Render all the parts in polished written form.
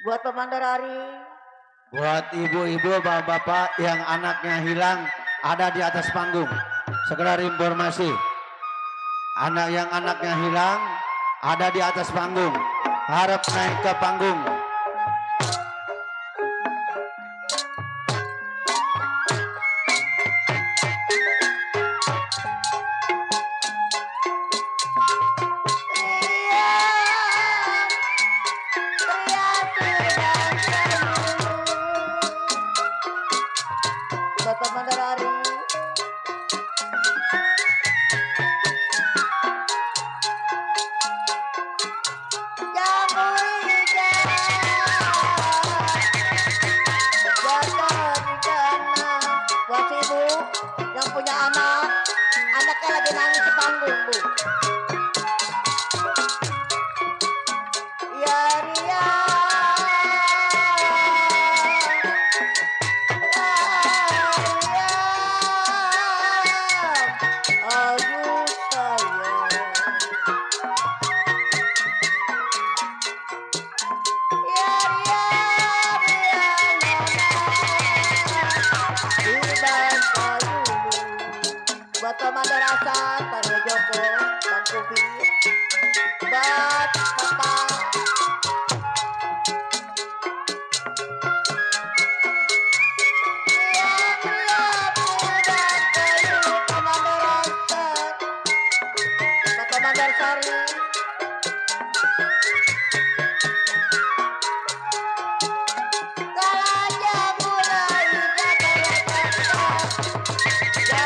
Buat Pemandarari. Buat ibu-ibu, bapak-bapak yang anaknya hilang ada di atas panggung. Sekedar informasi, yang anaknya hilang ada di atas panggung. Harap naik ke panggung. Buat Pemandarari. Buat ibu yang punya anak, anaknya lagi nangis di panggung, Bu. Ya Ria, aduh sayang. Ya Ria, dibantah dulu. Buat Pemanda Rasa, Taruh Joko, Bang Kubi. Buat Bapak Komandar Sari. Galaja mulai jatuh di sana. Ya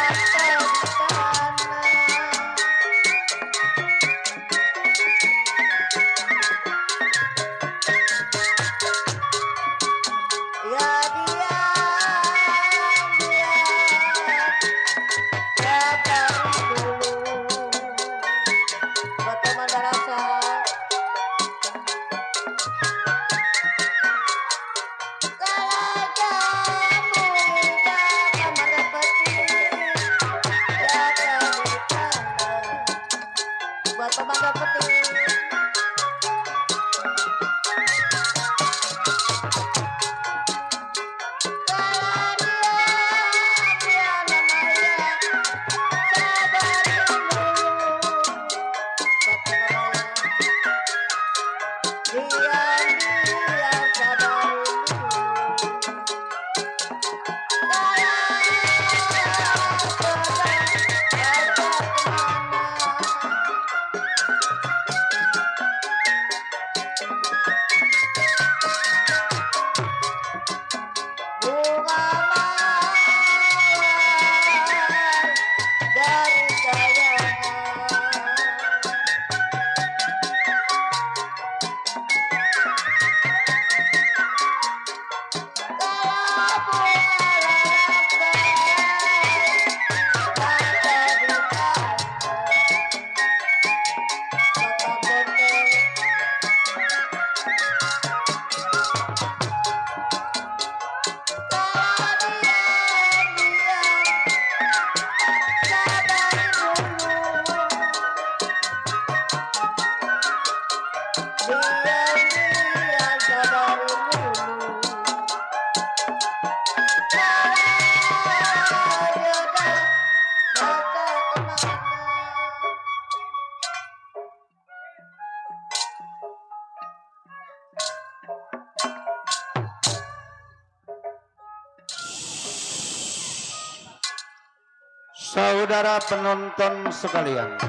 sabar dulu. Buat Komandar Rasa. Galaja muda Komandar Peti jatuh di sana. Buat Komandar Peti. Dari Saudara penonton sekalian,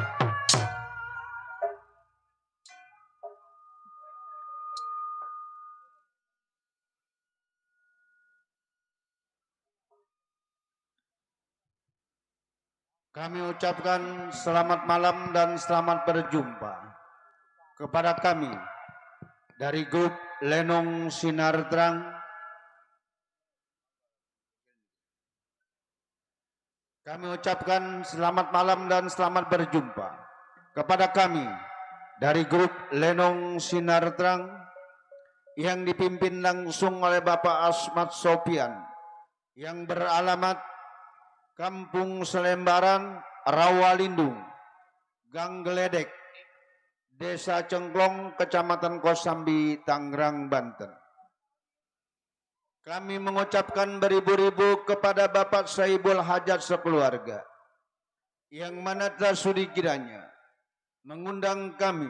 kami ucapkan selamat malam dan selamat berjumpa kepada kami dari grup Lenong Sinar Terang. Kami ucapkan selamat malam dan selamat berjumpa kepada kami dari grup Lenong Sinar Terang yang dipimpin langsung oleh Bapak Asmat Sopian yang beralamat Kampung Selembaran, Rawalindung, Gang Geledek, Desa Cengklong, Kecamatan Kosambi, Tangerang, Banten. kami mengucapkan beribu-ribu kepada Bapak Sahibul Hajat sekeluarga, yang mana telah sudi kiranya mengundang kami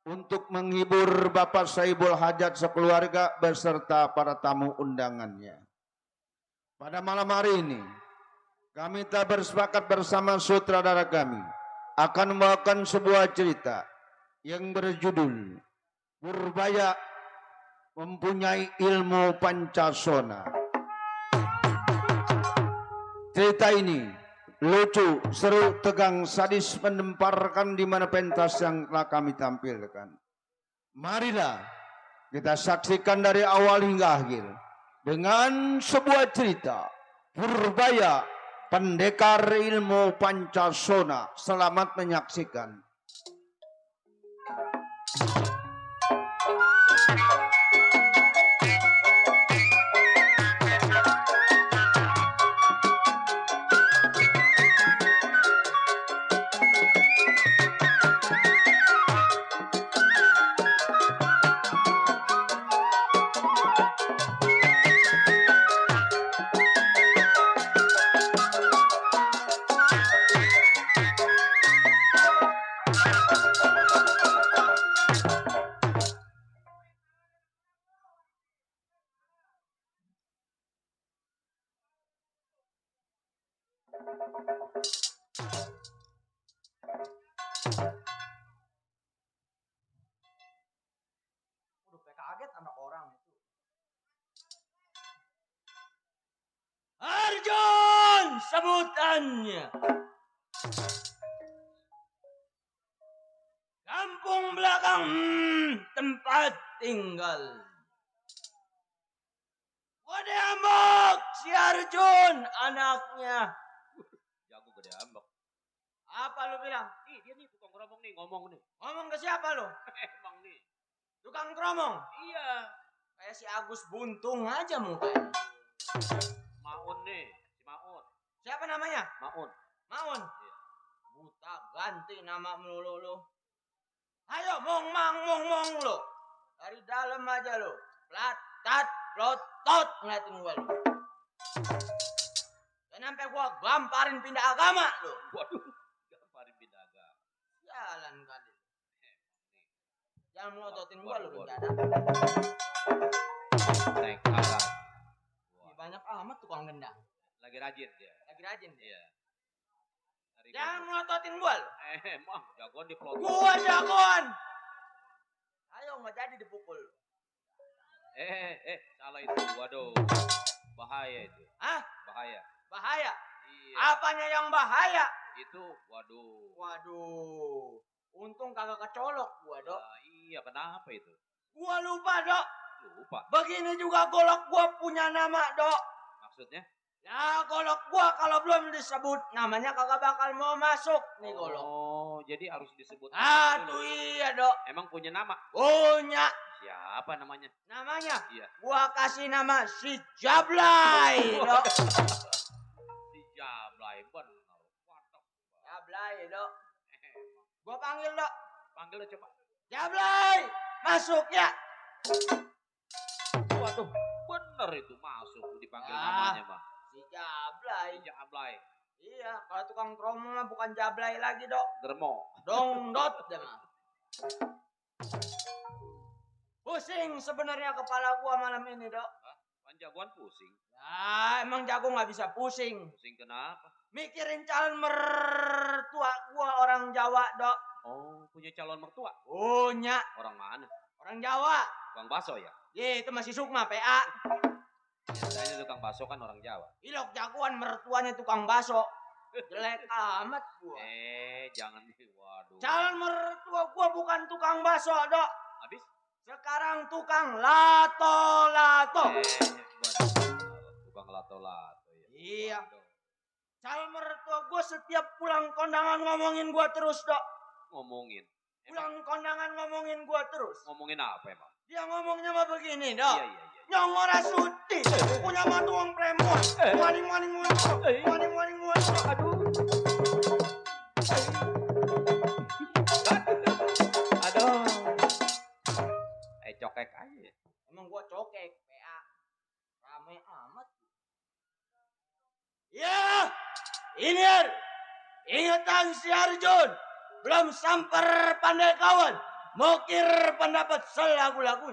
untuk menghibur Bapak Sahibul Hajat sekeluarga beserta para tamu undangannya. Pada malam hari ini, kami telah bersepakat bersama sutradara kami akan membawakan sebuah cerita yang berjudul Purbaya Mempunyai Ilmu Pancasona. Cerita ini lucu, seru, tegang, sadis, menemparkan di mana pentas yang telah kami tampilkan. Marilah kita saksikan dari awal hingga akhir dengan sebuah cerita Purbaya Pendekar Ilmu Pancasona. Selamat menyaksikan. Udah kaget anak orang itu. Arjun sebutannya. Kampung belakang tempat tinggal. Gede Ambok si Arjun anaknya. Jago gede ambek. Apa lu bilang? Ih, dia nih tukang keromong nih, ngomong nih. Ngomong ke siapa lu? Emang nih. Tukang keromong? Iya. Kayak si Agus Buntung aja mukanya. Maun nih, si Maun. Siapa namanya? Maun. Maun? Iya. Buta ganti nama melulu lu. Ayo mong lu. Dari dalam aja lu. Platat, plotot ngeliatin gua lu. Dan sampai gua gamparin pindah agama lu. Waduh, gamparin pindah agama. Jalan kali. Jangan melototin gua lu Waduh. rencana. Naik atas. Ini banyak amat tukang gendang. Lagi rajin dia. Lagi rajin dia. Iya. Dari Jangan melototin gua lu. emang jagoan di pelot. Gua jagoan. Ayo nggak jadi dipukul. Salah itu. Waduh. Bahaya itu. Hah? Bahaya. Bahaya. Iya. Apanya yang bahaya? Itu waduh. Waduh. Untung kagak kecolok gua, Dok. Iya, kenapa itu? Gua lupa, Dok. Lupa. Begini juga golok gua punya nama, Dok. Maksudnya? Ya, golok gua kalau belum disebut namanya kagak bakal mau masuk nih golok. Oh, jadi harus disebut. Aduh dulu. iya, Dok. Emang punya nama? Punya. Siapa namanya? Namanya? Iya. Gua kasih nama si Jablay, Dok. Si Jablay bener. Waduh. Jablay, Dok. Gua panggil, Dok. Panggil lo coba. Jablay, masuk ya. Waduh, bener itu masuk dipanggil Ah. namanya, Bang. Si Jablay. Si Jablay. Iya, kalau tukang kromong mah bukan Jablay lagi, Dok. Dermo. Dongdot dia mah. Pusing sebenarnya kepala gua malam ini, Dok. Kan jagoan pusing. Ya, emang jago nggak bisa pusing. Pusing kenapa? Mikirin calon mertua gua orang Jawa, Dok. Oh, punya calon mertua. Punya Orang mana? orang Jawa. Bang Baso ya? Ye, itu masih Sukma, PA. Biasanya tukang baso kan orang Jawa. Ilok jagoan mertuanya tukang baso. Jelek amat gua. Jangan nih. Waduh. Calon mertua gua bukan tukang baso, Dok. Habis? Sekarang tukang lato-lato. Bener. Tukang lato-lato ya. Iya. Waduh. Calon mertua gue setiap pulang kondangan ngomongin gue terus, Dok. Ngomongin. Pulang kondangan ngomongin gue terus. Ngomongin apa emang? Dia ngomongnya mah begini, Dok. Iya. Nyong ora sudi. Punya matuang preman. Waning-waning waning. Waning-waning waning. Aduh. Aduh. Cokek aja. Emang gue cokek, PA. Ya, ini ingatan si Arjun. Belum samper pandai kawan. Mokir pendapat selagu-lagu.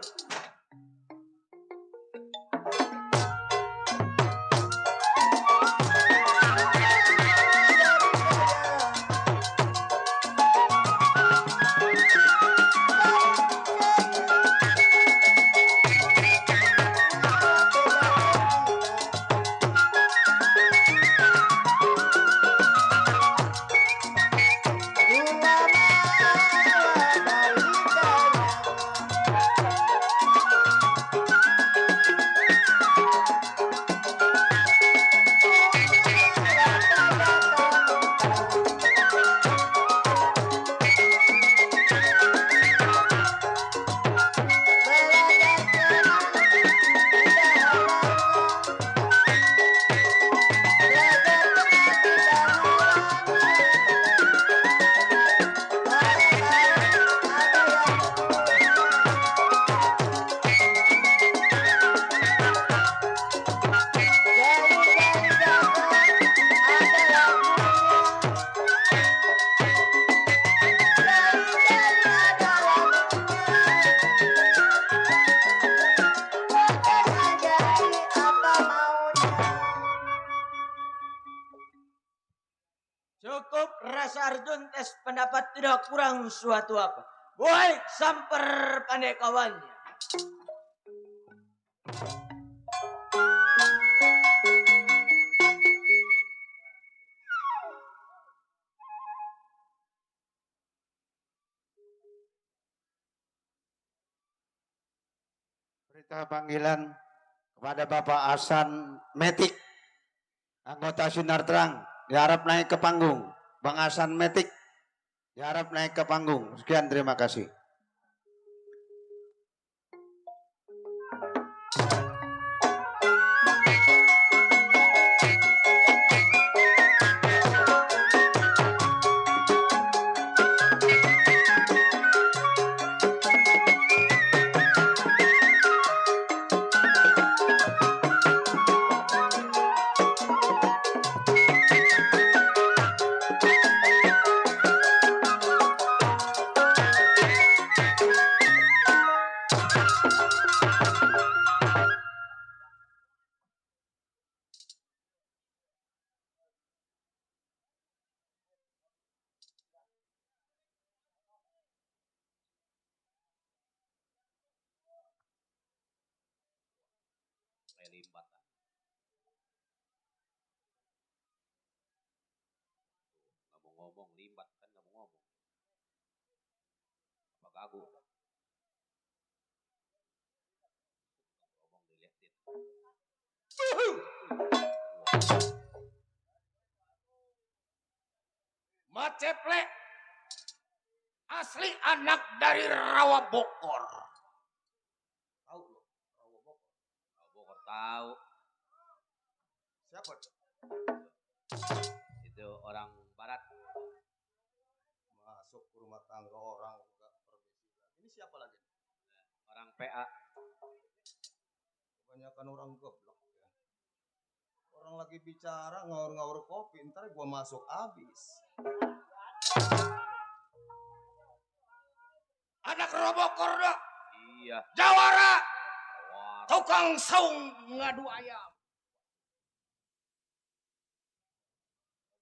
Cukup rasa Arjun tes pendapat tidak kurang suatu apa. Baik samper pandai kawannya. Berita panggilan kepada Bapak Hasan Metik, anggota Sinar Terang, diharap naik ke panggung. Bang Hasan Metik diharap naik ke panggung. Sekian, terima kasih. Kayak limbat. Nggak mau ngomong, limbat kan nggak mau ngomong. Apa kagu? Ngomong dilihatin. Maceple asli anak dari Rawa Bokor. Tahu lo, Rawa Bokor. Rawa Bokor tahu. Siapa? Itu orang barat. Masuk ke rumah tangga orang enggak permisi. Ini siapa lagi? Orang PA. Kebanyakan orang goblok ya. Orang lagi bicara ngaur-ngaur kopi, ntar gua masuk habis. Anak Robokor dah. Iya. Jawara. Wah, Tukang saung ngadu ayam.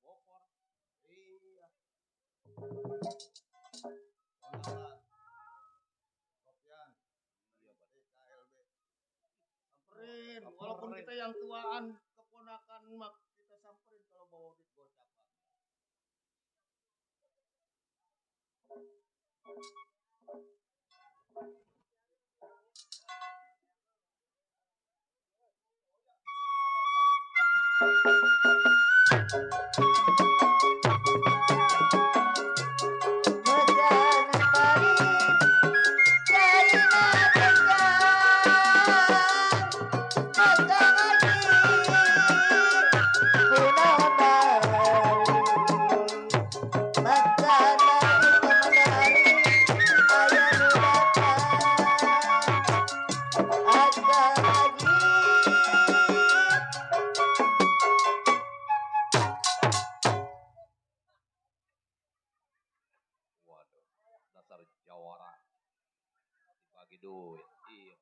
Bokor. Iya. Sofian. Iya, KLB. Samperin, walaupun kita yang tuaan, keponakan mak kita samperin kalau bawa duit gocapan. dikasih duit. Iya.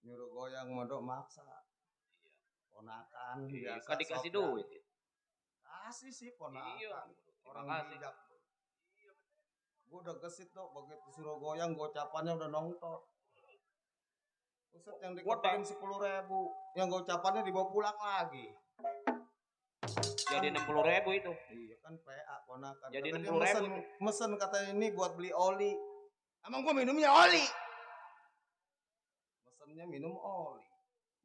Nyuruh goyang modok maksa. Ponakan Iya, biasa kan dikasih Sofyan. duit. Kasih sih ponakan. Iya. Orang Terima kasih. bijak. Gue udah gesit tuh begitu suruh goyang gocapannya udah nongtot. Buset yang dikepalin 10.000, yang gocapannya dibawa pulang lagi. Jadi 60.000 itu. Iya kan PA ponakan. Jadi Kata dia 60.000 mesen katanya ini buat beli oli. Emang gua minumnya oli. Mesennya minum oli.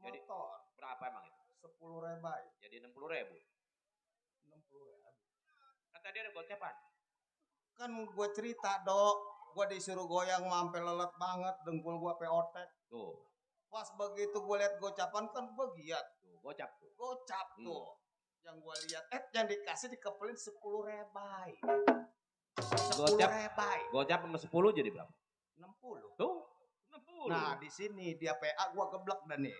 Jadi- Motor Berapa emang itu? 10.000. Jadi 60.000. 60.000. Kan tadi ada gocepan. Kan gue cerita dok, gue disuruh goyang sampai lelet banget, dengkul gue peotek. Tuh, Pas begitu gue liat gocapan kan gue giat, tuh gocap tuh. gocap tuh. Yang gue lihat, yang dikasih dikepelin 10.000. 10.000. Gocap sama 10 jadi berapa? 60. Tuh, 60. Nah di sini dia PA gue geblek dan nih.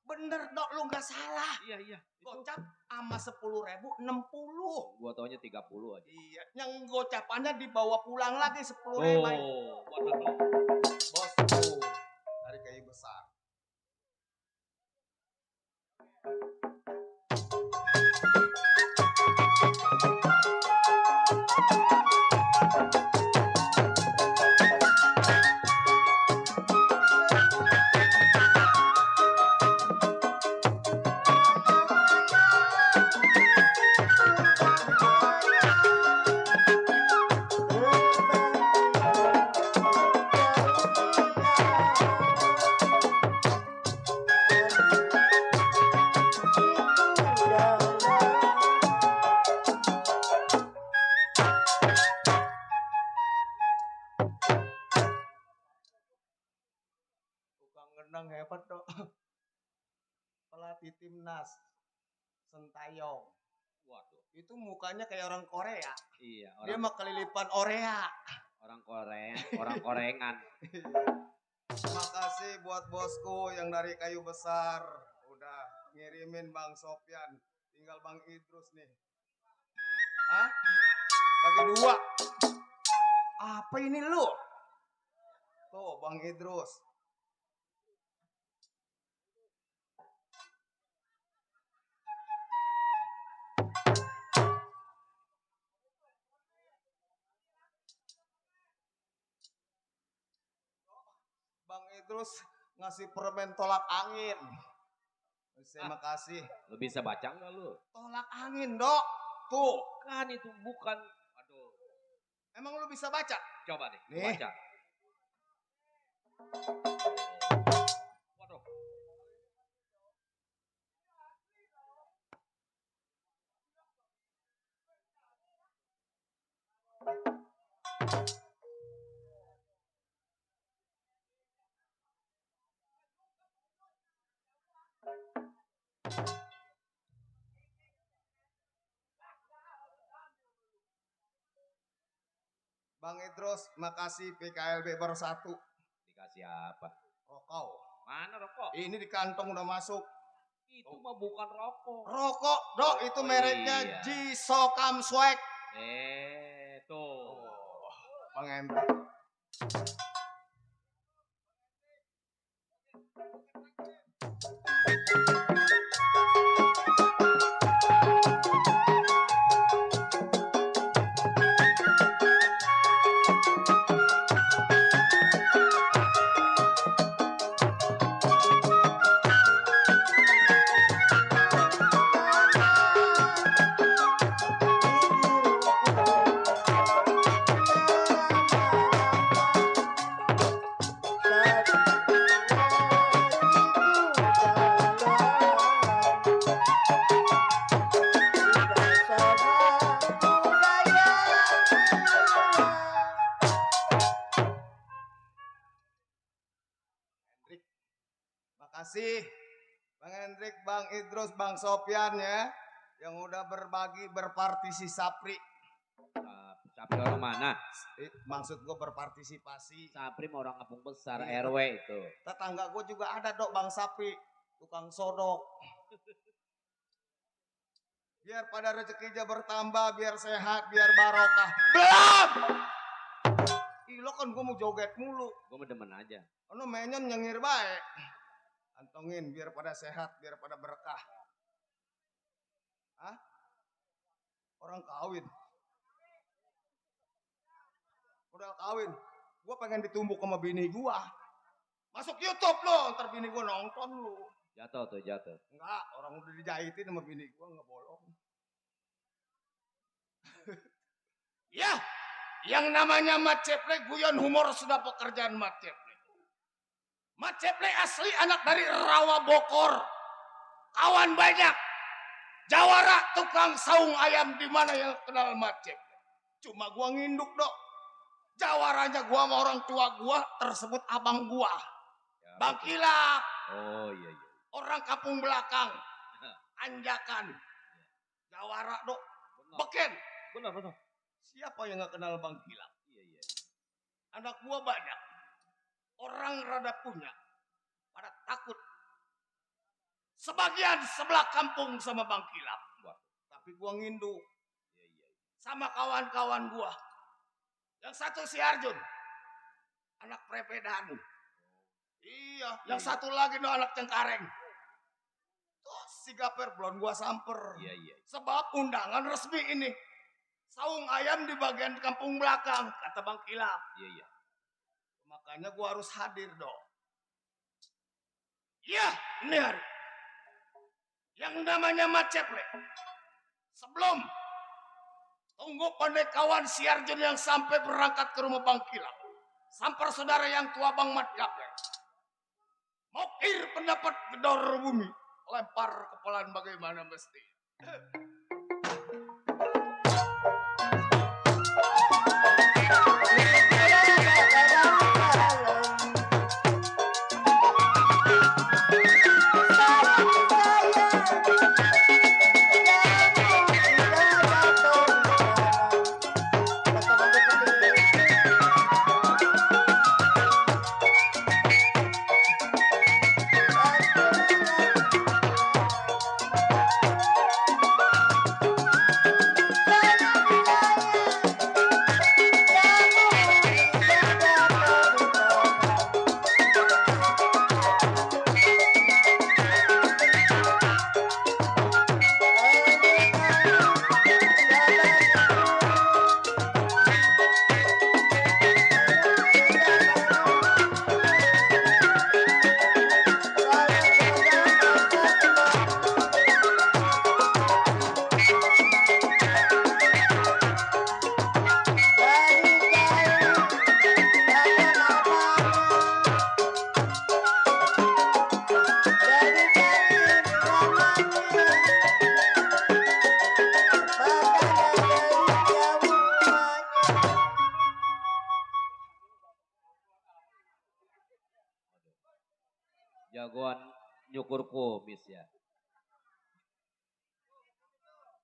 Bener dok, lu nggak salah. Iya. Gocap sama 10.000 60. Gua taunya 30 aja. Iya, yang gocapannya dibawa pulang lagi 10.000. Oh, waduh dong. Bos tuh dari kayu besar. Tukang gendang hebat dok. Pelatih timnas Sentayong. Waduh. Itu mukanya kayak orang Korea. Iya, Dia orang mah kelilipan Orea. orang Korea, orang Korengan. Makasih buat bosku yang dari kayu besar. Udah ngirimin Bang Sofyan. Tinggal Bang Idrus nih. Hah? Bagi 2. Apa ini lu? Tuh Bang Idrus. Bang Idrus ngasih permen tolak angin. Terima kasih. Lu bisa baca nggak lu? Tolak angin, Dok. Tuh. Kan itu bukan. Aduh. Emang lu bisa baca? Coba deh, lu Nih. baca. Waduh. Bang Idrus, makasih PKLB baru 1. Dikasih apa? Rokok. Mana rokok? Ini di kantong udah masuk. Itu mah bukan rokok. Rokok, Dok, itu Oh, mereknya iya. Jisokam Swag. Tuh. Bang Hendrik. Makasih Bang Hendrik, Bang Idrus, Bang Sofyan ya. yang udah berbagi berpartisi Sapri. Sapri orang mana? Maksud gue berpartisipasi. Sapri mah orang kampung besar Iya. RW itu. Tetangga gue juga ada dok Bang Sapri, tukang sodok. Biar pada rezekinya bertambah, biar sehat, biar barokah. Belum! Ih, lo kan gue mau joget mulu. Gue mau demen aja. Lo menyon nyengir baik. Antongin biar pada sehat, biar pada berkah. Hah? Orang kawin. Udah kawin. Gue pengen ditumbuk sama bini gue. Masuk YouTube lo, ntar bini gue nonton lo. Jatuh tuh, jatuh. Enggak, orang udah dijahitin sama bini gue nggak bolong. Ya, yang namanya Mat Ceple guyon humor sudah pekerjaan Mat Ceple. Mat Ceple asli anak dari Rawa Bokor. Kawan banyak. Jawara tukang saung ayam di mana yang kenal Mat Ceple. Cuma gua nginduk dok. Jawaranya gua sama orang tua gua tersebut abang gua. Ya, Bang Kilap. oh iya iya. Orang kampung belakang. Anjakan. Jawara dok. Benar. Beken. Benar. Siapa yang gak kenal Bang Kilap? Iya iya. Anak gua banyak. Orang rada punya. Pada takut. Sebagian sebelah kampung sama Bang Kilap. Wah. Tapi gua ngindu. Iya iya. Sama kawan-kawan gua. Yang satu si Arjun. Anak prepedan. Iya. Yang satu lagi no anak Cengkareng. Tuh si Gaper belum gua samper. Iya iya. Sebab undangan resmi ini. Saung ayam di bagian kampung belakang. Kata Bang Kilap. Iya iya. Makanya gua harus hadir dong. Iya, ini hari. Yang namanya Mat Ceple. Sebelum tunggu pandai kawan si Arjun yang sampai berangkat ke rumah Bang Kilap. Sampar saudara yang tua Bang Mat Gapler. Mokir pendapat gedor bumi. Lempar kepalaan bagaimana mesti. Jagoan nyukur kumis ya.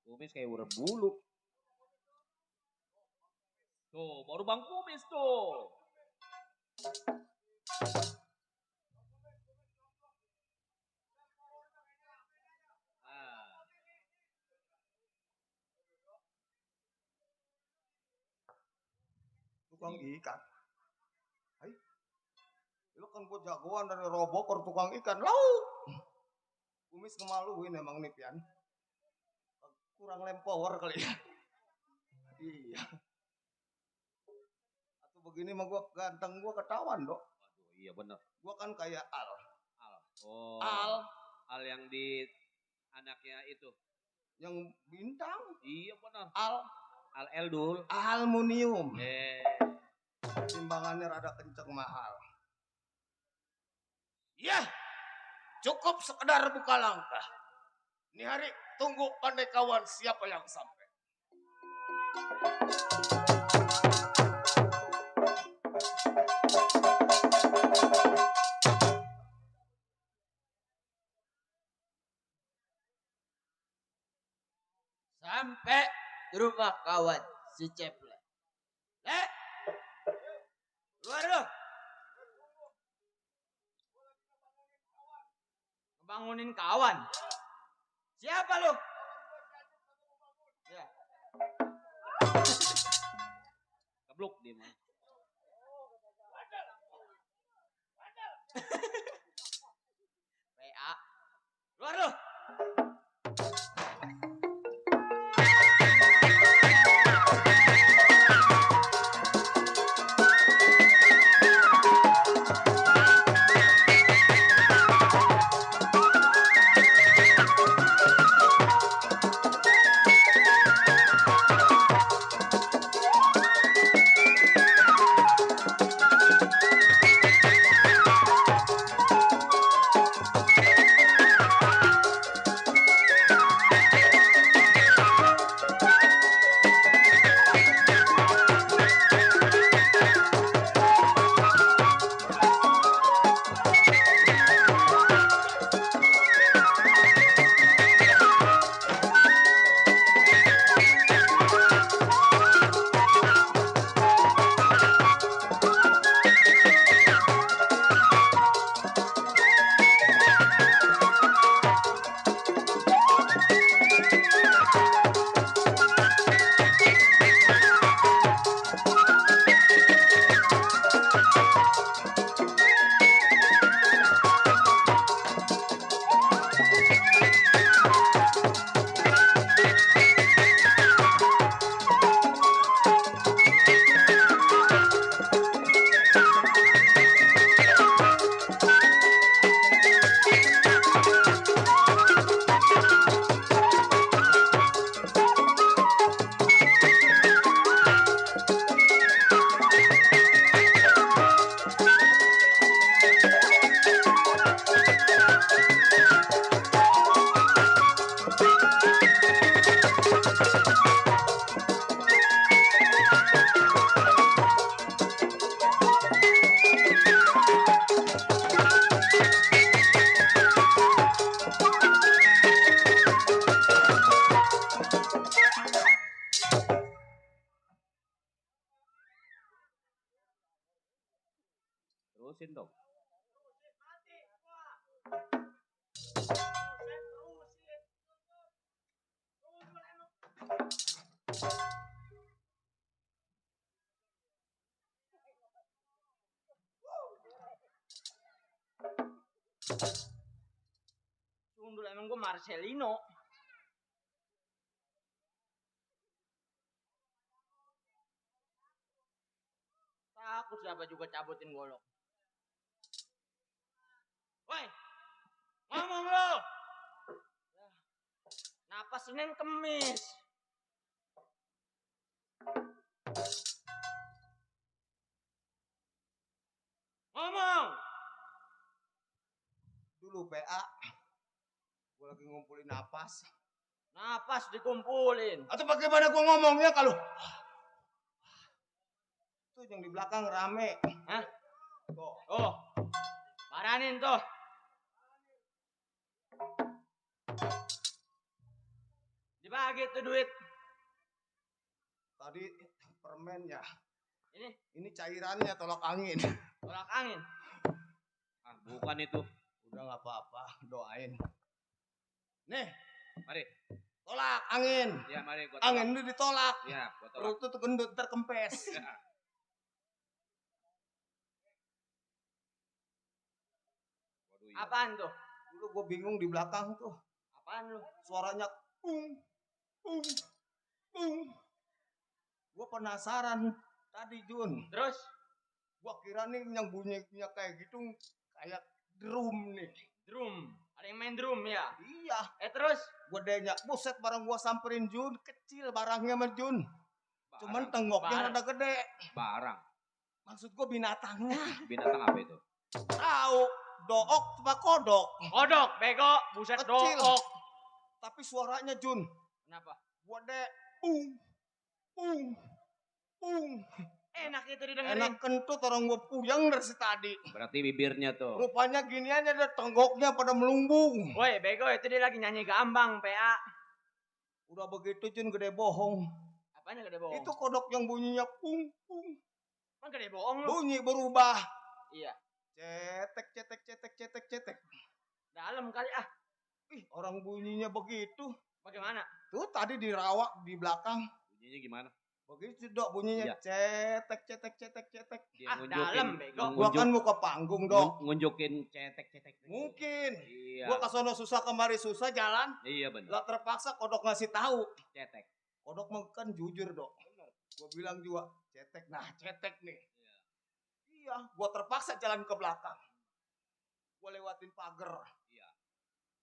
Kumis kayak urat bulu. Tuh, baru bang kumis tuh. Ah, Tukang ikan. Hai. Lu kan gua jagoan dari Robokor tukang ikan. Lauk. Kumis ngemaluin emang nih Pian. Kurang lempower kali ya. Iya. Atau begini mah gua ganteng gua ketahuan dok. waduh, iya bener. Gua kan kayak Al. Al. Oh. Al Al yang di anaknya itu. yang bintang. Iya bener. Al Al Eldul. aluminium. Timbangannya Timbangannya rada kenceng mahal. Ya, cukup sekedar buka langkah. Ini hari tunggu pandai kawan siapa yang sampai. rumah kawan si Ceple. Keluar lu. Bangunin kawan. Siapa lu? Ya. Kebluk dia mah. PA. Keluar lu. Terusin dong. Sundul emang gue Marcelino. Takut siapa juga cabutin golok. Woi, ngomong lo. Napas Senin Kemis. Ngomong. Dulu PA. Gue lagi ngumpulin napas. Napas dikumpulin. Atau bagaimana gue ngomongnya kalau tuh yang di belakang rame. Hah? Tuh. Oh, paranin tuh. Dibagi tuh duit. Tadi permennya. Ini Ini cairannya tolak angin. tolak angin. Ah, bukan itu. Udah nggak apa-apa, doain. Nih, Mari. tolak angin. Ya, mari gua tolak. Angin itu ditolak. Ya, gua tolak. Perut tuh gendut terkempes. Ya. Waduh, iya. Apaan tuh? Dulu gue bingung di belakang tuh. Apaan lu? Suaranya pung. Gue penasaran tadi Jun. Terus? Gue kira nih yang bunyinya kayak gitu kayak drum nih. Drum. Ada yang main drum ya? Iya. Terus? Gue denyak, buset barang gue samperin Jun. Kecil barangnya mah Jun. Cuman tenggoknya Barang. rada gede. Barang. Maksud gue binatangnya. Binatang apa itu? Tahu, dook apa kodok. Kodok, bego. Buset Kecil. dook. Tapi suaranya Jun. Kenapa? Gue pung. Enak itu didengerin. Enak kentut orang gue puyeng dari si tadi. Berarti bibirnya tuh. Rupanya ginian ada tenggoknya pada melunggung. Woi, bego itu dia lagi nyanyi gambang, PA. Udah begitu Jun gede bohong. Apanya gede bohong? Itu kodok yang bunyinya pung pung. Kan gede bohong lu. Bunyi berubah. Iya. Cetek cetek cetek cetek cetek. Dalam kali ah. Ih, orang bunyinya begitu. Bagaimana? Tuh tadi dirawak di belakang. Bunyinya gimana? Begitu dok bunyinya. Iya. Cetek cetek cetek cetek. Dia dalam, bego. Gua kan mau ke panggung dok. ngunjukin cetek-cetek. Mungkin. Iya. Gua kesono susah kemari susah jalan. Iya benar. Lah terpaksa kodok ngasih tahu. Cetek. Kodok mah kan jujur dok. Gua bilang juga cetek. Nah cetek nih. Iya. Gua terpaksa jalan ke belakang. Gua lewatin pagar. Iya.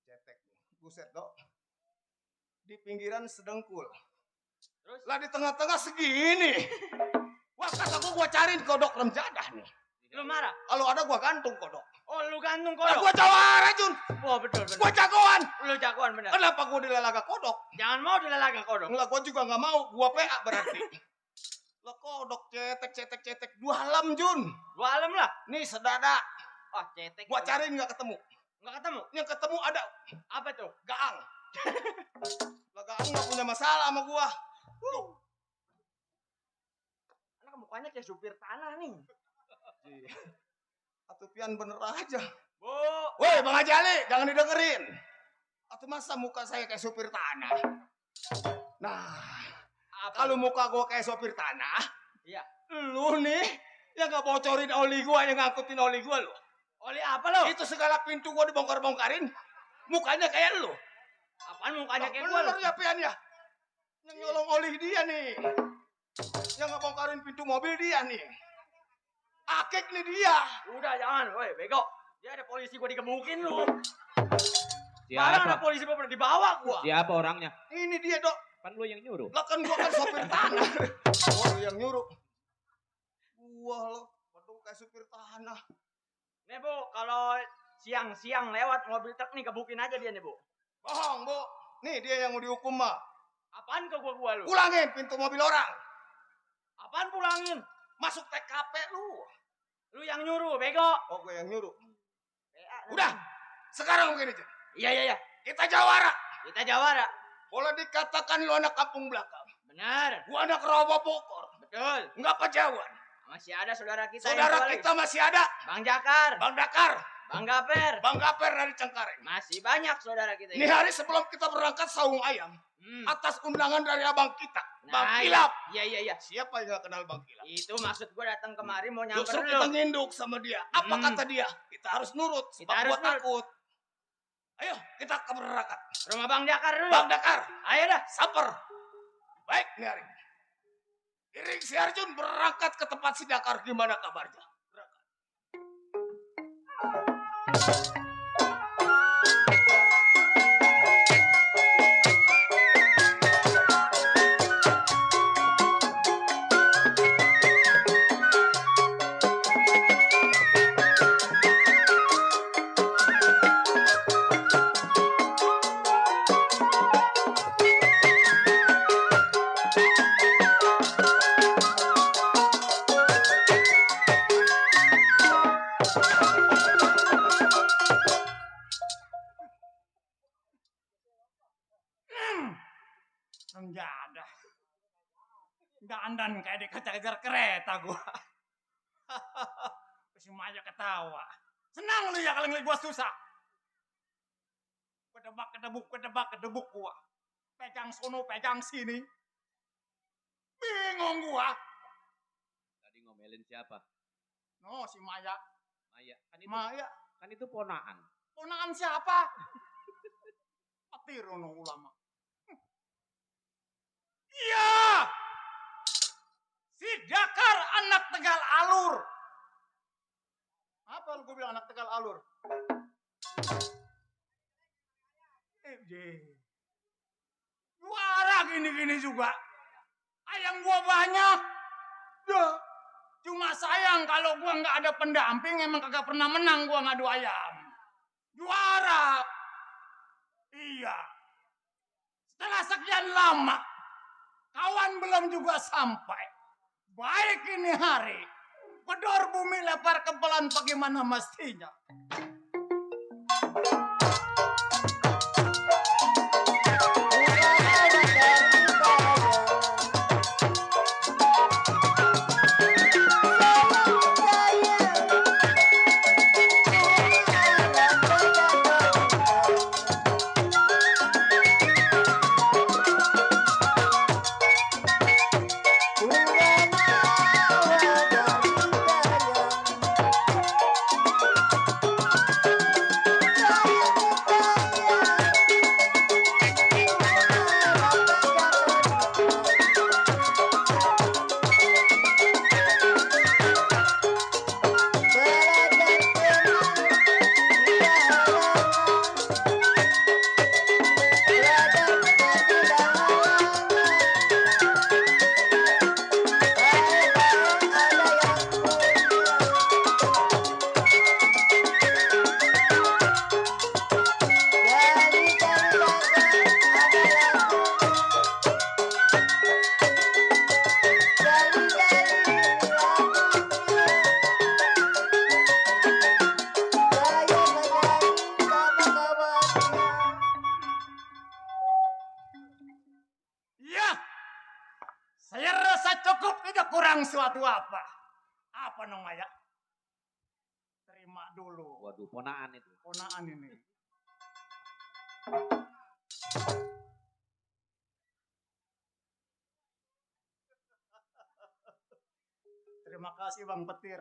Cetek nih. Buset dok. Di pinggiran sedengkul. Terus? Lah di tengah-tengah segini. Wah kata gua cariin kodok remjadah nih. Lu marah? Kalau ada gua gantung kodok. Oh, lu gantung Lah kodok. gua jawara Jun. Wah, betul betul. Gua jagoan. Lu jagoan bener. Kenapa gua dilalaga kodok? Jangan mau dilalaga kodok. Lah gua juga nggak mau. Gua PA berarti. Lah kodok cetek cetek cetek 2 halam Jun. 2 alam lah. Nih sedada. Oh, cetek. Gua cariin nggak ketemu. Enggak ketemu. Yang ketemu ada Apa tuh? gaang. Lah gaang nggak punya masalah sama gua. Anak mukanya kayak supir tanah nih. Atuh pian bener aja. Bu, Woi Bang Haji Ali, jangan didengerin. Atuh masa muka saya kayak supir tanah. Nah, apa? kalau muka gua kayak supir tanah, Iya. lu nih yang nggak bocorin oli gua, yang ngangkutin oli gua lu. Oli apa lo? Itu segala pintu gua dibongkar-bongkarin, mukanya kayak lu. Apaan mukanya kayak Bener gua lo? ya pian ya. Yang nyolong oli dia nih. Yang ngebongkarin pintu mobil dia nih. Akik nih dia. Udah jangan, woi bego. Dia ada polisi gua digebukin lu. Barang ada Siapa? polisi gua pernah dibawa gua. Siapa orangnya? Ini dia dok. Kan lu yang nyuruh. Lah kan gua kan sopir tanah. Gua yang nyuruh. Gua lo, waduh kayak supir tanah. Nih bu, kalau siang-siang lewat mobil truk nih gebukin aja dia nih bu. Bohong bu. Nih dia yang mau dihukum mah. Apaan ke gua lu? Pulangin pintu mobil orang. Apaan pulangin? Masuk TKP lu. Lu yang nyuruh, bego. Oh gue yang nyuruh. PA, Udah. Sekarang begini aja. Iya. Kita jawara. Kita jawara. Boleh dikatakan lu anak kampung belakang. Benar. Gua anak Robo Bogor. Betul. Enggak kejauhan. Masih ada saudara kita yang Saudara tua kita masih ada. lagi. Bang Jakar, Bang Dakar. Bang Gaper. Bang Gaper dari Cengkareng. Masih banyak saudara kita. Ini hari sebelum kita berangkat saung ayam. Atas undangan dari abang kita. Bang Nah, Kilap. Iya. Siapa yang gak kenal Bang Kilap? Itu maksud gua datang kemari mau nyamper Justru lu. kita nginduk sama dia. Apa Hmm. kata dia? Kita harus nurut. Kita Sebab harus gua nurut. takut. Ayo kita ke berangkat. Rumah Bang Jakar dulu. Bang Dakar. Ayo dah. Saper. Baik nih hari. Iring si Arjun berangkat ke tempat si Dakar. Gimana kabarnya? Berangkat. Senjata. Dandan kayak dikejar-kejar kereta gua. Si Maya ketawa. Senang lu ya kalau ngeliat gua susah. Kedebak gua. Pegang sono, pegang sini. Bingung gua. Tadi ngomelin siapa? No, si Maya. Maya. Kan itu ponaan. Ponakan siapa? Patiru no ulama. Iya. Si Dakar anak Tegal Alur. Apa lu gue bilang anak Tegal Alur? Juara gini-gini juga. Ayam gua banyak. Duh. Cuma sayang kalau gua nggak ada pendamping emang kagak pernah menang gua ngadu ayam. Juara. Iya. Setelah sekian lama kawan belum juga sampai. Baik ini hari. Pedor bumi lepar kepelan bagaimana mestinya. Waduh apa? Apa nong Maya? Terima dulu. Waduh, ponaan itu. Ponaan ini. Terima kasih Bang Petir.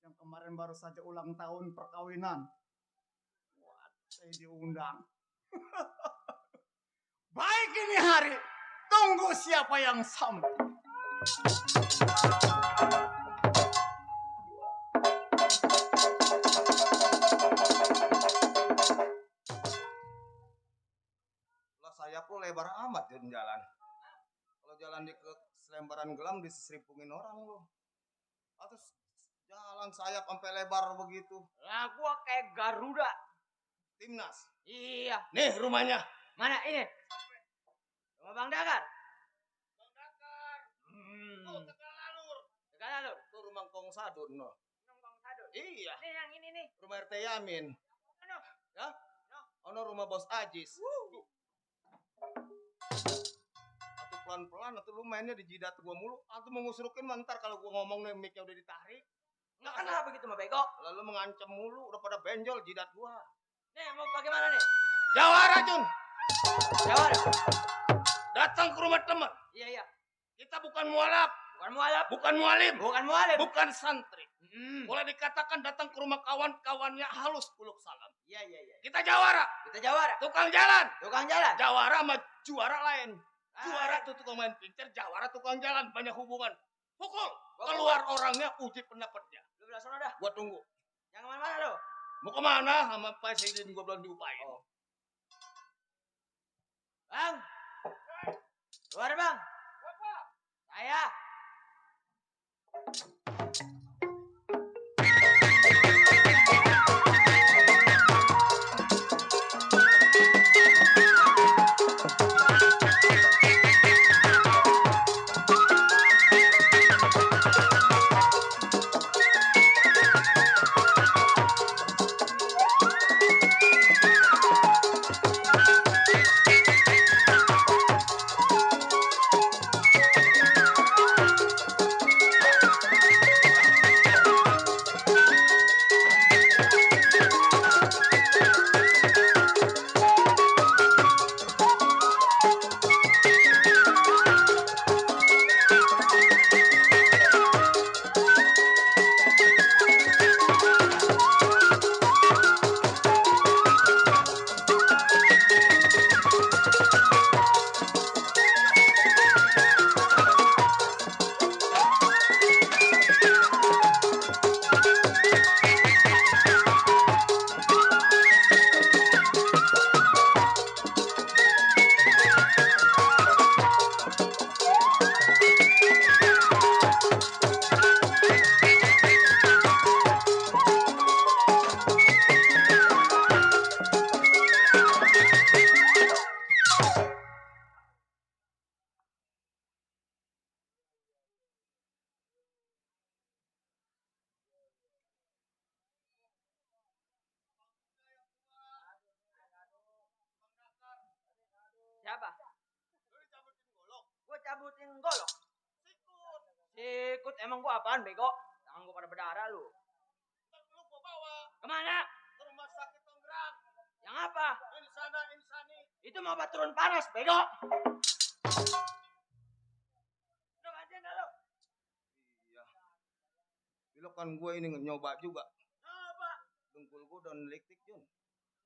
Yang kemarin baru saja ulang tahun perkawinan. Wah, saya diundang. Baik ini hari. Tunggu siapa yang sampai. Lah sayap lu lebar amat jalan. Kalau jalan di ke selembaran gelam diserimpungin orang lu. Atau jalan sayap sampai lebar begitu. Lah gua kayak Garuda. Timnas. Iya. Nih rumahnya. Mana ini? Rumah Bang Dakar. Bang Dakar. Hmm. Oh, Tegal Alur. Tegal Alur. Itu rumah Kong Sadun no. Nong Bang Sadun. Iya. Nih yang ini nih. Rumah RT Yamin. Ano? Ya? Ono rumah Bos Ajis. Atau pelan-pelan atau lu mainnya di jidat gua mulu. Atau mau ngusrukin ntar kalau gua ngomong nih mic-nya udah ditarik. Nggak kenapa begitu mah bego. Lalu mengancam mulu udah pada benjol jidat gua. Nih mau bagaimana nih? Jawara Jun. Jawara. Datang ke rumah teman. Iya iya. Kita bukan mualaf, Bukan mualaf. bukan mualim, Bukan mualif. bukan santri. Hmm. Boleh dikatakan datang ke rumah kawan-kawannya halus puluk salam. Iya iya iya. Kita jawara, Kita jawara. tukang jalan. Tukang jalan. Jawara sama juara lain. Ah. Juara tuh tukang main pincer, jawara tukang jalan. Banyak hubungan. Pukul. Keluar orangnya, uji pendapatnya. Lu belah sono dah. Gua tunggu. Jangan kemana-mana lu. Mau kemana? Sama Pak Saidin gua belum diupain. Oh. Bang. Keluar bang. Saya. Siapa? Lu dicabutin golok. Gua cabutin golok. Sikut emang gua apaan bego? Tangan gua pada berdarah lu. Ntar lu gua bawa Kemana? ke rumah sakit Tonggrang. Yang apa? Insana insani. Itu mau obat turun panas bego. Udah gantian dah lu. Iya. Bilo kan gue ini nyoba juga. Apa? Dengkul gue udah neliktik Jun.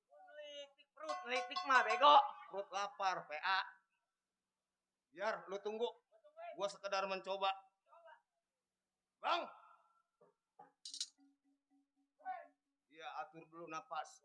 Ngelitik perut, ngelitik mah bego. Perut lapar, PA. Biar lu tunggu. Gua sekedar mencoba. Bang. Iya, atur dulu napas.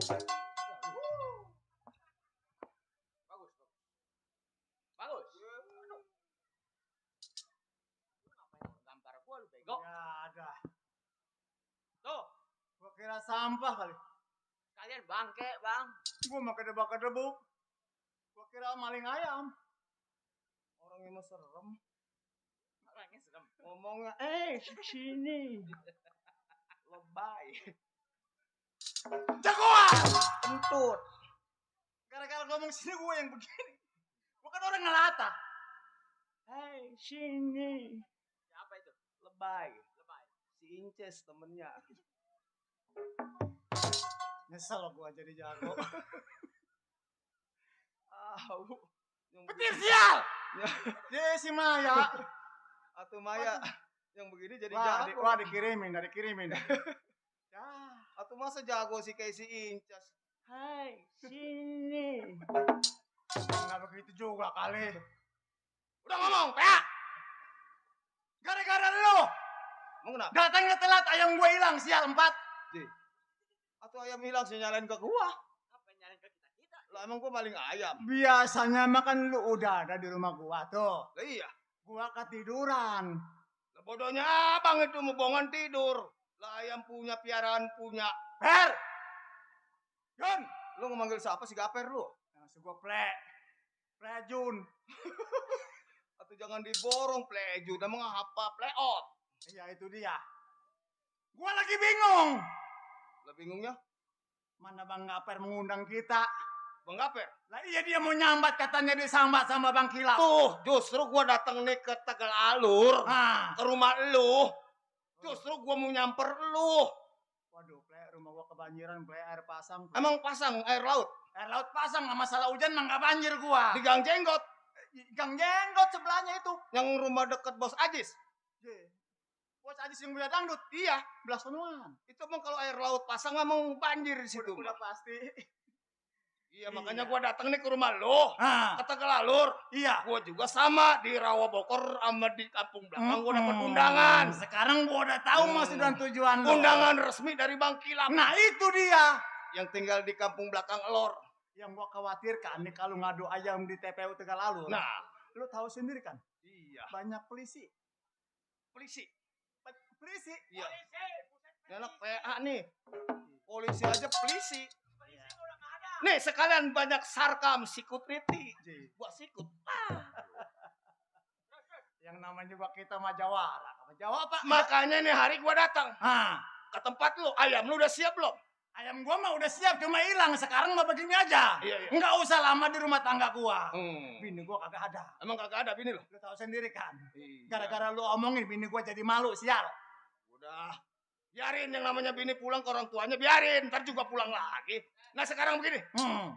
Bagus. Bagus. Aduh. Ngapain gambar gua lu bego? Ya ada. Tuh, Gua kira sampah kali. kalian bangke, Bang. Gua mah kedebak-kedebuk. Gua kira maling ayam. Orangnya mah serem. Orangnya serem. Ngomongnya, sini. Lebay. Jagoan! Kentut. Gara-gara ngomong sini gue yang begini. Bukan orang ngelata. Sini. Siapa itu? Lebay. Lebay. Si Inces temennya. Nyesel gua jadi jago. Yang Petir begini, sial! Dia si Maya. Atuh Maya. Yang begini jadi Wah, jago. dikirimin. Ya. Atuh masa jago sih kayak si Inces. Sini. Enggak begitu juga kali. Udah ngomong, PA. Gara-gara lu Emang kenapa? datangnya telat ayam gua hilang sial 4. Atau ayam hilang sih nyalain ke gua. Apa yang nyalain ke kita? Lah emang gua maling ayam. Biasanya makan lu udah ada di rumah gua tuh. Lah iya. Gua ketiduran. Lah bodohnya abang itu mau bohongan tidur. Lah ayam punya, piaraan punya. Per. Jun. Lu ngemanggil siapa si Gaper lu? Langsung gua Jun. Atau jangan diborong pleju, emang apa pleot? Iya itu dia. Gua lagi bingung. Lah bingungnya? Mana Bang Gaper mengundang kita? Bang Gaper. Lah iya dia mau nyambat katanya disambat sama Bang Kilau. Tuh, justru gua datang nih ke Tegal Alur, Ah. ke rumah lu. Justru gua mau nyamper lu. Waduh, rumah gua kebanjiran, air pasang. Emang pasang air laut Air laut pasang, nggak masalah hujan mah nggak banjir gua. di Gang Jenggot Gang Jenggot sebelahnya itu. yang rumah deket Bos Ajis. Bos Ajis yang punya dangdut. Iya, Belas sonoan. itu emang kalau air laut pasang emang banjir di situ. Udah pasti. Iya, makanya gua datang nih ke rumah lu. Ah, Ke Tegal Alur. iya. Gua juga sama di Rawabokor sama di kampung belakang gua dapat undangan. Sekarang gua udah tahu maksud dan tujuan lu. Undangan resmi dari Bang Kilam. Nah, itu dia. Yang tinggal di kampung belakang Elor. Yang gua khawatirkan nih kalau ngadu ayam di TPU Tegal Alur. Nah, Lu tahu sendiri kan? iya. Banyak polisi. Polisi. Polisi. Iya. Ini anak PA nih. Polisi aja polisi. Nih sekalian banyak sarkam security. Gua sikut. Yang namanya juga kita mah jawara. Jawa Pak. Makanya nih hari gua datang Ah, ke tempat lu. Ayam lu udah siap belum? ayam gua mah udah siap cuma hilang. Sekarang mah begini aja. Iya. Enggak usah lama di rumah tangga gua. Hmm. Bini gua kagak ada. Emang kagak ada bini lu? Lu tahu sendiri kan. Iya. Gara-gara lu omongin bini gua jadi malu sial. Udah. Biarin yang namanya bini pulang ke orang tuanya. Biarin. Ntar juga pulang lagi. Nah sekarang begini.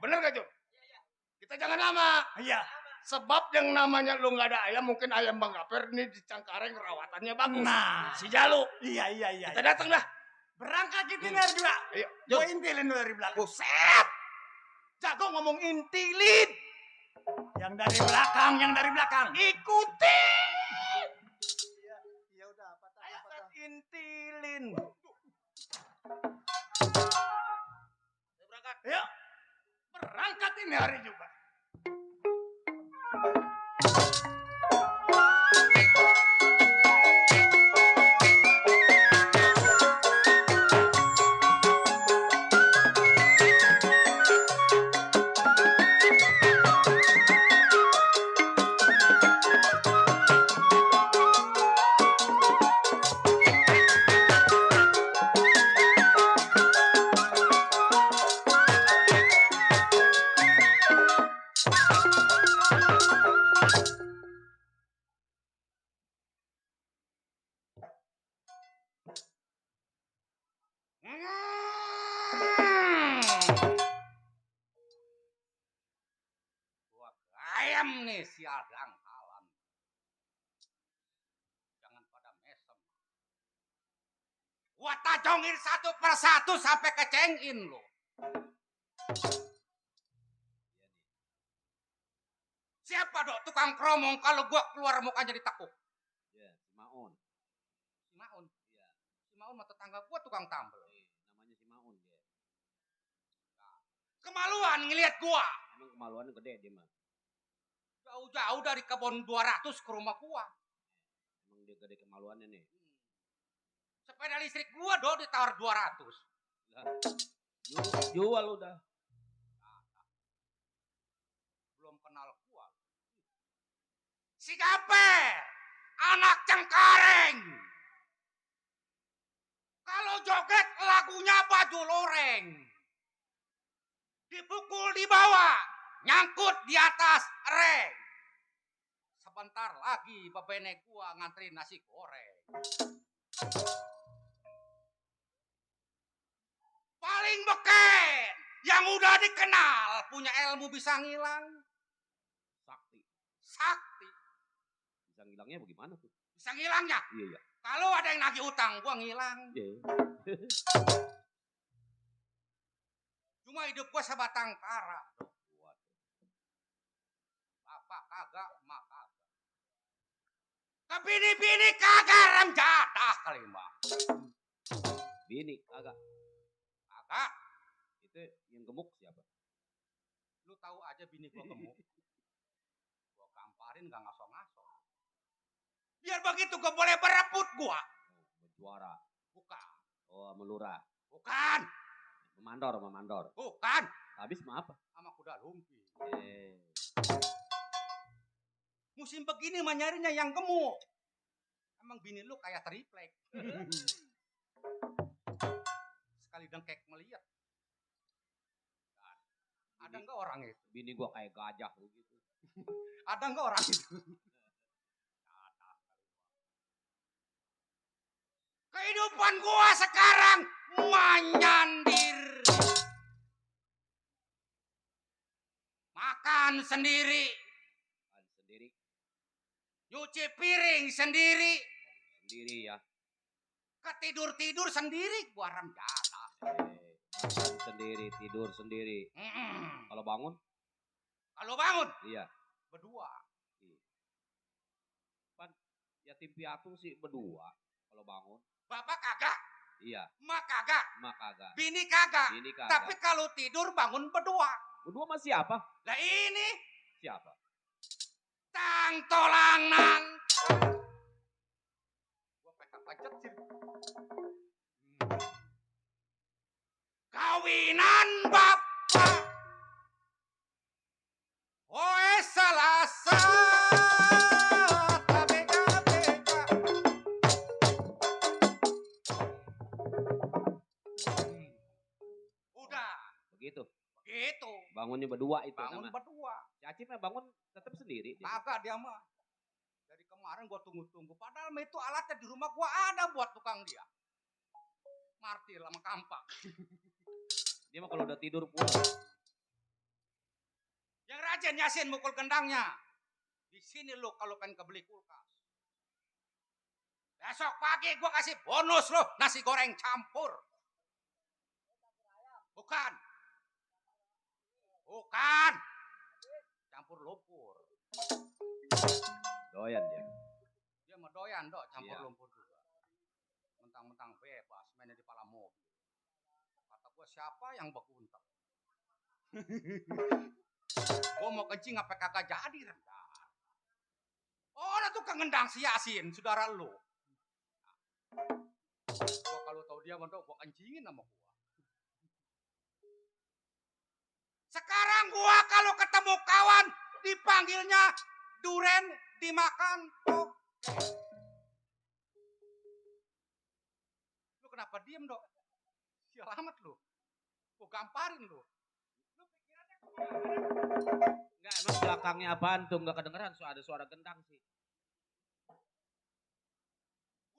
Bener gak Jum? Kita jangan lama. Iya. Sebab yang namanya lu nggak ada ayam, mungkin ayam Bang Gaper nih di Cangkareng rawatannya bagus. Nah. Si Jalu. Iya. Kita datang dah. Berangkat kitiner juga. Ayo. Gua intilin lu dari belakang. Buset. Jago ngomong intilin. Yang dari belakang. Ikuti. Iya udah patah. Intilin. Berangkat. Ayo. Berangkat ini hari juga. Ayam nih siadang alam. Jangan pada mesem. Gua tajongin satu persatu sampai kecengin lo. Siapa dok tukang kromong kalau gua keluar mukanya ditekuk? Ya, si Maun. Si Maun. Iya, Si Maun mah tetangga gua tukang tambel. namanya si Maun dia. Kemaluan ngelihat gua. Emang kemaluan gede dia mah. Jauh-jauh dari kebun 200 ke rumah gua. Emang dia gede kemaluannya nih. Sepeda listrik gua ditawar 200. Lah, jual udah. Belum kenal gua. Si Gaper, anak Cengkareng. Kalau joget lagunya baju loreng. Dipukul di bawah, nyangkut di atas reng. Sebentar lagi bebene gua nganterin nasi goreng. Paling beken, yang udah dikenal, punya ilmu bisa ngilang. Sakti. Bisa ngilangnya bagaimana tuh? Bisa ngilangnya. Iya. Kalau ada yang nagih utang, gua ngilang. Iya. Cuma hidup gua sebatang kara. Bapak kagak, mak kagak. Kebini-bini kagak rem jatah kali mah. Bini agak. Kagak. Itu yang gemuk siapa? Lu tahu aja bini gua gemuk. Gua kamparin gak ngaso-ngaso. Biar begitu gua boleh berebut gua. Juara. Bukan. Oh, melurah. Bukan. Memandor. Bukan. Habis mah apa? Sama kuda lumping. Eh. Musim begini mah nyarinya yang gemuk. Emang bini lu kayak triplek. Sekali dengkek melihat. Ada enggak orang itu? Bini gua kayak gajah begitu. Ada enggak orang itu? Kehidupan gua sekarang menyandir. Makan sendiri. Nyuci piring sendiri. Sendiri ya. Ketidur-tidur sendiri gua rem jatah. Makan sendiri, tidur sendiri. Kalau bangun? Kalau bangun? Iya. Berdua. Pan yatim piatu sih berdua kalau bangun. Bapak kagak. Iya. Mak kagak. Mak kagak. Bini kagak. Bini kagak. Tapi kalau tidur bangun berdua. Berdua mah siapa? Lah ini Siapa? tang tolang nang. Gua petak pacet sih. Kawinan bapak. Oe salasa. Tabega-bega. Udah. Begitu. Begitu. Bangunnya berdua itu Bangun nama. berdua. Si Acip mah bangun tetap sendiri. Dia. Kagak dia mah. Dari kemarin gua tunggu-tunggu. Padahal mah itu alatnya di rumah gua ada buat tukang dia. Martil sama kampak. Dia mah kalau udah tidur pulang. Yang rajin Yasin mukul gendangnya. Di sini lo kalau pengen kebeli kulkas. Besok pagi gua kasih bonus lo nasi goreng campur. Bukan. Bukan. Campur lumpur. Doyan dia. Dia mah doyan dok campur Iya. lumpur juga. Mentang-mentang bebas mainnya di pala mobil. Kata gua siapa yang bekuntak? Gua mau kencing apa kagak jadi rendah. Oh, ada tukang ngendang si Yasin, saudara lu. Gua kalau tahu dia mah gua kencingin sama gua. Sekarang gua kalau ketemu kawan dipanggilnya duren dimakan toke. Lu kenapa diem dok? Sial amat lu. Gua gamparin lu. Lu pikirannya kemana? Enggak, emang belakangnya apaan tuh? Enggak kedengeran, ada suara gendang sih.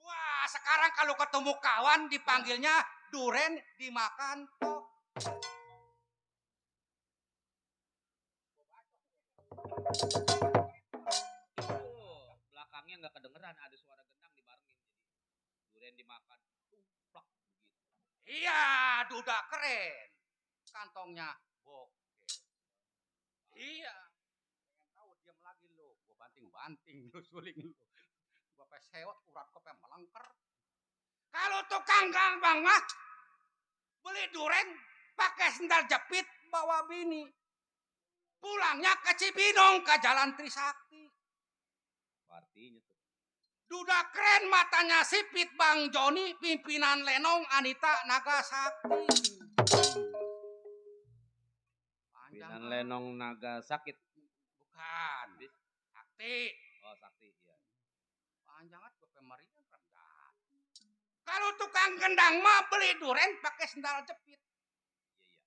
Wah, sekarang kalau ketemu kawan dipanggilnya duren dimakan toke. Belakangnya nggak kedengeran, ada suara gendang dibarengin. Jadi durian dimakan, plak begitu. Iya, duda keren. Kantongnya bokeh. Iya. Pengen tahu diam lagi lu. Gua banting-banting lu, suling lu. Gua pesewat urat gua pengen melengker. Kalau tukang gangbang mah beli duren pakai sendal jepit bawa bini. Pulangnya ke Cibinong ke Jalan Trisakti. Artinya tuh. Duda keren matanya sipit Bang Joni, pimpinan Lenong Anita Nagasakti. Pimpinan Lenong Naga sakit. Bukan. Sakti. Oh, sakti, iya. Panjang atuh pemerian rendah. Kalau tukang gendang mah beli duren pakai sendal jepit. Iya.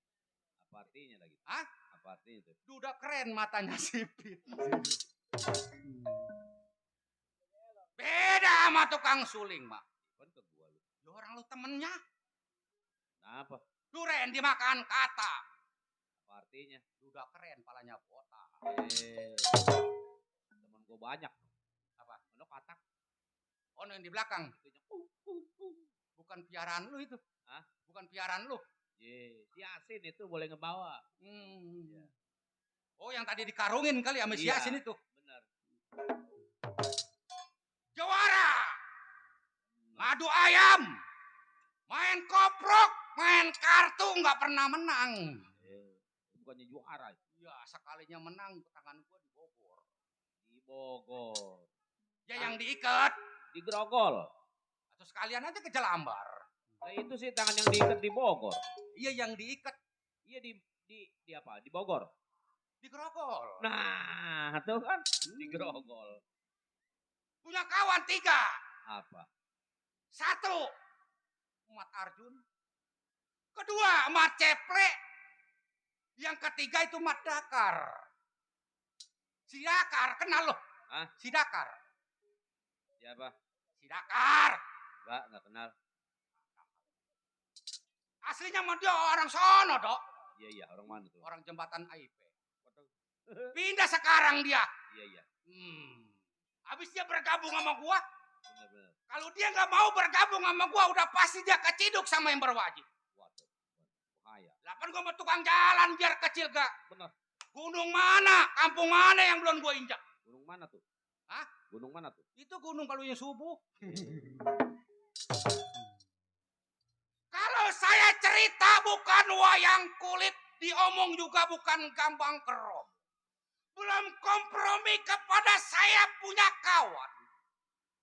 Apa artinya lagi? Hah? Apa artinya tuh? Duda keren matanya sipit. Beda sama tukang suling, Mak. Kan ke gua lu. Ya orang lu temennya. Kenapa? Duren dimakan kata. Apa artinya? Duda keren palanya botak. Temen gua banyak. Apa? Lo katak. Oh, yang di belakang. Itunya. Bukan piaraan lu itu. Hah? Bukan piaraan lu. Si Asin itu boleh ngebawa. Iya. Oh, yang tadi dikarungin kali sama si Iya. Yasin itu. Bener. Jawara. Ngadu ayam. Main koprok, main kartu nggak pernah menang. Bukannya juara. Ya, sekalinya menang tangan gua di Bogor. Di Bogor. Ya yang diikat. Di Grogol. Atau sekalian aja ke Jelambar. Nah, itu sih tangan yang diikat di Bogor. Iya yang diikat Iya di apa? Di Bogor. di Grogol. Nah, tuh kan di Grogol. Punya kawan 3. Apa? 1, Mat Arjun. 2, Mat Ceple. Yang ketiga itu Mat Dakar. Si Dakar, kenal lo? Hah? Si Dakar. Siapa? Si Dakar. Enggak kenal. Aslinya mah dia orang sono, Dok. Iya, orang mana tuh? Orang jembatan AIP. Pindah sekarang dia. Iya. Habis dia bergabung sama gua. Bener. Kalau dia nggak mau bergabung sama gua, udah pasti dia keciduk sama yang berwajib. Waduh. Bahaya. Lah kan gua mau tukang jalan biar kecil gak. Bener. Gunung mana, kampung mana yang belum gua injak? Gunung mana tuh? Hah? Gunung mana tuh? Itu gunung kalau yang subuh. Kalau saya cerita bukan wayang kulit, diomong juga bukan gambang kerom. Belum kompromi kepada saya punya kawan.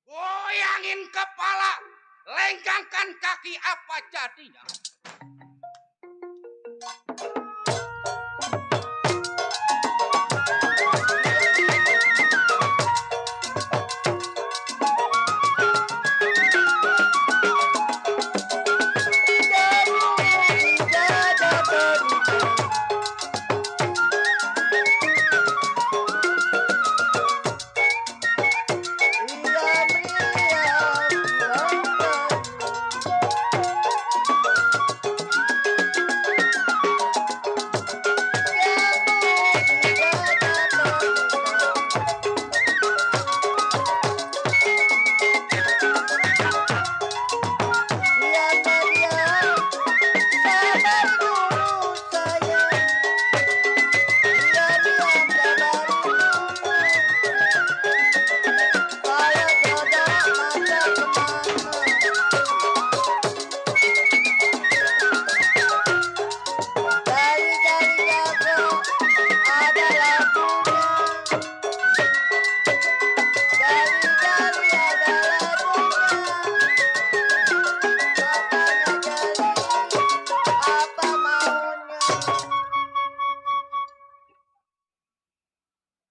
Goyangin kepala, lenggangkan kaki, apa jadinya?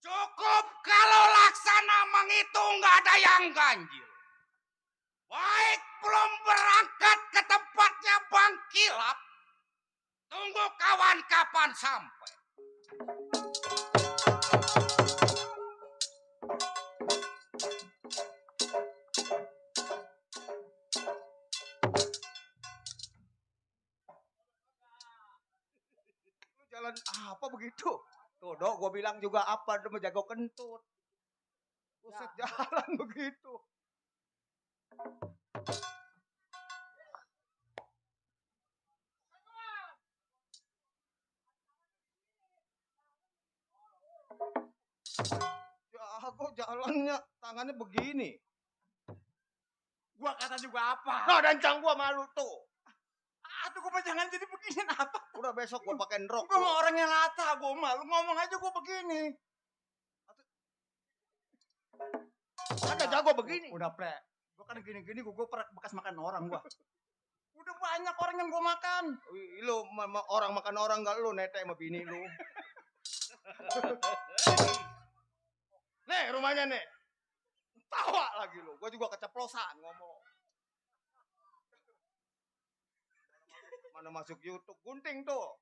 Cukup kalau laksana menghitung nggak ada yang ganjil. Baik belum berangkat ke tempatnya Bang Kilap. Tunggu kawan kapan sampai. Lu jalan apa begitu? Tuh, Dok, gua bilang juga apa, lu menjaga kentut. Buset, jalan begitu. Jago jalannya, tangannya begini. Gua kata juga apa? Nah, dancang gua malu tuh. Atuh gua mah jangan jadi begini apa? Udah besok gua pakein rok. Gua mah orangnya latah, gua mah. Lu ngomong aja gua begini. Ada jago begini. Udah pre. Gua kan gini-gini gua bekas makan orang gua. Udah banyak orang yang gua makan. Lu orang makan orang enggak lu netek sama bini lu. Nih rumahnya nih. Tawa lagi lu. Gua juga keceplosan ngomong. Mana masuk YouTube gunting tuh.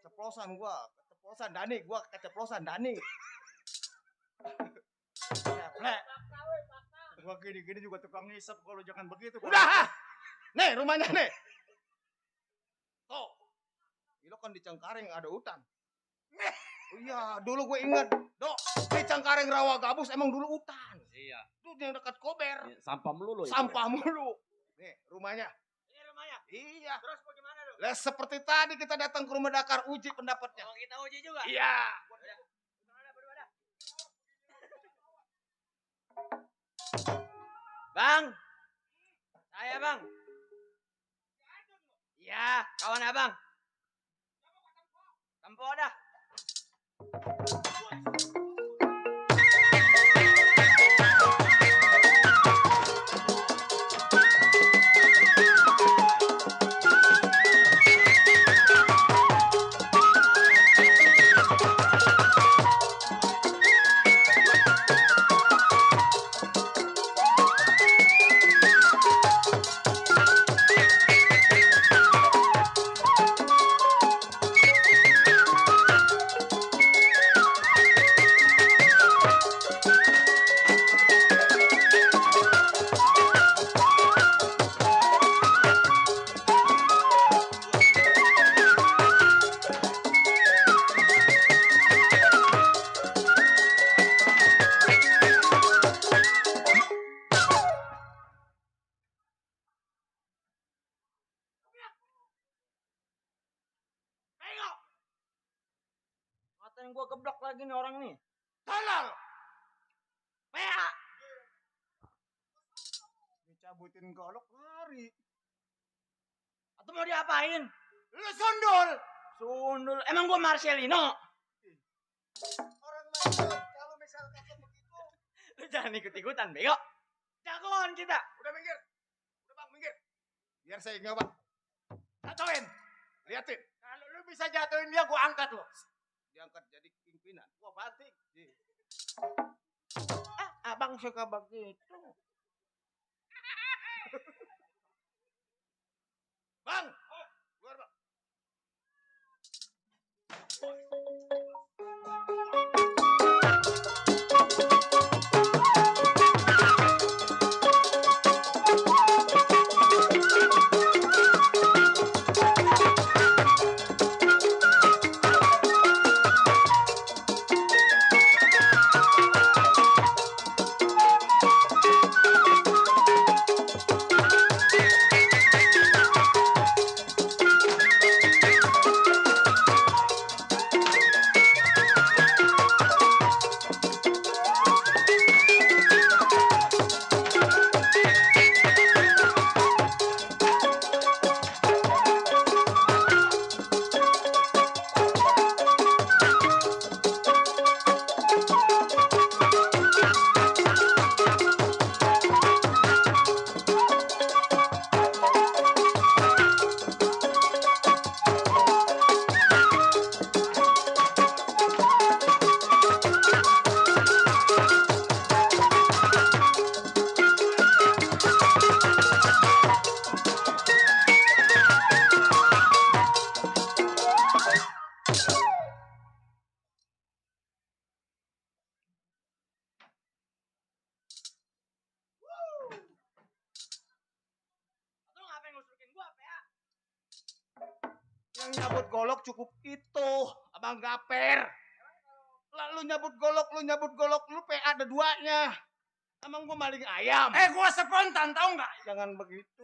Keceplosan gua, keceplosan Dani, gua keceplosan Dani. Plek. Gua gini-gini juga tukang ngisep, kalau jangan begitu. Udah. Nih rumahnya nih. Tuh. Lo kan di Cengkareng ada hutan. Oh iya, dulu gue inget. Dok, di Cengkareng Rawa Gabus emang dulu hutan. Iya. Itu yang dekat Kober. Sampah melulu itu. Sampah mulu. Nih rumahnya. Ini rumahnya. Iya. Terus mau gimana lu? Lah seperti tadi kita datang ke rumah Dakar uji pendapatnya. Oh, kita uji juga. Iya. Bang. Saya, Bang. Iya, kawan Abang. Tempo dah. Tengok. Ngatain gua geblok lagi nih orang nih. Tolol. PA. Dicabutin golok lari. Atau mau diapain? Lu sundul. Sundul. Emang gua Marcelino? Orang main kalau misal kata begitu. Lu jangan ikut-ikutan, bego. Jagoan kita. Udah minggir. Udah Bang minggir. Biar saya nyoba. Jatuhin. Liatin. Kalau lu bisa jatuhin dia, gua angkat lu. Diangkat jadi pimpinan. Gua banting. Abang suka begitu. Bang. Keluar Bang. Lu ngapain ngusukin gua, PA? Yang nyabut golok cukup itu, Abang Gaper. Lalu nyabut golok, lu PA ada duanya. Emang gua maling ayam. Gua spontan, tahu nggak? Jangan begitu.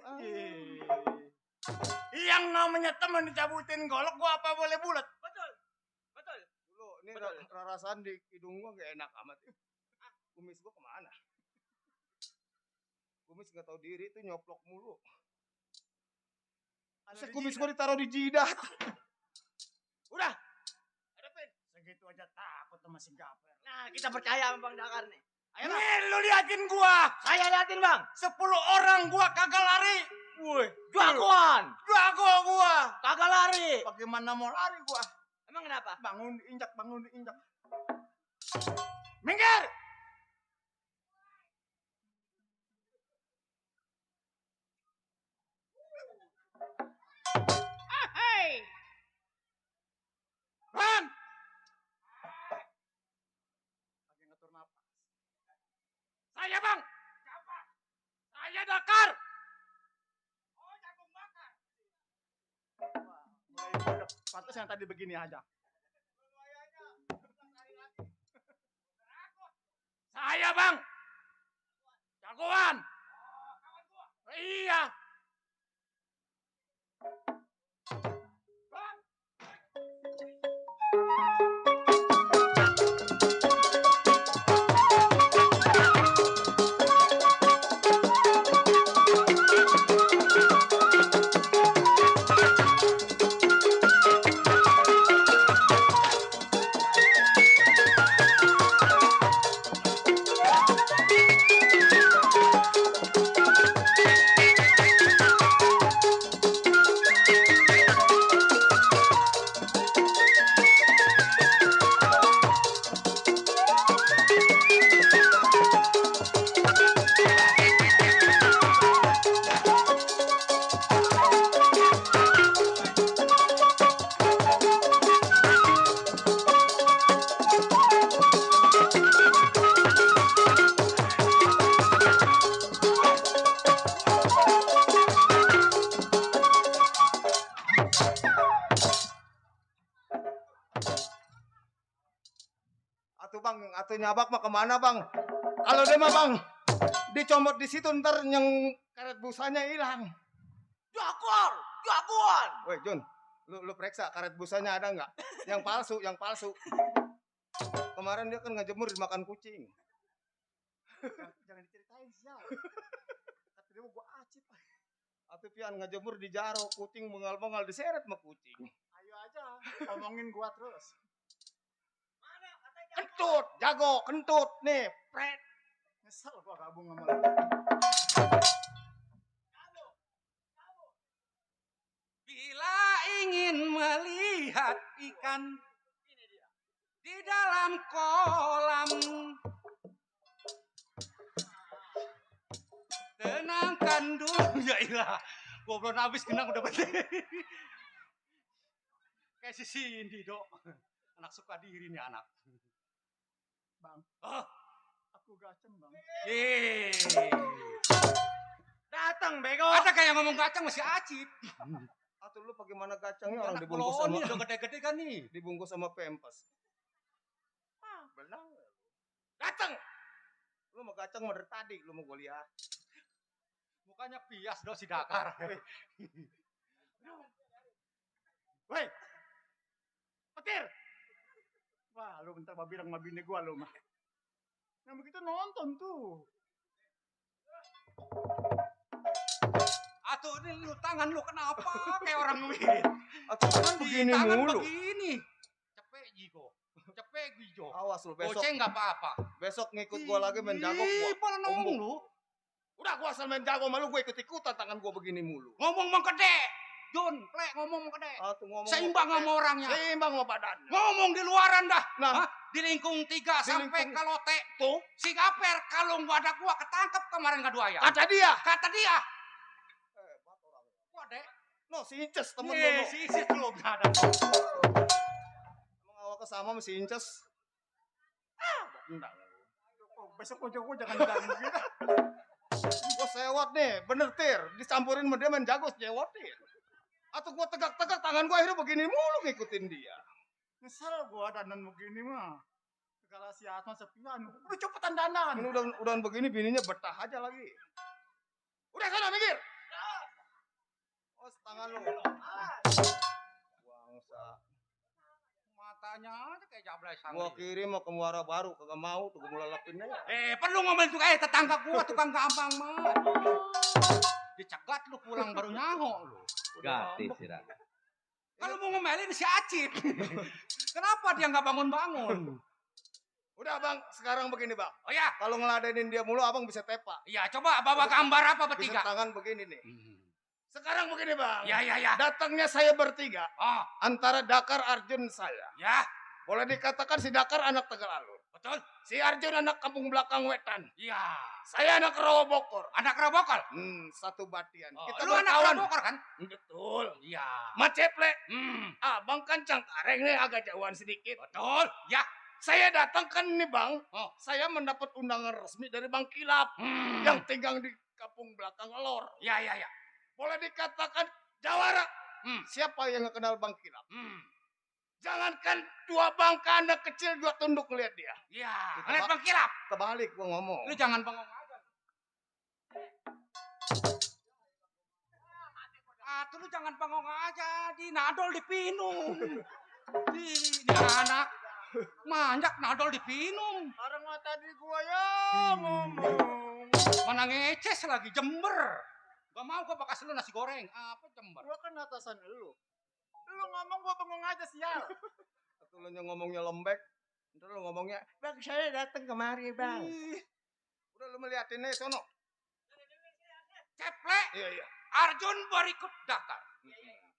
Yang namanya temen dicabutin golok, gua apa boleh bulat? Betul. Betul. Dulu ini Betul. rarasan di hidung gua gak enak amat. Kumis gua kemana? Kumis gak tahu diri tuh nyoplok mulu. Saya kumis gue ditaruh di jidat. Udah. Hadapin. Segitu aja takut sama si Gaper. Nah, kita percaya sama Bang Dakar nih. Ayo, Bang. Nih, lu liatin gua. Saya liatin, Bang. 10 orang gua kagak lari. Woi, jagoan. Jago gua. Kagak lari. Bagaimana mau lari gua? Emang kenapa? Bangun diinjak. Minggir. Bang. Lagi ngatur napas. Saya, Bang. Siapa? Saya Dakar. Oh, jagung bakar. Wah, mulai bodoh. Pantas yang tadi begini aja. Saya, Bang. Jagoan. Iya. Bang. Atuh bang, atuh nyabak mah kemana bang? Kalau dia mah bang, dicomot di situ ntar yang karet busanya hilang. Jagoan. Woi Jun, lu periksa karet busanya ada nggak? Yang palsu. Kemarin dia kan ngejemur dimakan kucing. Jangan diceritain sial. Kata dia gua acip. Atuh pian ngejemur di jaro, kucing bengal-bengal diseret sama kucing. Ayo aja, omongin gua terus. Kentut, jago, kentut nih, pret. Nyesel gua gabung sama lu. Bila ingin melihat ikan di dalam kolam, tenangkan dulu. Ya ilah, gua belum habis genang udah berdiri. Kayak si Cindy dok, anak suka diri nih anak. Bang, aku gaceng bang. Yeay. Datang bego. Ada kayak ngomong gacang masih acip. Atuh lu bagaimana kacangnya orang Anak dibungkus Bologna sama udah gede-gede kan nih. dibungkus sama pempes. Belang. Gacang. Lu mau gacang mau dari tadi, lu mau gua lihat. Mukanya pias dong si Dakar. Woi, petir. Wah, lu bentar mau bilang sama bini gua lu mah. Yang begitu nonton tuh. Atuh ini lu tangan lu kenapa kayak orang duit? Atuh kan begini Tangan mulu. begini. Cepet Jiko. Cepet Gijo. Awas lu besok. Goceng nggak apa-apa. Besok ngikut gua lagi main jago gua. Pada ngomong umbuk. lu. Udah gua asal main jago malu gua ikut-ikutan tangan gua begini mulu. Ngomong mau gede. Jun, plek ngomong mau gede. Atuh ngomong Seimbang sama orangnya. Seimbang sama badannya. Ngomong di luaran dah. Nah. Hah? Di lingkung 3 sampai lingkung- Kalote. Tuh, Si Gaper kalau wadah gua ketangkep kemarin ngadu ayam. kata dia. Kata dia. Hebat orang. Wadah. No, si Inces temen lu. Nih, No. si Isis belum ada. Emang awal kesama sama si Inces. Enggak. Besok ujung jangan bilang begitu. Gua sewot nih, bener tir. Dicampurin sama dia main jago sejewotin. Atau gua tegak-tegak tangan gua akhirnya begini mulu ngikutin dia. Nyesel gua dandan begini mah. Segala si Asma sepian. Udah cepetan dandan. Ini udah begini bininya betah aja lagi. Udah sana mikir. Oh, tangan lu. Bangsa. Matanya aja kayak jablay Gua sangri. kirim mau ke Muara Baru, kagak mau tuh gua mulai lepin aja. Perlu ngomongin tuh tetangga gua tukang gampang mah. Dicegat lu pulang baru nyaho lu. Gratis sih, Ra. Kalau mau ngomelin si Acip. Kenapa dia nggak bangun-bangun? Udah bang, sekarang begini bang. Oh ya, Kalau ngeladenin dia mulu abang bisa tepak. iya coba bawa gambar apa Bisa bertiga? tangan begini nih. Sekarang begini bang. Ya, ya, ya. Datangnya saya bertiga. Oh, Antara Dakar, Arjun, saya. ya, Boleh dikatakan si Dakar anak Tegal Alur. betul. Si Arjun anak kampung belakang Wetan. Iya. Saya anak Rawabokor. Anak Rabokal. Satu batian. Oh, Kita lu anak berkawan. Rabokal kan? Betul. Iya. Maceple. Hmm, Abang kan Cangkareng nih agak jauhan sedikit. betul. Ya. Saya datang kan nih bang. Oh. Saya mendapat undangan resmi dari Bang Kilap. Yang tinggal di kampung belakang Lor. Ya, ya, ya. Boleh dikatakan jawara. Hmm. Siapa yang nggak kenal Bang Kilap? Hmm. Jangankan dua bangka anak kecil juga tunduk ngeliat dia. Ya. Kita Ngeliat bak- Bang Kilap. Kebalik gua ngomong. Lu jangan bengong aja. Tuh lu jangan bengong aja. Di nadol dipinum. Ini anak. Manjak nadol dipinum. Orang tadi gua ya ngomong. Mana ngeces lagi, Jember. Gak mau gua bakas lu nasi goreng. Apa Jember? Gua kan atasan lu. Lu ngomong gua bengong aja sial. Atau lu ngomongnya lembek. Ntar lu ngomongnya, bang saya datang kemari bang. Udah lu melihatin nih sono. Ceple, Iya iya. Arjun berikut Dakar.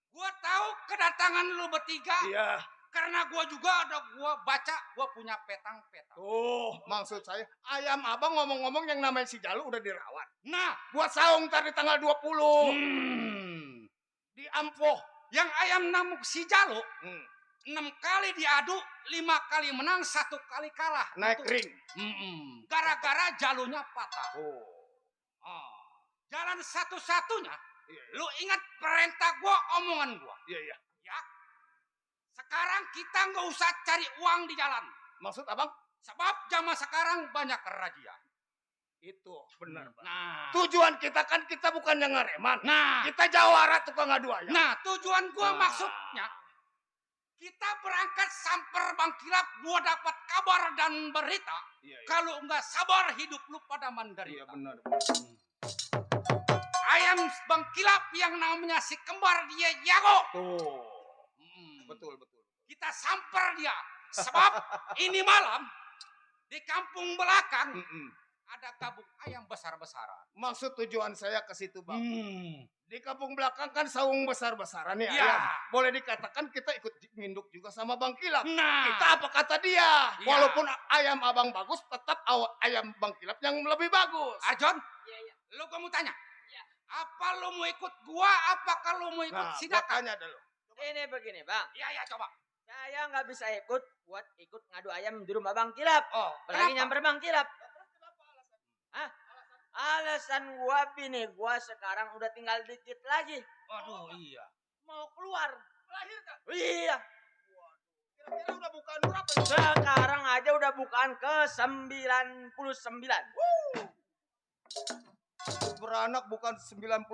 Gua tahu kedatangan lu bertiga. Iya. Karena gua juga ada gua baca, gua punya petang-petang. Tuh, maksud saya ayam abang ngomong-ngomong yang namanya si Jalu udah dirawat. Nah, Buat saung ntar di tanggal 20. Di Ampoh. yang ayam namuk si Jalo, Hmm. 6 kali diadu, 5 kali menang, 1 kali kalah. Naik Itu- ring. Gara-gara jalunya patah. Oh. Jalan satu-satunya, Iya, iya. lu ingat perintah gua, omongan gua. Iya, iya. Ya. Sekarang kita nggak usah cari uang di jalan. Maksud abang? Sebab zaman sekarang banyak razia. Itu benar, Bang. Nah, Tujuan kita kan kita bukan yang ngareman. nah, Kita jawara tukang adu ayam. nah, tujuan gua Nah. maksudnya, kita berangkat samper Bang Kilap, gua dapat kabar dan berita. Iya, iya. Kalau nggak sabar hidup lu pada Iya, menderita. benar. Ayam Bang Kilap yang namanya si kembar dia jago. Tuh. Hmm. Betul, betul. Kita samper dia. Sebab ini malam di kampung belakang Mm-mm. ada gabung ayam besar-besaran. Maksud tujuan saya ke situ, Bang. Hmm. Di kampung belakang kan saung besar-besaran nih Iya. ayam. Boleh dikatakan kita ikut nginduk juga sama Bang Kilap. Nah, Kita apa kata dia? Iya. Walaupun ayam abang bagus, tetap ayam Bang Kilap yang lebih bagus. Arjon, lu gua mau tanya. Apa lu mau ikut gua? Apa kalau mau ikut Nah, si gua Dakar? tanya dulu. Ini begini bang, Iya, coba. saya nggak bisa ikut buat ikut ngadu ayam di rumah Bang Kilap. Oh, Apalagi kenapa? nyamper Bang Kilap. Hah? Alasan gua bini gua sekarang udah tinggal dikit lagi. Aduh, iya. Mau keluar. Melahirkan. Iya. Kira-kira udah bukaan berapa ya? Sekarang aja udah bukaan ke 99. Beranak bukan 99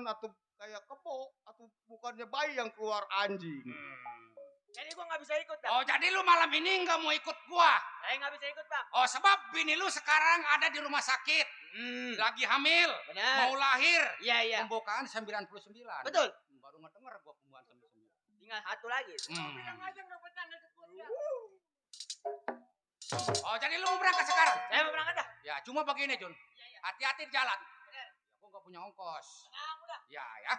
atau kayak kebo atau bukannya bayi yang keluar anjing. Jadi gua nggak bisa ikut bang. Oh, jadi lu malam ini nggak mau ikut gua? Saya nggak bisa ikut bang. Oh, sebab bini lu sekarang ada di rumah sakit. Lagi hamil. Benar. Mau lahir. Iya iya. Pembukaan 99. Betul. Baru ngedenger gua pembukaan 99. Tinggal satu lagi. Oh, jadi lu mau berangkat sekarang? Saya mau berangkat dah. Ya, cuma begini, Jun. Hati-hati di jalan. Ya, gua nggak punya ongkos. Ya, ya.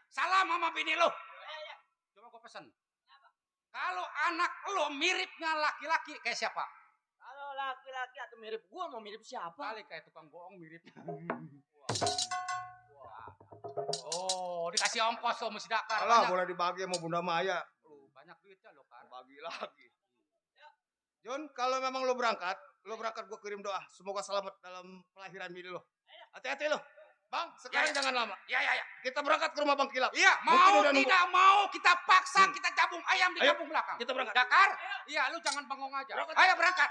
Salam sama bini lu. Coba gua pesen. Kalau anak lu miripnya laki-laki kayak siapa? Kalau laki-laki atau mirip gua mau mirip siapa? Kali kayak tukang bohong mirip. Wah. Oh, dikasih ongkos lo mesti Dakar. Alah, Banyak. boleh dibagi sama Bunda Maya. Banyak duitnya lo kan. Bagi lagi. Jun, kalau memang lo berangkat gue kirim doa. Semoga selamat dalam kelahiran bini lo. Hati-hati lo. Bang, sekarang Ya, ya. jangan lama. Ya, ya, ya. Kita berangkat ke rumah Bang Kilap. Iya, Mungkin mau udah nunggu. tidak mau kita paksa Hmm. kita cabung ayam di Ayo, kampung belakang. kita berangkat. Dakar? Iya, lu jangan bengong aja. Berangkat. Ayo berangkat.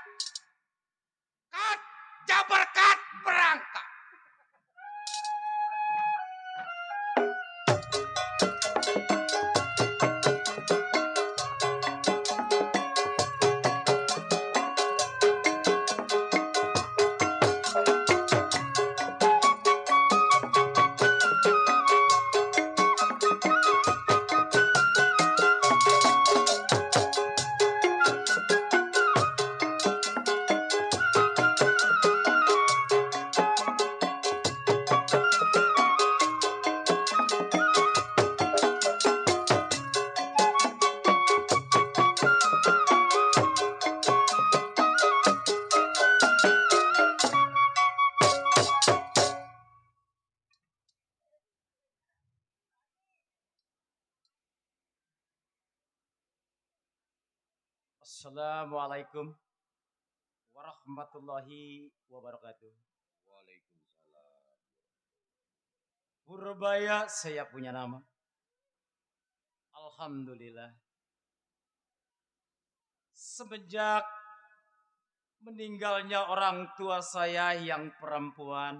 Kat, jabarkat, berangkat. Assalamualaikum warahmatullahi wabarakatuh. Waalaikumsalam. Purbaya saya punya nama. Alhamdulillah. Semenjak meninggalnya orang tua saya yang perempuan,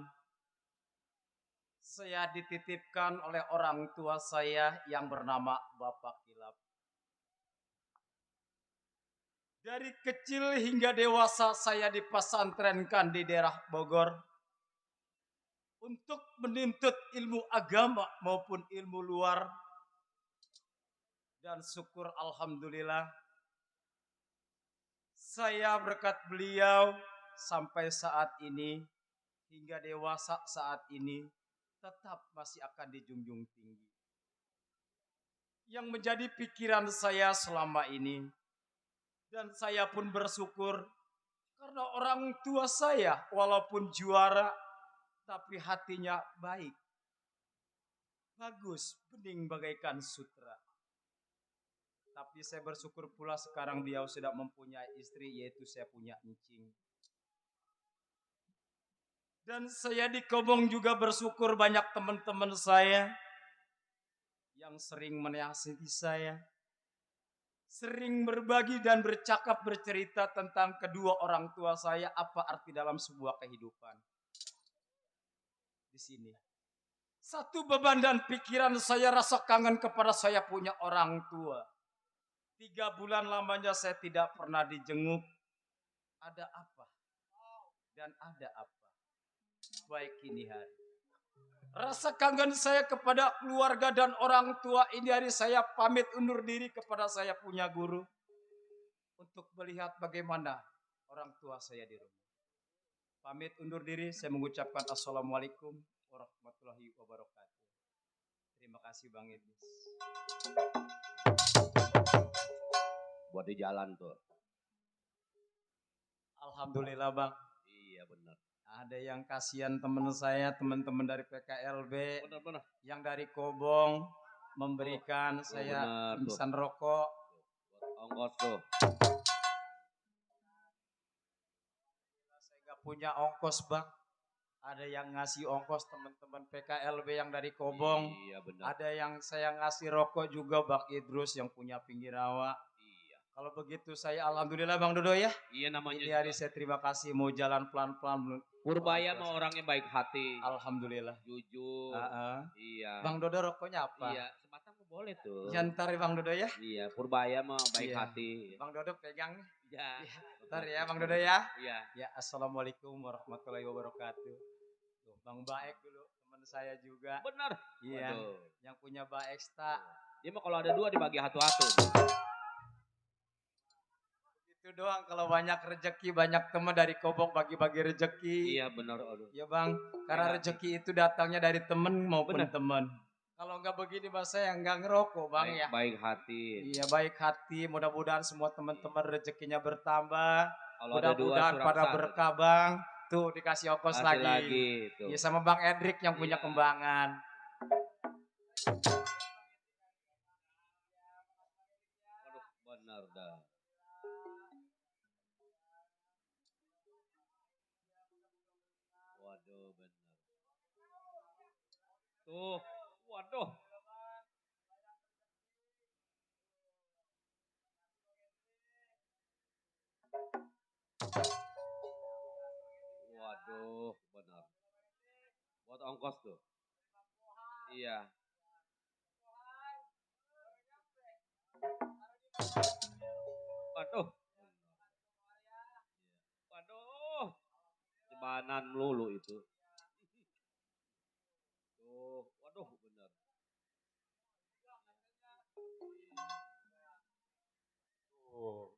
saya dititipkan oleh orang tua saya yang bernama Bapak Kilap. Dari kecil hingga dewasa saya dipesantrenkan di daerah Bogor untuk menuntut ilmu agama maupun ilmu luar. Dan syukur alhamdulillah saya berkat beliau sampai saat ini hingga dewasa saat ini tetap masih akan dijunjung tinggi. Yang menjadi pikiran saya selama ini, dan saya pun bersyukur karena orang tua saya walaupun juara tapi hatinya baik. Bagus, bening bagaikan sutra. Tapi saya bersyukur pula sekarang beliau sudah mempunyai istri, yaitu saya punya encing. Dan saya di Kobong juga bersyukur banyak teman-teman saya yang sering menasihati saya, sering berbagi dan bercakap bercerita tentang kedua orang tua saya, apa arti dalam sebuah kehidupan. Di sini satu beban dan pikiran saya rasa kangen kepada saya punya orang tua. 3 bulan lamanya saya tidak pernah dijenguk. Ada apa? Dan ada apa? Baik ini hari. Rasa kangen saya kepada keluarga dan orang tua ini hari saya pamit undur diri kepada saya punya guru. Untuk melihat bagaimana orang tua saya di rumah. Pamit undur diri, saya mengucapkan Assalamualaikum warahmatullahi wabarakatuh. Terima kasih Bang Idris. Buat di jalan tuh. Alhamdulillah Bang. Iya benar. Ada yang kasihan teman saya, teman-teman dari PKLB, Benar. yang dari Kobong memberikan saya benar, insan rokok. Buat ongkos tuh. Saya nggak punya ongkos Bang. Ada yang ngasih ongkos teman-teman PKLB yang dari Kobong. Iya benar. Ada yang saya ngasih rokok juga Bang Idrus yang punya pinggir rawa. Iya. Kalau begitu saya alhamdulillah Bang Dodo ya. Iya namanya. Ini hari saya terima kasih mau jalan pelan-pelan. Purbaya mah orangnya baik hati. Alhamdulillah. Jujur. Iya. Bang Dodo rokoknya apa? Iya, sebatang mah boleh tuh. Jantar Bang Dodo ya. Iya, Purbaya mah baik Iya. hati. Bang Dodo pegang nih. Iya. Bentar ya Bang Dodo ya. Iya. Ya assalamualaikum warahmatullahi wabarakatuh. Tuh, Bang Baek dulu teman saya juga. Benar. Iya. Waduh. Yang punya Baeksta. Dia mah kalau ada 2 dibagi hatu-hatu. Itu doang, kalau banyak rezeki banyak teman dari Kobong bagi-bagi rezeki. Iya benar. Aduh. Ya Bang, karena Iya. rezeki itu datangnya dari teman maupun Bener. teman. Kalau nggak begini Mas saya nggak ngerokok Bang Baik, ya. baik hati. Iya baik hati, mudah-mudahan semua teman-teman rezekinya bertambah. Kalau ada 2 Mudah-mudahan surat pada satu. berkah Bang. Tuh dikasih ongkos Kasih lagi. tuh. Ya sama Bang Edrik yang punya Iya. kembangan. Aduh, benar dah. Waduh, benar. Tuh, waduh. Waduh, benar. Buat ongkos tuh. Iya. Waduh. Waduh. Jebanan melulu itu. Tuh, waduh benar.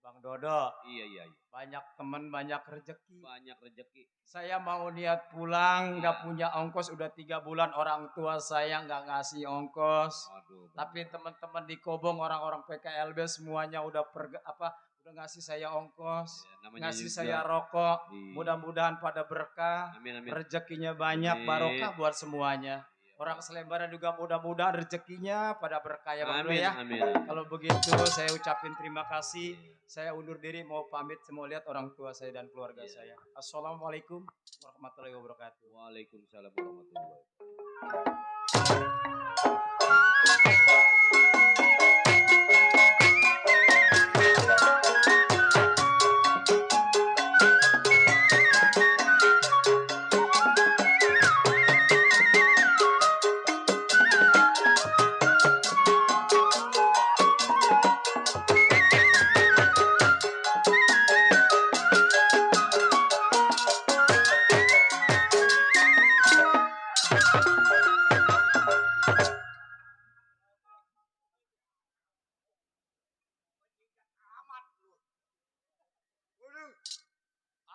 Bang Dodo, Iya. banyak teman banyak rezeki. Banyak rezeki. Saya mau niat pulang, nggak punya ongkos udah 3 bulan, orang tua saya nggak ngasih ongkos. Waduh. Tapi teman-teman di Kobong, orang-orang PKLB semuanya udah udah ngasih saya ongkos, Ya, namanya ngasih juga. saya rokok. Iya. Mudah-mudahan pada berkah, Amin. rezekinya banyak, Amin. barokah buat semuanya. Iya, Orang selembaran juga mudah-mudahan rezekinya pada berkaya Bang Dul Amin, ya. amin. Kalau begitu saya ucapin terima kasih. Saya undur diri mau pamit mau lihat orang tua saya dan keluarga saya. Assalamualaikum warahmatullahi wabarakatuh. Waalaikumsalam warahmatullahi wabarakatuh.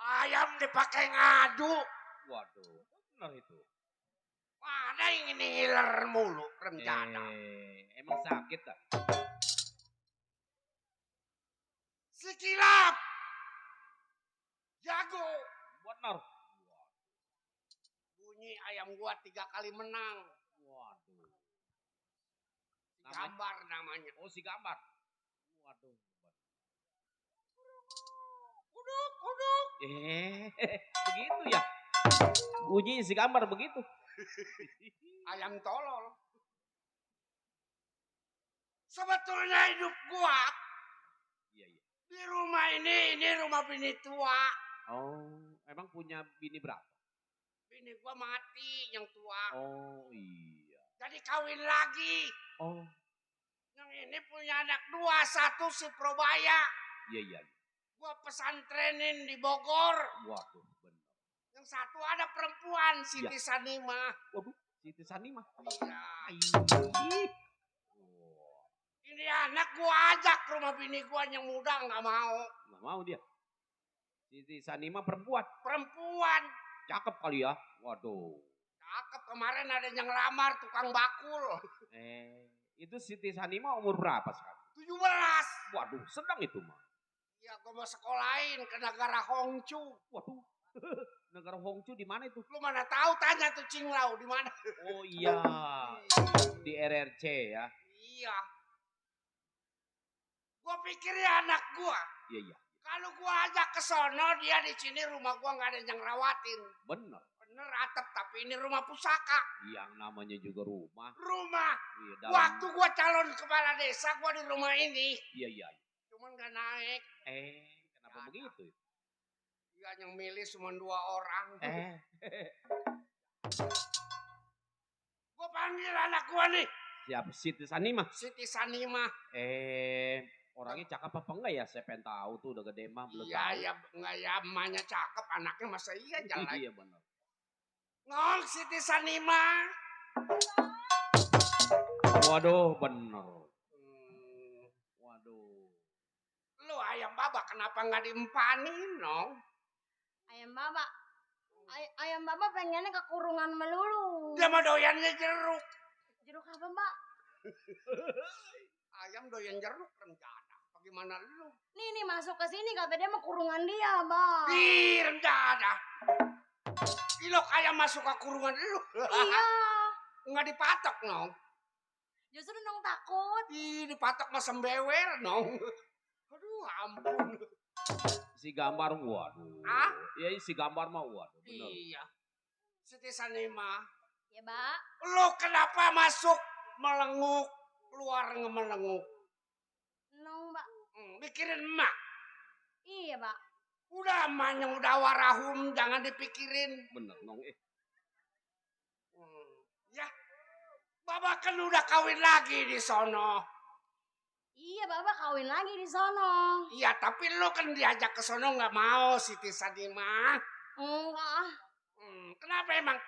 Ayam dipakai ngadu. Waduh, benar itu. Mana yang ini ngiler mulu rencana. Emang sakit tak? Si kilap. Jago. Benar. Bunyi ayam gua 3 kali menang. Waduh. Gambar namanya. Oh, si gambar. Waduh. Kuduk. Begitu ya. Bunyi si gambar begitu. Ayam tolol. Sebetulnya hidup gua Iya, iya. di rumah ini rumah bini tua. Oh, emang punya bini berapa? Bini gua mati yang tua. Oh, iya. Jadi kawin lagi. Oh, Yang ini punya anak 2, 1 si Probaya. iya, iya. Gua pesantrenin di Bogor. Waduh, benar. Yang 1 ada perempuan, Siti Sanima. Waduh, Siti Sanima. Iya. Ih. Oh, Ini anak gua ajak ke rumah bini gua yang muda nggak mau. nggak mau dia. Siti Sanima perempuan. Perempuan. Cakep kali ya. Waduh. Cakep, kemarin ada yang lamar tukang bakul. Itu Siti Sanima umur berapa sekarang? 17. Waduh, sedang itu mah. Ya gua mau sekolahin ke negara Hongchu. Waduh. Negara Hongchu di mana itu? Lu mana tahu, tanya tuh Cinglau di mana. Oh iya, di RRC ya. Iya. Gua pikir ya anak gua. Iya, iya. Kalau gua ajak ke sono, dia di sini rumah gua nggak ada yang rawatin. Bener. Bener atap, tapi ini rumah pusaka. Yang namanya juga rumah. Rumah. Iya, dalam. Waktu gua calon kepala desa, gua di rumah ini. Iya, iya. Cuman gak naik. Kenapa Nggak begitu? Dia yang milih cuma 2 orang. Gua panggil anak gua nih. Siapa? Siti Sanima. Siti Sanima. Orangnya cakep apa enggak ya? Saya pengen tahu tuh, udah gede mah belum Iya, tahu. ya, enggak ya, emaknya cakep, anaknya masa iya jalan. Iya benar. Ngong Siti Sanima. Waduh, bener. Waduh. Lu ayam baba kenapa nggak diempanin, Nong? Ayam baba. Ayam baba pengennya ke kurungan melulu. Dia mah doyannya jeruk. Jeruk apa, Mbak? Ayam doyan jeruk rencana. Bagaimana lu? Nih masuk ke sini kata dia mau kurungan dia, Mbak. Ih, rencana. Ilok ayam masuk ke kurungan lu. Iya. Nggak dipatok, Nong. Justru Nong takut. Ih, dipatok mah sembewer, Nong. Aduh, ampun. Si gambar, waduh. Hah? Iya, si gambar mah, waduh. Bener. Iya. Siti Sanima. Ya, Mbak. Lu kenapa masuk melenguk, keluar ngemelenguk? Nong, Mbak. Mikirin emak. Iya, Mbak. Udah emaknya udah warahum, jangan dipikirin. Bener, Nong. Ya, Baba kan udah kawin lagi di sono. Iya, Baba kawin lagi di sono. Iya, tapi lu kan diajak ke sono nggak mau, Siti Sanima. Enggak. Kenapa emang?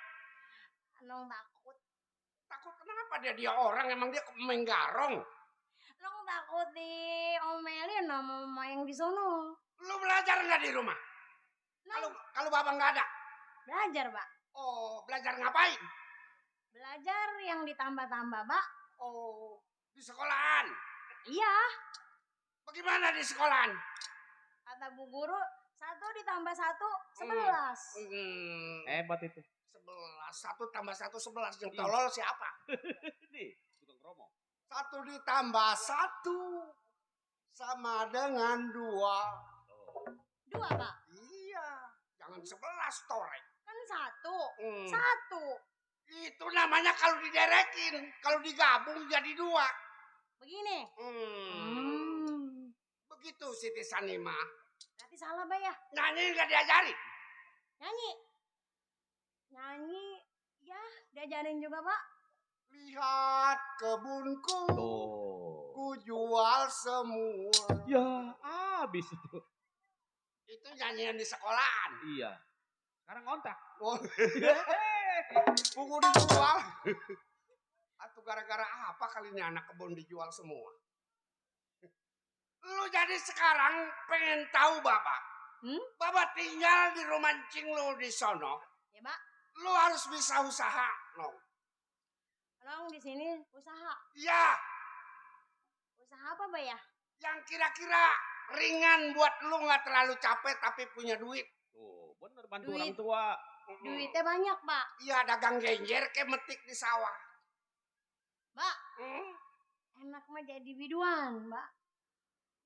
Nong takut. Takut kenapa dia orang emang dia menggarong. Nong takut diomelin sama mama yang di sono. Lu belajar nggak di rumah? Kalau Baba nggak ada. Belajar, Pak. Oh, belajar ngapain? Belajar yang ditambah-tambah, Pak. Oh, di sekolahan. Iya. Bagaimana di sekolahan? Kata Bu Guru, 1 ditambah 1, 11. Hebat itu. 11. 1 tambah 1 11. Yang tolol siapa? Nih, tukang promo. 1 ditambah 1 sama dengan 2. Dua, Pak. Iya. Jangan 11 torek. Kan satu. Hmm. Satu. Itu namanya kalau diderekin. Kalau digabung jadi 2. Begini. Begitu Siti Sanima. Berarti salah, Pak ya? Nyanyi nggak diajarin? Nyanyi. Nyanyi. Ya, diajarin juga, Pak. Lihat kebunku. Tuh. Ku jual semua. Ya, habis itu. Itu nyanyian di sekolahan. Iya. Sekarang ngontak. Oh. Buku dijual. Atau gara-gara apa kali ini anak kebun dijual semua? Lu jadi sekarang pengen tahu Bapak. Bapak tinggal di rumah cing lu di sono. Ya, Pak. Lu harus bisa usaha, no. Tolong di sini usaha. Ya, Usaha apa, Pak ya? yang kira-kira ringan buat lu nggak terlalu capek tapi punya duit. Tuh, bener bantu Duit. orang tua. Duitnya banyak, Pak. Iya, dagang genjer kayak metik di sawah. Pak, enak mah jadi biduan, Pak.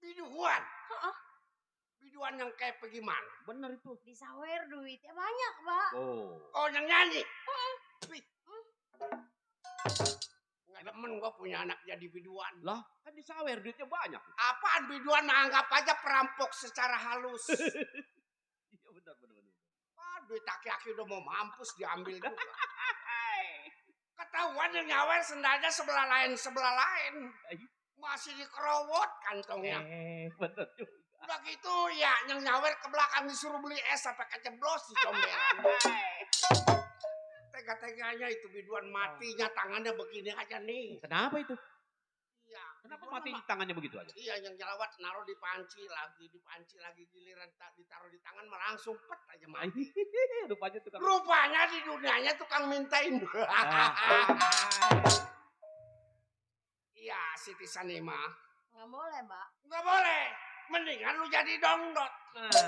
Biduan. Heeh. Biduan yang kayak bagaimana? Bener itu. Di sawer duitnya banyak, Pak. Oh, yang nyanyi. Wih. Nggak demen gua punya anak jadi biduan. Lah, kan disawer duitnya banyak. Apaan biduan mah anggap aja perampok secara halus. Iya benar. Wah, duit aki-aki udah mau mampus diambil juga. Ketahuan yang nyawer sendalnya sebelah lain. Masih dikerowot kantongnya. Bener juga. Udah gitu ya, yang nyawer ke belakang disuruh beli es sampai keceblos di comberan. Tega-teganya itu biduan matinya tangannya begini aja nih. Kenapa itu? Iya. Kenapa biduan mati mah- tangannya begitu aja? Iya, yang jelawat naruh di panci lagi giliran ditaruh di tangan mah langsung pet aja mati. Rupanya tukang. Rupanya di dunianya tukang mintain. Iya, Siti Sanima. Nggak boleh, Pak. Nggak boleh. Mendingan lu jadi dongdot.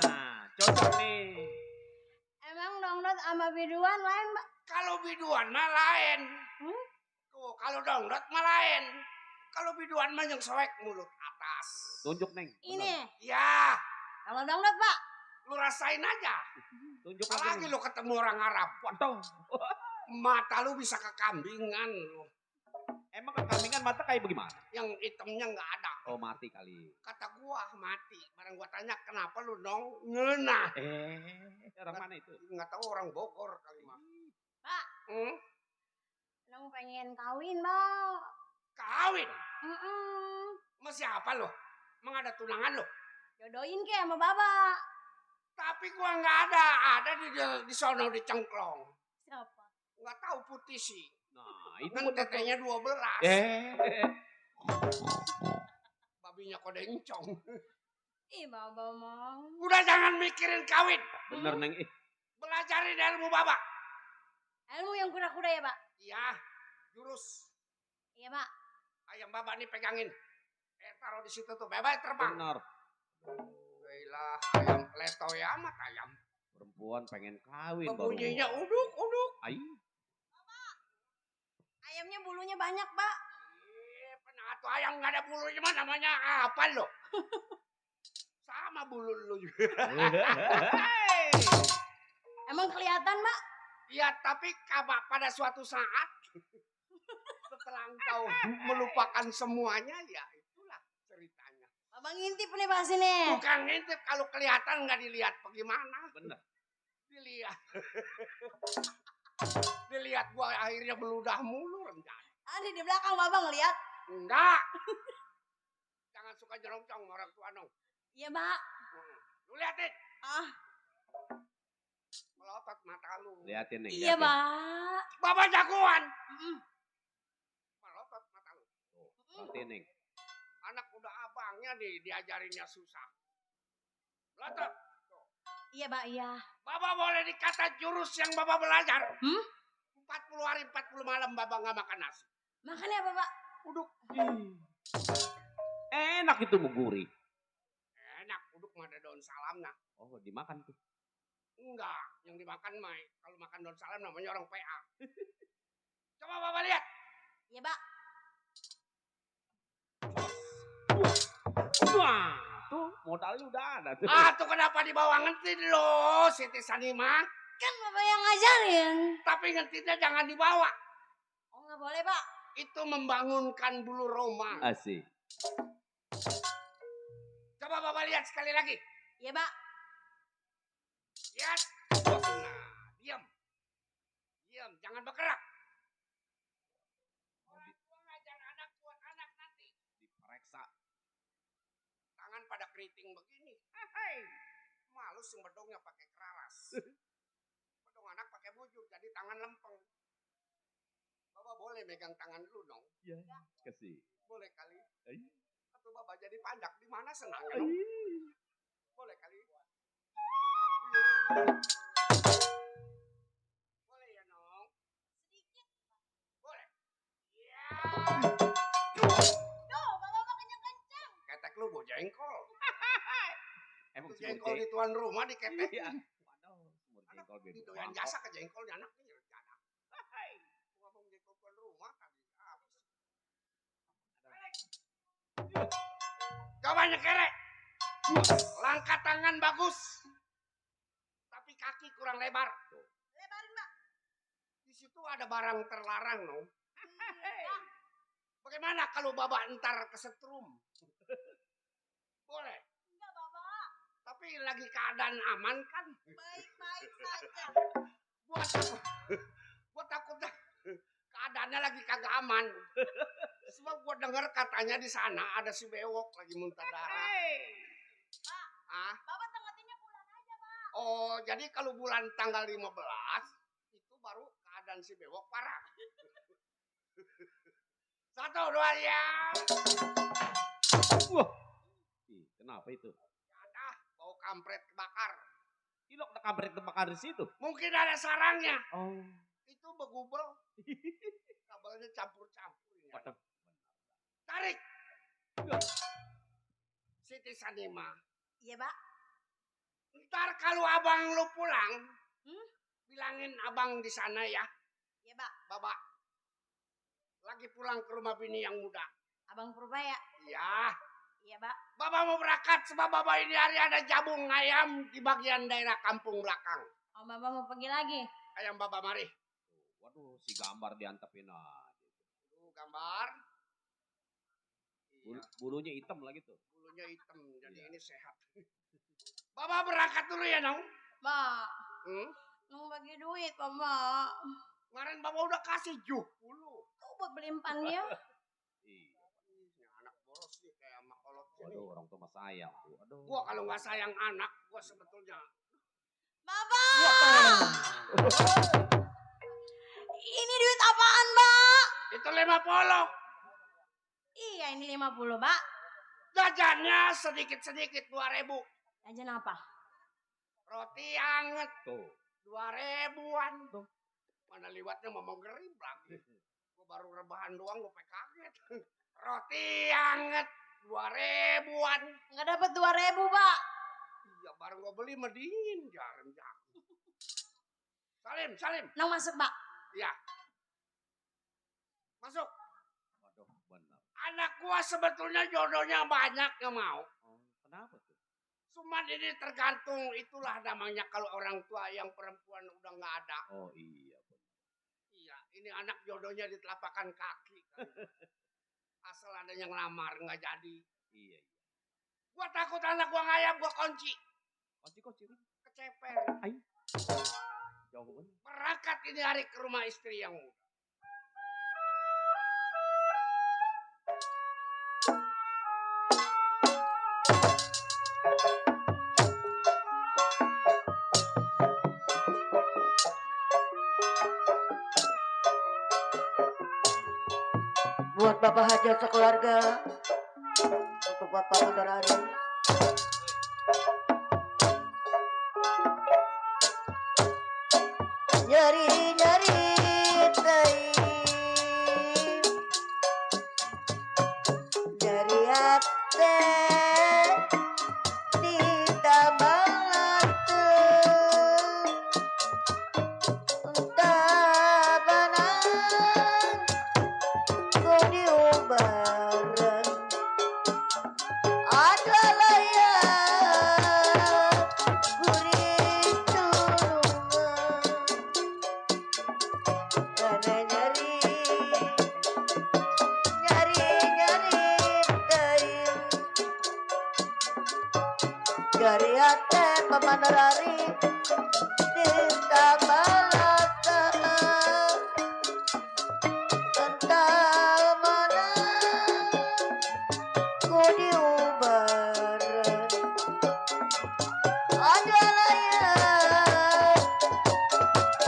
Nah, cocok nih. Emang dongdot sama biduan lain, Pak? Kalau biduan mah lain. Tuh, kalau dongdot mah lain. Kalau biduan mah yang soek mulut atas. Tunjuk, Neng. Ini. Ya, Kalau dongdot, Pak. lu rasain aja. Tunjuk Apalagi lu ketemu orang Arab. Waduh. Mata lu bisa kekambingan. Emang kekambingan mata kayak bagaimana? Yang hitamnya nggak ada. Oh, mati kali. Kata gua mati. Barang gua tanya kenapa lu dong ngenah. Orang mana itu? Nggak tahu orang Bogor kali mah. Pak. Hmm? Nong pengen kawin, Pak. Kawin? Mm-mm. Sama siapa lo? Emang ada tunangan lo? Jodohin ke sama Bapak. Tapi gua nggak ada. Ada di sono di Cengklong. Siapa? Nggak tahu putih sih. Nah, itu Kan tetenya 12. Babinya kode encong. Ih, Bapak mau. Udah jangan mikirin kawin. bener, Neng. Belajarin ilmu Bapak. Ilmu yang kuda-kuda ya, Pak? Iya, jurus. Iya, Pak. Ayam Bapak nih pegangin. Taruh di situ tuh. Bebek terbang. Bener. Gila, ayam letoy amat ayam. Perempuan pengen kawin baru. Bunyinya uduk. Ai. Ayamnya bulunya banyak, Pak. Pernah tuh ayam nggak ada bulunya mah namanya apa lo? Sama bulu lu juga. Emang kelihatan, Pak? Ya tapi pada suatu saat setelah engkau melupakan semuanya ya itulah ceritanya. Abang ngintip nih Pak sini. Bukan ngintip, kalau kelihatan nggak dilihat bagaimana? Bener. Dilihat. Dilihat gua akhirnya beludah mulu rencana. Tadi di belakang Babang ngeliat. Enggak. Jangan suka nyerongcong sama orang tua dong. Iya, Pak. Lu liatin. Melotot mata lu. Liatin, Neng. Iya, liatin. Pak. Bapak jagoan. Melotot mata lu. Liatin, Neng. Anak udah abangnya diajarinnya susah. Melotot. Iya, Pak, iya. Bapak boleh dikata jurus yang Bapak belajar. 40 hari 40 malam Bapak nggak makan nasi. Makannya apa, Pak? Uduk. Enak itu mau gurih. Enak, uduk mah ada daun salamnya. Oh, dimakan tuh. Enggak, yang dimakan Mai. Kalau makan daun salam namanya orang PA. Coba Bapak lihat. Iya, Pak. Wah, tuh modalnya udah ada tuh. Ah, tuh kenapa dibawa ngentin lo, Siti Sanima? Kan Bapak yang ngajarin. Tapi ngentinnya jangan dibawa. Oh, nggak boleh, Pak. Itu membangunkan bulu roma. Asik. Coba Bapak lihat sekali lagi. Iya, Pak. Lihat. Nah, diam. Diam, jangan bergerak. Orang tua ngajar anak buat anak nanti. Diperiksa. Tangan pada keriting begini. Hei. Malu sing bedongnya pakai keraras. Bedong anak pakai bujur, jadi tangan lempeng. Bapak boleh megang tangan lu dong? Iya, kasih. Boleh kali. Ay. Atau Bapak jadi pandak, di mana senangnya dong? Boleh kali. Boleh ya, Nong? Sedikit. Boleh. Iya. Duh, Bapak kencang-kencang. Ketek lu bau jengkol. Emang Itu jengkol di tuan rumah diketek. Iya. Waduh, sumur Anak jengkol bebek. doyan jasa ke jengkol di anak ini rencana. Hei, ngomong jengkol tuan rumah tadi habis. Coba nyekerek. Langkah tangan bagus. Tapi kaki kurang lebar. Lebarin, Pak. Di situ ada barang terlarang, no. Bagaimana kalau Bapak ntar kesetrum? Boleh. Enggak, Bapak. Tapi lagi keadaan aman kan? Baik-baik saja. Gua takut dah. Keadaannya lagi kagak aman. Sebab gua dengar katanya di sana ada si bewok lagi muntah darah. Pak, Ah, Bapak tengetinnya pulang aja, Pak. oh jadi kalau bulan tanggal 15 itu baru keadaan si bewok parah. 1, 2 ya. Wah. Ih, kenapa itu? Ada bau kampret kebakar. Ilok ada kampret terbakar di situ. Mungkin ada sarangnya. Oh. Itu begubel. Kabelnya campur-campur ini. Waduh. Tarik. Siti Sanima. Iya, Pak. Ntar kalau abang lu pulang, Hmm? bilangin abang di sana ya. Iya, Pak. Babak. Lagi pulang ke rumah bini yang muda. Abang Purbaya. Iya. Iya, Pak. Bapak mau berangkat sebab bapak ini hari ada jabung ayam di bagian daerah kampung belakang. Oh, Bapak mau pergi lagi. Ayam bapak mari. Waduh, si gambar diantepin aja. Tuh gambar. Iya. Bulunya hitam lagi tuh. Bulunya hitam, jadi Iya. ini sehat. Bapak berangkat dulu ya, Nong. Pak, Hmm? mau bagi duit, Bapak. Kemarin bapak udah kasih 70. Tuh buat beli empan dia. Iya. Ini anak boros nih kayak makolot ini. Waduh, orang tua mah sayang tuh. Aduh. Gua kalau nggak sayang anak, gua sebetulnya. Bapak! Ini duit apaan, Pak? Itu 50. Iya, ini 50, Pak. Jajannya sedikit-sedikit 2.000. Jajan apa? Roti anget Tuh. 2.000-an tuh. Mana liwatnya mau geriblak. Gua baru rebahan doang gua kaget. Roti anget 2.000-an. Nggak dapat 2.000, Pak. Iya baru gua beli mah dingin jarang. Salim. Nong masuk, Pak. Iya. Masuk. Waduh, benar. Anak gua sebetulnya jodohnya banyak yang mau. Oh, kenapa tuh? Cuman ini tergantung, itulah namanya kalau orang tua yang perempuan udah nggak ada. Oh iya, benar. Iya, ini anak jodohnya di telapakan kaki. Asal ada yang lamar nggak jadi. Iya. Gua takut anak gua ngayap, gua kunci. Kunci. Keceper. Jauh bener. Berangkat ini hari ke rumah istri yang muda. Buat Bapak hajat sekeluarga, untuk Bapak Udarani. Nyari teh, nyari hati di tabang lantai. Dari hati pemandarari cinta balata entah mana ku diubar adalah ya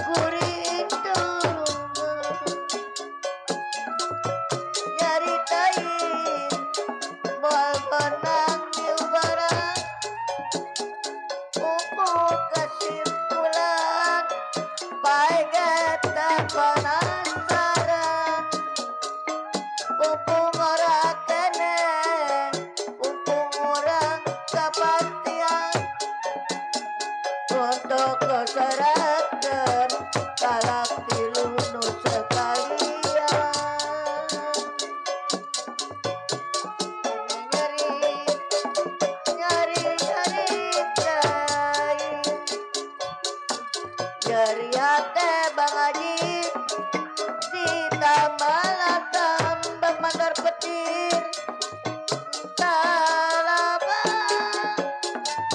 gurih tulungan nyaritain moal benang diubaran umur kesimpulan baik tak penasaran mumpung orang kene mumpung orang kepastian untuk keserakan kalak tilu nu sekalian nyeri nyari nyari cai nyeri hati Bang Haji ditambah tambah mandar petir entah lama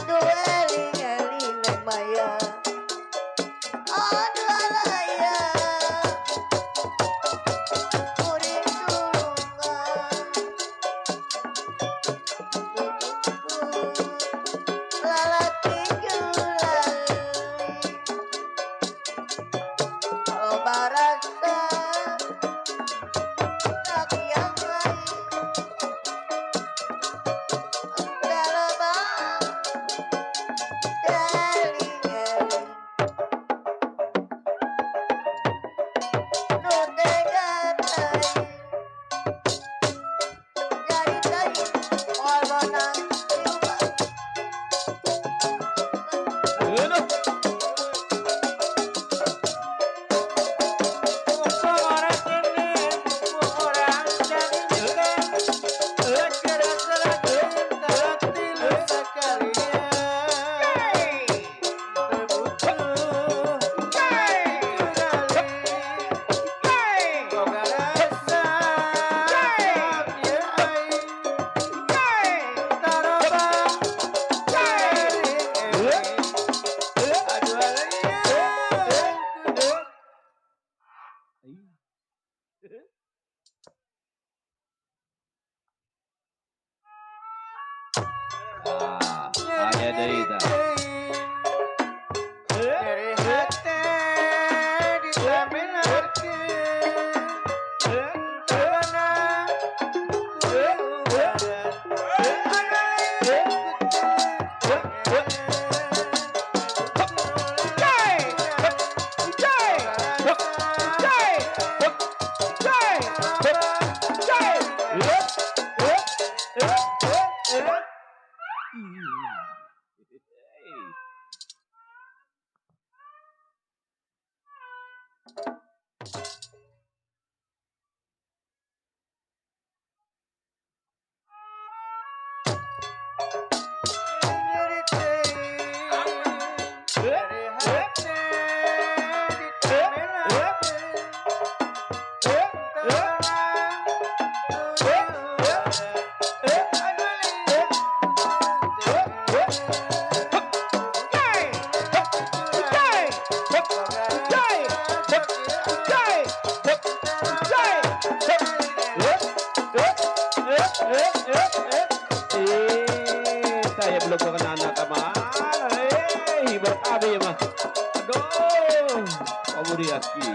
dueling-eling maya aduh alaya kuring tulungan lalaki julali loba rasa tak yang lain entah loba eling-eling nu tega tai nyari tai moal benang diubar Aya deui tah. Dari hati ditampilkan entah Saya belum mengenal anak kemana. Hibat abi mah. Aduh, kamu diaki.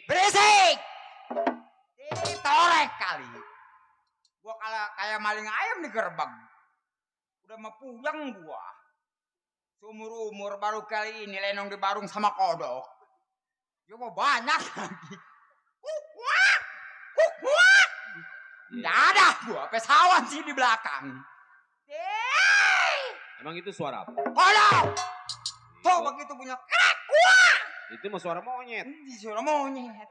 Berisik! Ditorek kali. Gua kayak maling ayam di gerbang. Udah mau pulang gua. Seumur-umur baru kali ini lenong di barung sama kodok. Yo mau banyak lagi. Wah. Wah. Nggak ada gua, pesawan sih di belakang. Emang itu suara apa? Kodok. Tuh begitu punya krak. Wah. Itu mah suara monyet. Ini suara monyet.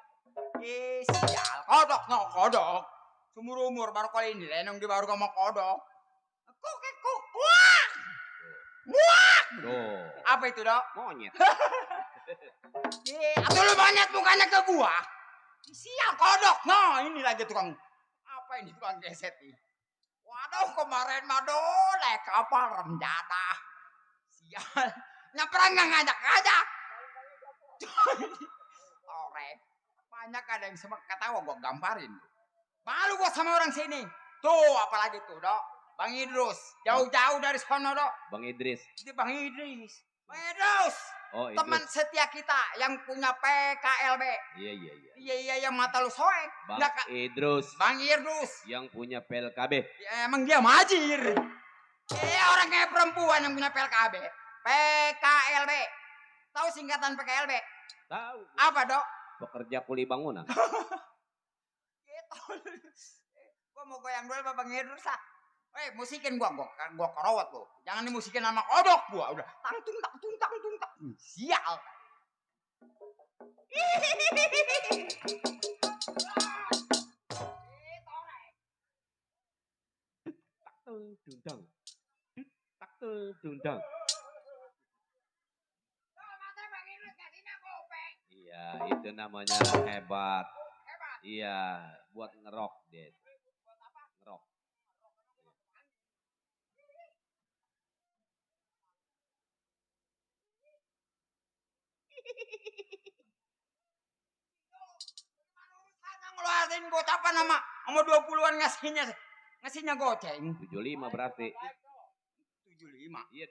Sial, kodok no kodok. Seumur umur baru kali ini lenong di baru sama kodok. Kuk. Wah. Wah. Tuh, Apa itu, Dok? monyet. Atau lu monyet mukanya ke gua? Sial kodok. Nah, ini lagi tukang. Apa ini tukang geset nih? Waduh, kemarin mah dole kapal renjana. Sial. Nyebrang nggak ngajak-ngajak. Orek. Banyak ada yang semak ketawa gua gamparin. Malu gua sama orang sini. Tuh, apalagi tuh, Dok. Bang Idrus. Jauh-jauh dari sono, Dok. Bang Idris. Itu Bang Idris. Bang Idrus. Oh, Idris. Teman setia kita yang punya PKLB. Iya. Iya, yang mata lu soek. Bang Nggak, Kak. Idrus Bang Idrus. yang punya PLKB. Ya, emang dia majir. Orang kayak perempuan yang punya PKLB. PKLB. Tahu singkatan PKLB? Tahu. Apa, Dok? Pekerja kuli bangunan. Gitu. Gua mau goyang dulu sama Bang Idrus ah. Musikin gua kerowat lu. Jangan dimusikin sama kodok gua. Udah tang tung. Sial. Dundang. Iya, itu namanya hebat. Iya, buat ngerok, Ded. Ngerok. Ngeluarin bocah apa nama 20-an ngasihnya goceng. 75 berarti. 75. Iya.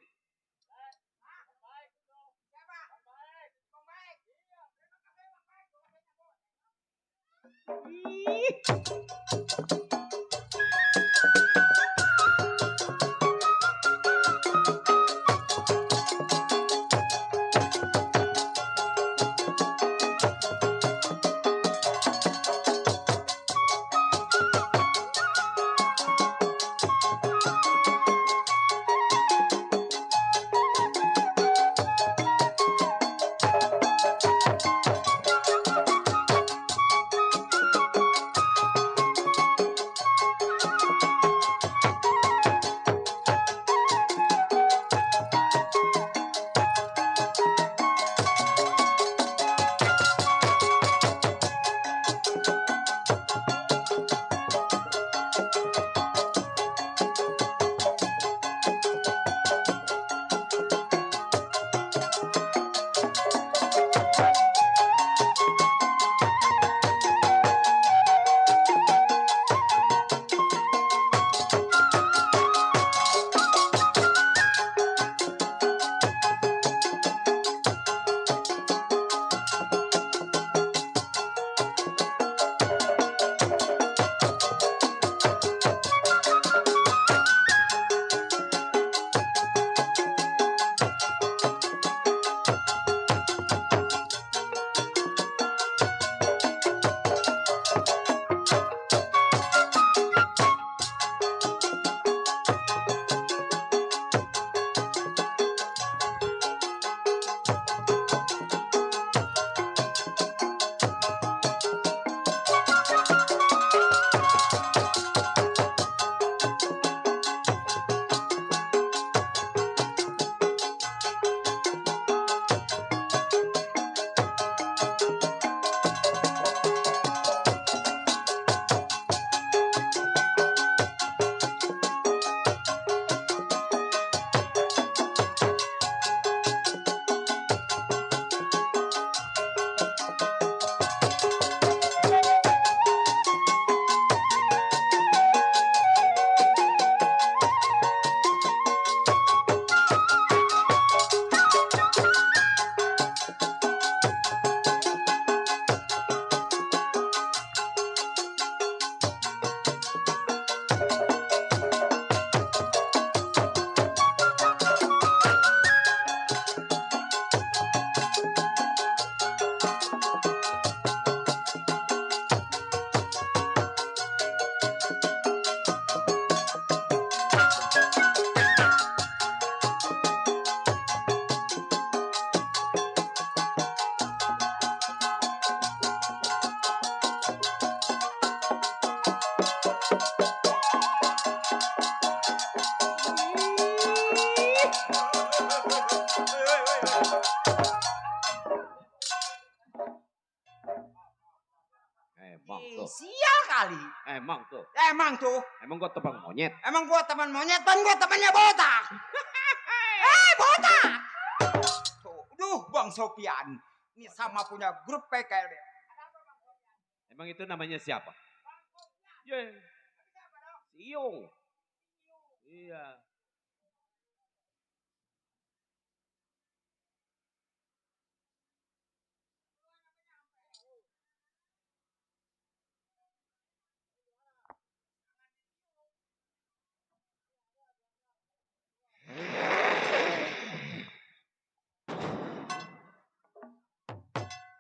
Emang tuh. Sial kali. Emang tuh. Emang tuh. Emang gua tebang monyet. Emang gua teman monyet dan gua temannya botak. Botak. Tuh, duh Bang Sopian. Ini sama punya grup PKLB. Emang itu namanya siapa? Ye. Siung. Iya.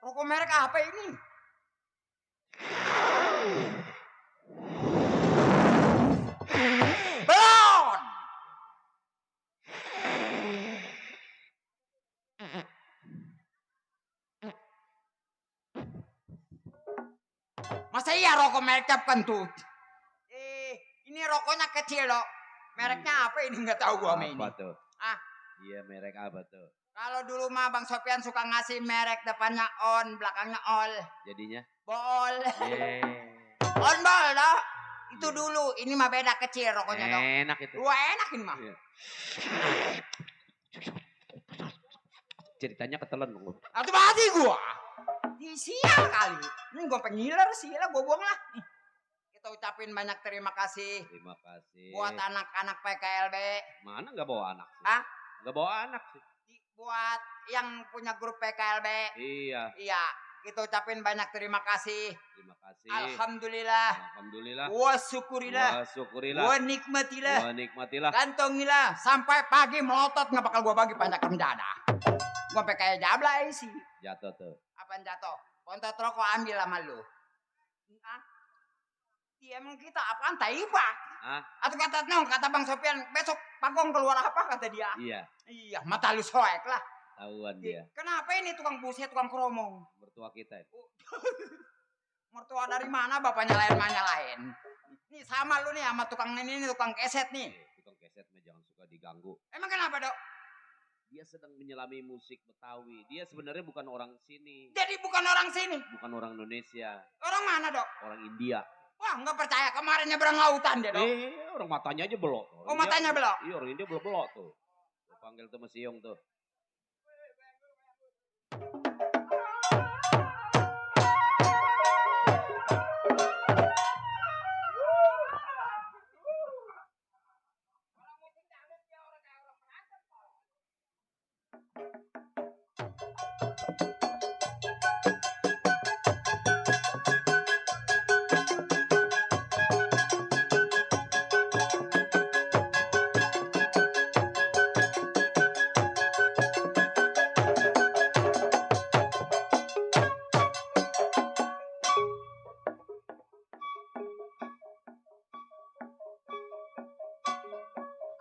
Rokok merek apa ini? Belon. Masa iya rokok merek cap kentut? Ini rokoknya kecil loh. Mereknya apa ini nggak tahu gua sama ini. Apa tuh? Ah, Iya, merek apa tuh? kalau dulu mah Bang Sopian suka ngasih merek depannya on, belakangnya all. Jadinya? Bol. Ye. On bol dah. Itu dulu, ini mah beda kecil rokoknya dong. Enak itu. Wah enak ini mah. Iya. Ceritanya ketelan dong. Atau mati gua. Sial kali. Ini gua pengiler sial gua buang lah. Nih, kita ucapin banyak terima kasih Terima kasih. buat anak-anak PKLB. Mana nggak bawa anak sih? Hah? Nggak bawa anak sih. Buat yang punya grup PKLB. Iya. Iya, kita ucapin banyak terima kasih. Terima kasih. Alhamdulillah. Alhamdulillah. Wa syukurillah. Wa syukurilah. Wa nikmatilah. Wa nikmatilah. Kantongilah sampai pagi melotot nggak bakal gua bagi panjang mendadak. Gua sampai kayak jablay sih. Jatuh tuh. Apaan jatuh? Pontot rokok ambil sama lu. Hah? Iya emang kita apaan taibak? Hah? Atau kata Bang Sopian besok pagong keluar apa kata dia? Iya. Iya mata lu soek lah. Tahuan dia. Kenapa ini tukang buset tukang keromong? Mertua kita ya. Mertua dari mana bapaknya lain mamanya lain? Nih sama lu nih sama tukang ini tukang keset nih. Tukang keset mah jangan suka diganggu. Emang kenapa dok? Dia sedang menyelami musik Betawi. Dia sebenarnya bukan orang sini. Jadi bukan orang sini? Bukan orang Indonesia. Orang mana dok? Orang India. Wah nggak percaya kemarin nyebrang lautan dia dok. Orang matanya aja belok. Oh matanya belok? Iya orang India belok tuh. Gua panggil tuh Mas Siung tuh.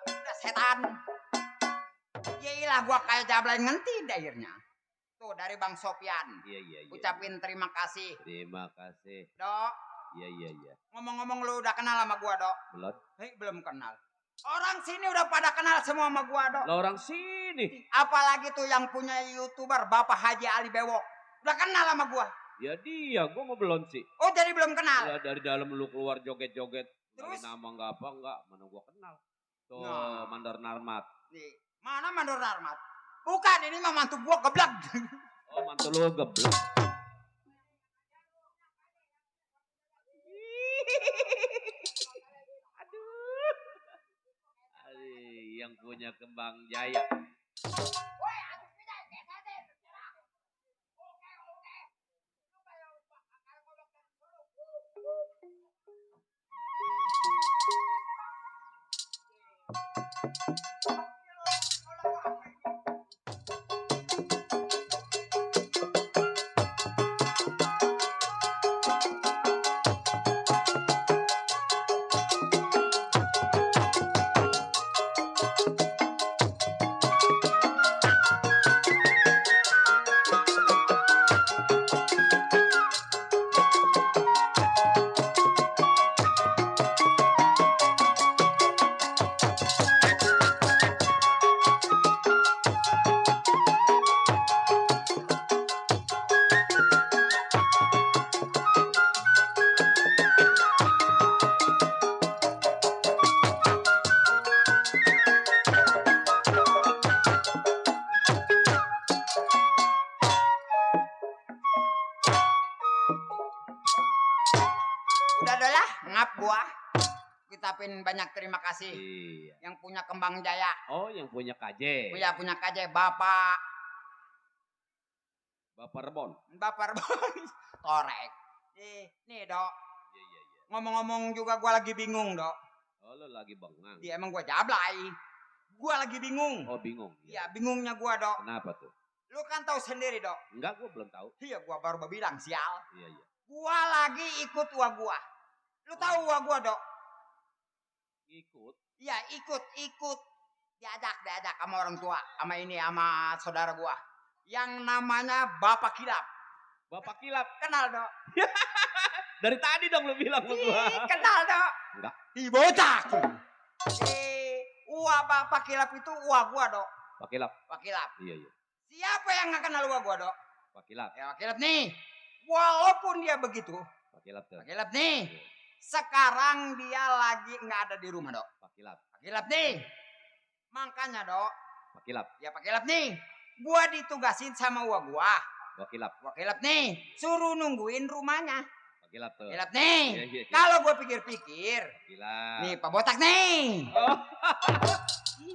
Udah setan. Gila gua kayak jablay ngenti akhirnya. Tuh dari Bang Sopian. Iya iya iya. Ucapin terima kasih. Terima kasih. Dok, Iya iya iya. ngomong-ngomong lu udah kenal sama gua, Dok? Belum. Belum kenal. Orang sini udah pada kenal semua sama gua, Dok. Lah orang sini. Apalagi tuh yang punya YouTuber Bapak Haji Ali Bewok. Udah kenal sama gua. Ya dia, gua mau belum sih. Oh, jadi belum kenal. Ya dari dalam lu keluar joget-joget. Terus? Dari nama enggak apa enggak, mana gua kenal. Tuh Nah. Mandor Narmat. Nih, mana Mandor Narmat? Bukan, ini mah mantu gua geblak. Oh mantu lu geblek. Aduh. Yang punya kembang jaya. Udah lah, ngap gua. Kita banyak terima kasih. Iya. Yang punya Kembang Jaya. Oh, yang punya KJ. Punya KJ Bapak Rebon. Korek. Nih, Dok. Iya. Ngomong-ngomong juga gua lagi bingung, Dok. Oh, lo lagi bengang. Dia emang gua jablay. Gua lagi bingung. Oh, bingung. Iya, bingungnya gua, Dok. Kenapa tuh? Lu kan tahu sendiri, Dok. Enggak, gua belum tahu. Iya, gua baru bilang, sial. Iya. Gua lagi ikut uang gua. Lu tahu uang gua, Dok? Ikut. Iya, ikut. Diajak sama orang tua, sama saudara gua. Yang namanya Bapak Kilap. Bapak Kilap. Kenal, Dok? Dari tadi dong lu bilang sama gua. Kenal, Dok? Enggak. Ih, bocah. Uang Bapak Kilap itu uang gua, Dok. Pak Kilap. Iya. Siapa yang nggak kenal uang gua, Dok? Pak Kilap. Ya, Pak Kilap nih. Walaupun dia begitu, Pak Kilap tuh. Pak Kilap nih. Iya. Sekarang dia lagi nggak ada di rumah, Dok. Pak Kilap. Pak Kilap nih. Makanya, Dok. Pak Kilap. Ya, Pak Kilap nih. Gua ditugasin sama uang gua. Pak Kilap. Pak Kilap nih. Suruh nungguin rumahnya. Pak Kilap tuh. Pak Kilap nih. Iya. Kalau gua pikir-pikir. Pak Kilap. Nih, Pak Botak nih. Oh.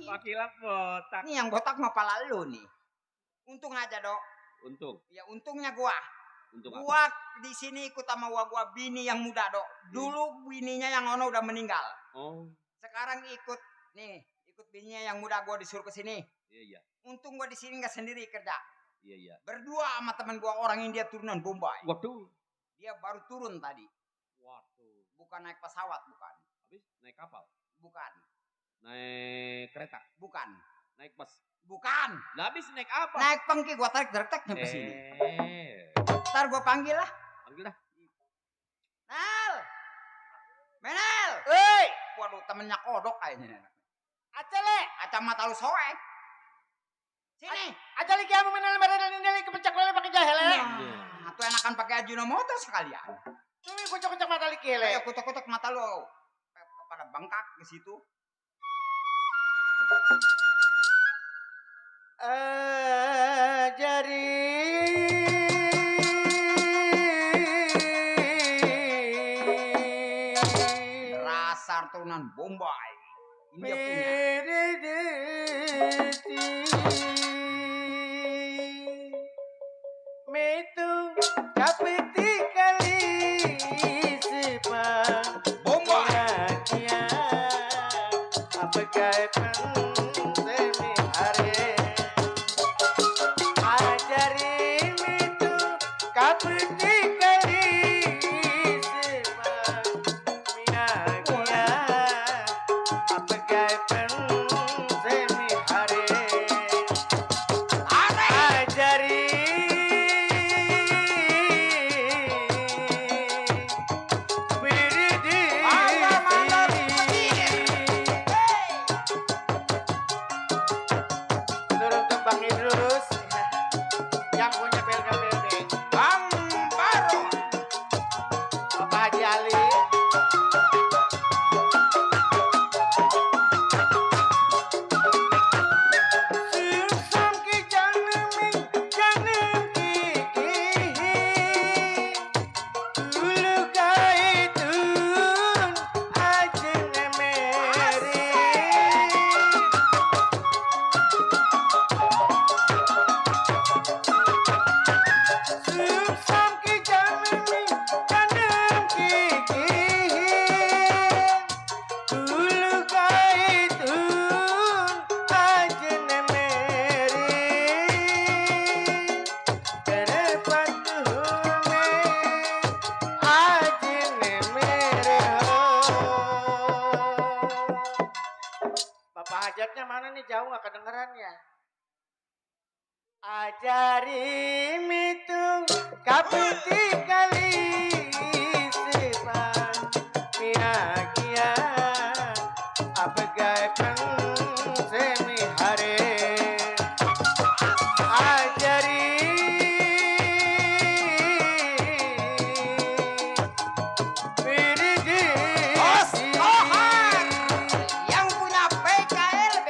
Pak Kilap botak. Nih yang botak mah pala lu nih. Untung aja, Dok. Untung. Ya untungnya gua. Untung apa? Gua di sini ikut sama gua bini yang muda, Dok. Dulu bininya yang ono udah meninggal. Oh. Sekarang ikut bininya yang muda gua disuruh ke sini. Iya. Untung gua di sini nggak sendiri kerja. Iya. Berdua sama teman gua orang India turunan Bombay. Waduh. Dia baru turun tadi. Waduh. Bukan naik pesawat, bukan. Habis naik kapal. Bukan. Naik kereta. Bukan. Naik bus. Bukan. Lah habis naik apa? Naik pengki gua tarik nyampe sini. Ntar gua panggil lah. Panggil dah. Nel. Menel. Waduh, temennya kodok kayaknya. Acele, Kacamata lu soek. Sini. acele kamu menel badan ini kepecak lele pakai jahele. Nah, tuh enakan pakai Ajinomoto sekalian. Cumi kocok-kocok mata liki hele. Ayo kutek-kutek mata lu. Pada bengkak ke situ. Ajari Rasar turunan Bombay. Ini dia punya. Metu kapiti kali sepang Bombay. apa gaya semi hari ajari metu kapiti kali sepang minagia apa gaya semi hari ajari biridi turun ke Bang Idrus yang punya PLKPD Bang Baro. Bapak Haji Ali Susam ki janam ki Dulu kaitun ajeng meri Susam ki janam ki Dulu kaitun ajeng meri Terepat tuhume ajeng meri Bapak hajatnya mana nih jauh gak kedengeran ya? Ajari mitung kapiti kali sepang miagia apa gaya semi hari ajari biridi Yang punya PKLB.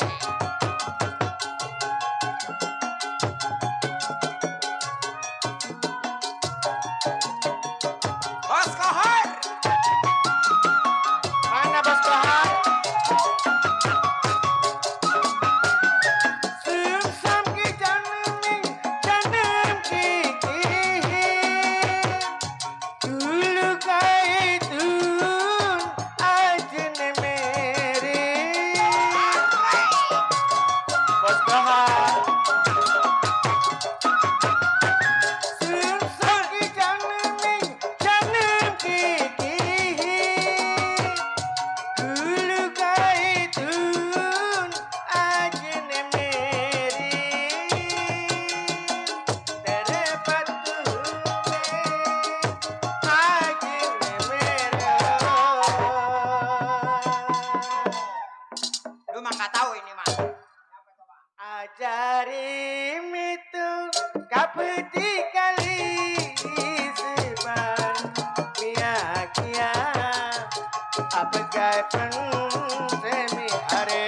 Apagai semi are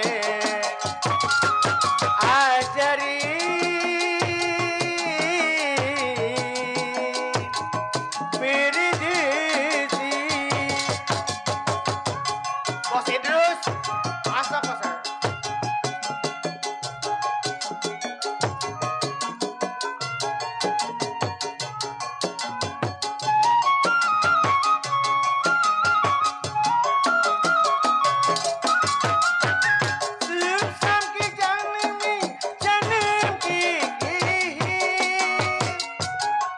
ajari Piridisi. Bos Idrus, masuk bos. Lusam ki janmi janam ki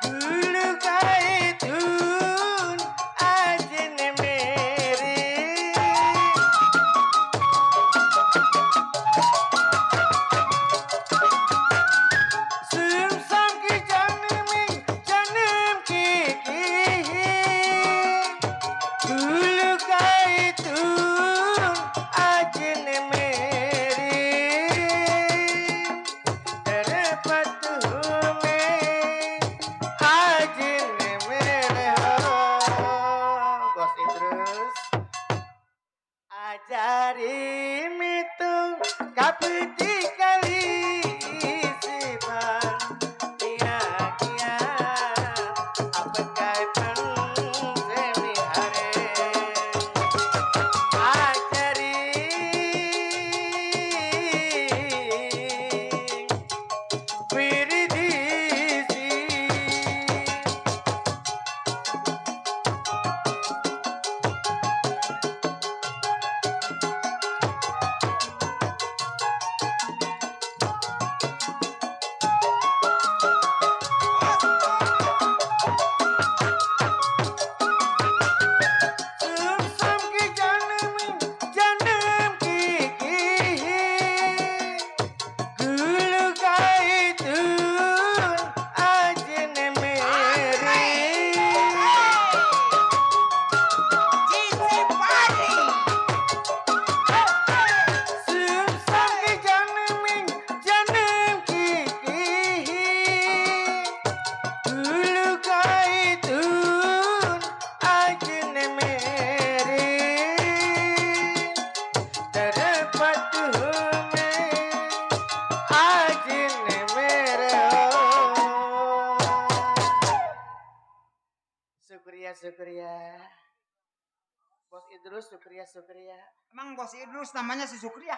gulu kai tun ajin mere lusam ki janmi janam ki gulu kai tun ajin mere terpat में आज ने मेरे हो बस Idrus ajari mitu kapti kali sifat dia kia apagai semi hare ajari Piridisi. Sumsum ki janam ki gulu kai tun ajin mere Sumsum ki janam ki gulu kai tun ajin mere terpat में आज ने मेरे हो syukriya Bos Idrus syukriya Emang Bos Idrus namanya si Sukriya?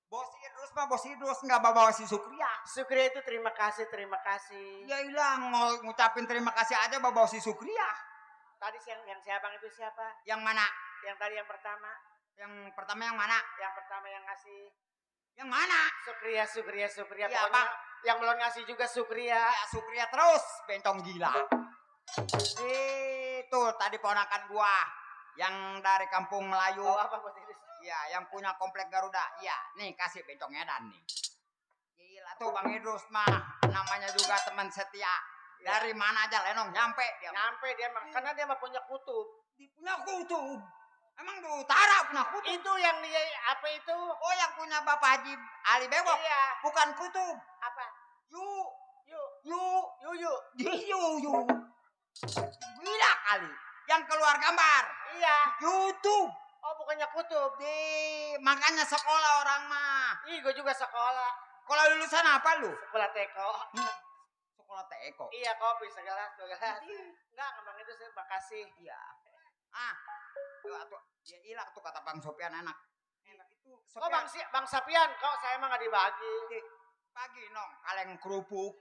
Bos Idrus mah Bos Idrus nggak bawa si Sukriya. syukriya itu terima kasih Ya hilang ngucapin terima kasih aja bawa si Sukriya. tadi yang siapa itu siapa Yang mana? yang tadi yang pertama Yang pertama yang mana? yang ngasih Yang mana? syukriya Iya, pokoknya Bang. yang belum ngasih juga syukriya Ya Sukriya terus bencong gila. Itu tadi ponakan gua yang dari kampung Melayu. oh apa Bos Idrus Iya, yang punya komplek Garuda. Iya, nih kasih bencong edan nih. Gila tuh Bang Idrus mah namanya juga teman setia. Dari mana aja Lenong nyampe dia. nyampe dia mah karena dia mah punya kutub Di punya kutub. Emang di utara punya kutub. itu yang dia apa itu Oh yang punya Bapak Haji Ali Bebok. iya Bukan kutub. apa Yuk. yuk Yuk. Gila kali. Yang keluar gambar. iya YouTube. oh bukannya kutub Makanya sekolah orang mah. ih gue juga sekolah Sekolah lulusan apa lu? sekolah teko Sekolah teko. iya kopi segelas enggak ngomong itu sih makasih Iya. Tuh, ya ilah tuh kata Bang Sopian enak. Enak itu. oh bang Sapian kok saya emang nggak dibagi Pagi nong, kaleng kerupuk.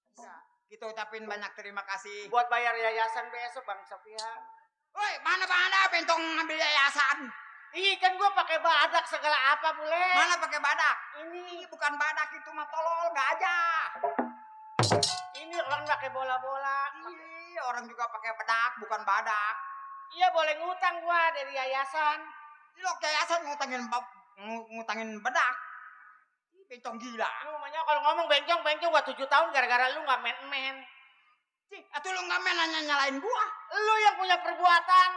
Bisa. Kita ucapin banyak terima kasih. buat bayar yayasan besok bang Sapian Woi, mana bentong ngambil yayasan? ih kan gue pakai badak segala apa boleh Mana pakai badak? ini Bukan badak itu mah tolol gajah. ini orang pakai bola-bola Ih, orang juga pakai bedak, bukan badak. iya boleh ngutang gua dari yayasan Lo yayasan ngutangin bedak. Ih, bencong gila. lu namanya kalau ngomong bencong gua 7 tahun gara-gara lu nggak men Cih, atuh lu nggak main nyalain gua. lu yang punya perbuatan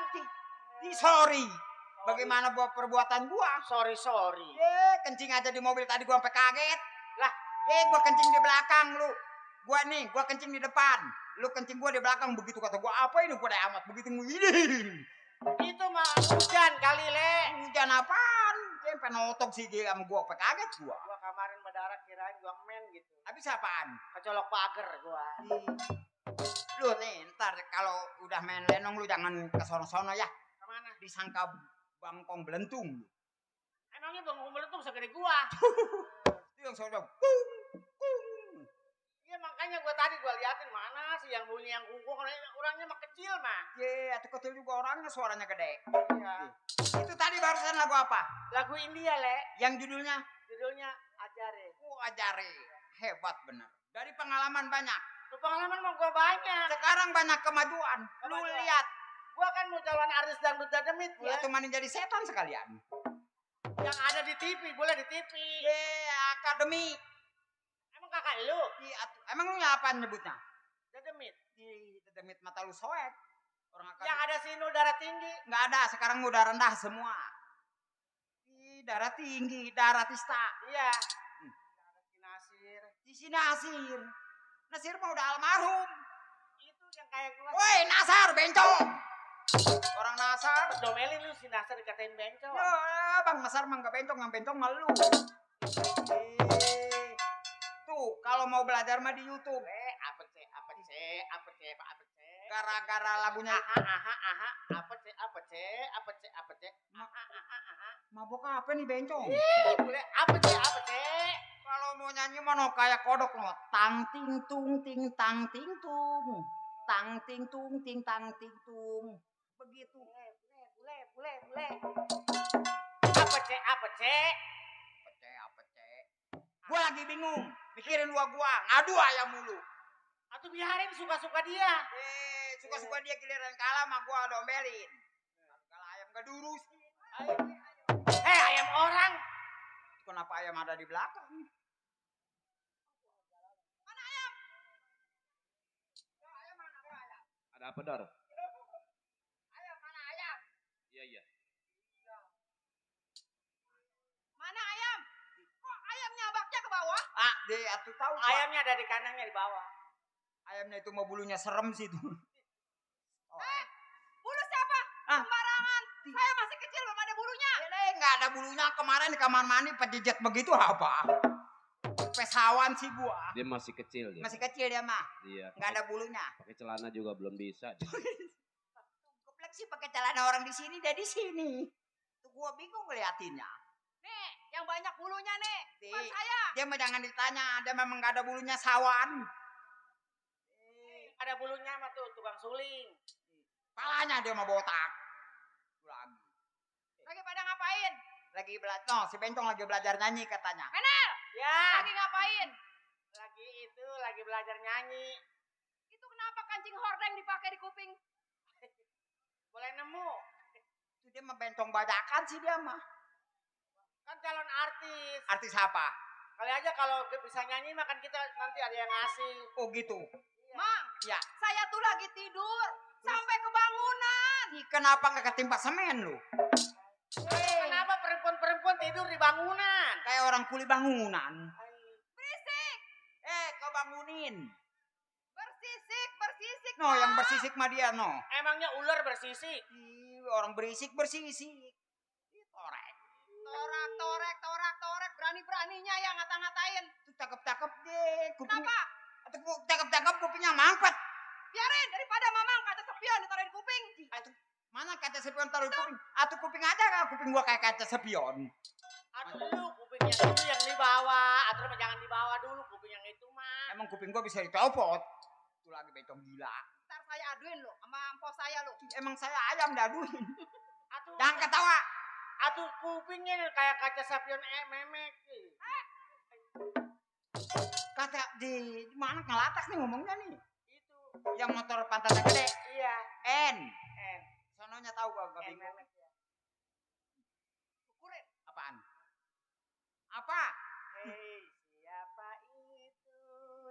Sorry. Bagaimana buat perbuatan gua? sorry Kencing aja di mobil tadi gua sampai kaget. Lah, gua kencing di belakang lu. Gua kencing di depan. Lu kencing gua di belakang begitu kata gua apa ini pada amat begitu ini. Itu mah hujan kali, Le. Hujan apaan? Dia pengen otok sih dia sama gua, apa kaget gua. Gua kemarin mendarat kirain gua men gitu. Habis apaan? Kecolok pagar gua. Lu nih, ntar kalau udah main lenong lu jangan ke sono-sono ya. Kemana? Disangka bangkong belentung. Emangnya Bang Umbel tuh segede gua. Itu yang sono. Iya makanya gua tadi gua liatin mana sih yang bunyi yang kungkung, orangnya mah kecil mah. Ye, atau kecil juga orangnya suaranya gede. Iya. Itu tadi barusan lagu apa? Lagu India, Le. Yang judulnya Judulnya Ajare. Ajari. Hebat bener. Dari pengalaman banyak. Lu pengalaman mah gua banyak. Sekarang banyak kemajuan. Lu Kemajuan. lihat. Gua kan mau calon artis dangdut dademit Ya ya. cuma jadi setan sekalian. Yang ada di TV, boleh di TV. Ye, akademi. Emang kakak lu? Emang lu apa nyebutnya? Dademit. Di demit mata lu soek. Orang akademi. Yang ada sinul darah tinggi. Nggak ada, sekarang udah rendah semua. Darah tinggi, darah tista. Iya. Si Nasir. Si Nasir. Nasir mah udah almarhum. Itu yang kayak gua. Woi, Nasar, bencong. Orang Nasar. Domelin lu si Nasir dikatain bencong. Ya, Bang Nasar mah nggak bencong, yang bencong mah lu. Tuh, kalau mau belajar mah di YouTube. Apa C? Gara-gara lagunya Apa C? mabok apa nih bencong? Boleh apa C? Kalau mau nyanyi mah no kayak kodok no. Tang ting tung ting tang ting tung. Tang ting tung ting tang ting tung. Begitu. Boleh. Apa C? Gua lagi bingung. Mikirin gua ngadu ayam mulu. Atau biarin suka-suka dia. Suka-suka dia giliran kalah mah gua domelin. Kalau ayam gak durus. Ayam orang. Kenapa ayam ada di belakang? Ada apa, Dar? Ayam, mana ayam? Iya. Mana ayam? Kok ayamnya baknya ke bawah? Dia atuh tahu. Ayamnya ada di kandangnya di bawah. Ayamnya itu mau bulunya serem sih itu. Bulu siapa? Sembarangan. Saya masih kecil belum ada bulunya. Nggak ada bulunya kemarin di kamar mandi pejejet begitu apa? Pesawan sih gua. Dia masih kecil dia. Masih kecil dia mah. Iya. Nggak ada bulunya. Pakai celana juga belum bisa. Keplek sih pakai celana orang di sini dia di sini. Tuh gua bingung ngeliatinnya. Nih, yang banyak bulunya nih. Bukan Di- saya. Dia mah jangan ditanya, dia memang nggak ada bulunya sawan. Ada bulunya mah tuh tukang suling. Palanya dia mah botak. Lagi. Lagi pada ngapain? Lagi belajar. No, si Bencong lagi belajar nyanyi katanya. Menel, Ya, lagi ngapain? lagi belajar nyanyi. Itu kenapa kancing hordeng dipakai di kuping? Boleh nemu. Itu dia mah Bencong bajakan sih dia mah. Kan calon artis. Artis apa? Kali aja kalau bisa nyanyi mah kan kita nanti ada yang ngasih. Oh gitu. Mang, Ya. saya tuh lagi tidur sampai kebangunan. Kenapa nggak ketimpa semen lu? Kenapa perempuan tidur di bangunan? Kayak orang kuli bangunan. Berisik, Kau bangunin. bersisik. No, Mang. yang bersisik mah dia no. Emangnya ular bersisik? Orang berisik bersisik. Torek. Torak. Berani-beraninya ya ngata-ngatain. Itu cakep-cakep deh. Kuping. Kenapa? Atau cakep-cakep kupingnya mangkat. Biarin daripada mamang kata sepion ditaruh di kuping. Mana kaca sepion taruh di kuping? Atau kuping aja kan kuping gua kayak kaca sepion. Aduh lu kuping yang itu yang di bawah. Aduh mah jangan di bawah dulu kuping yang itu mah. Emang kuping gua bisa dicopot. Itu lagi Bencong gila. Ntar saya aduin lo sama empos saya lo. Emang saya ayam daduin. Aduh, Jangan ketawa. aduh kupingnya kayak kaca sapion memek. Kata di mana ngelatak nih ngomongnya nih. Itu. Yang motor pantatnya gede. Iya. N. Sononya tahu gua bingung. Memek ya. Kukurin. Apaan? Apa? Hei, siapa itu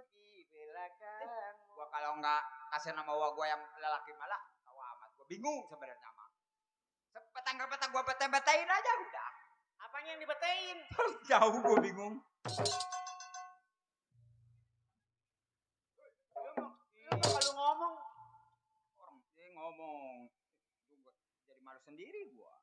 di belakangmu? Gua kalau nggak kasih nama gua yang lelaki malah tahu amat. Gua bingung sebenarnya mah. Petang-petang gua bete-betein aja udah. Apanya yang dibetein? Jauh gua bingung. Lu kalau ngomong Orang dia ngomong juga jadi malu sendiri gua.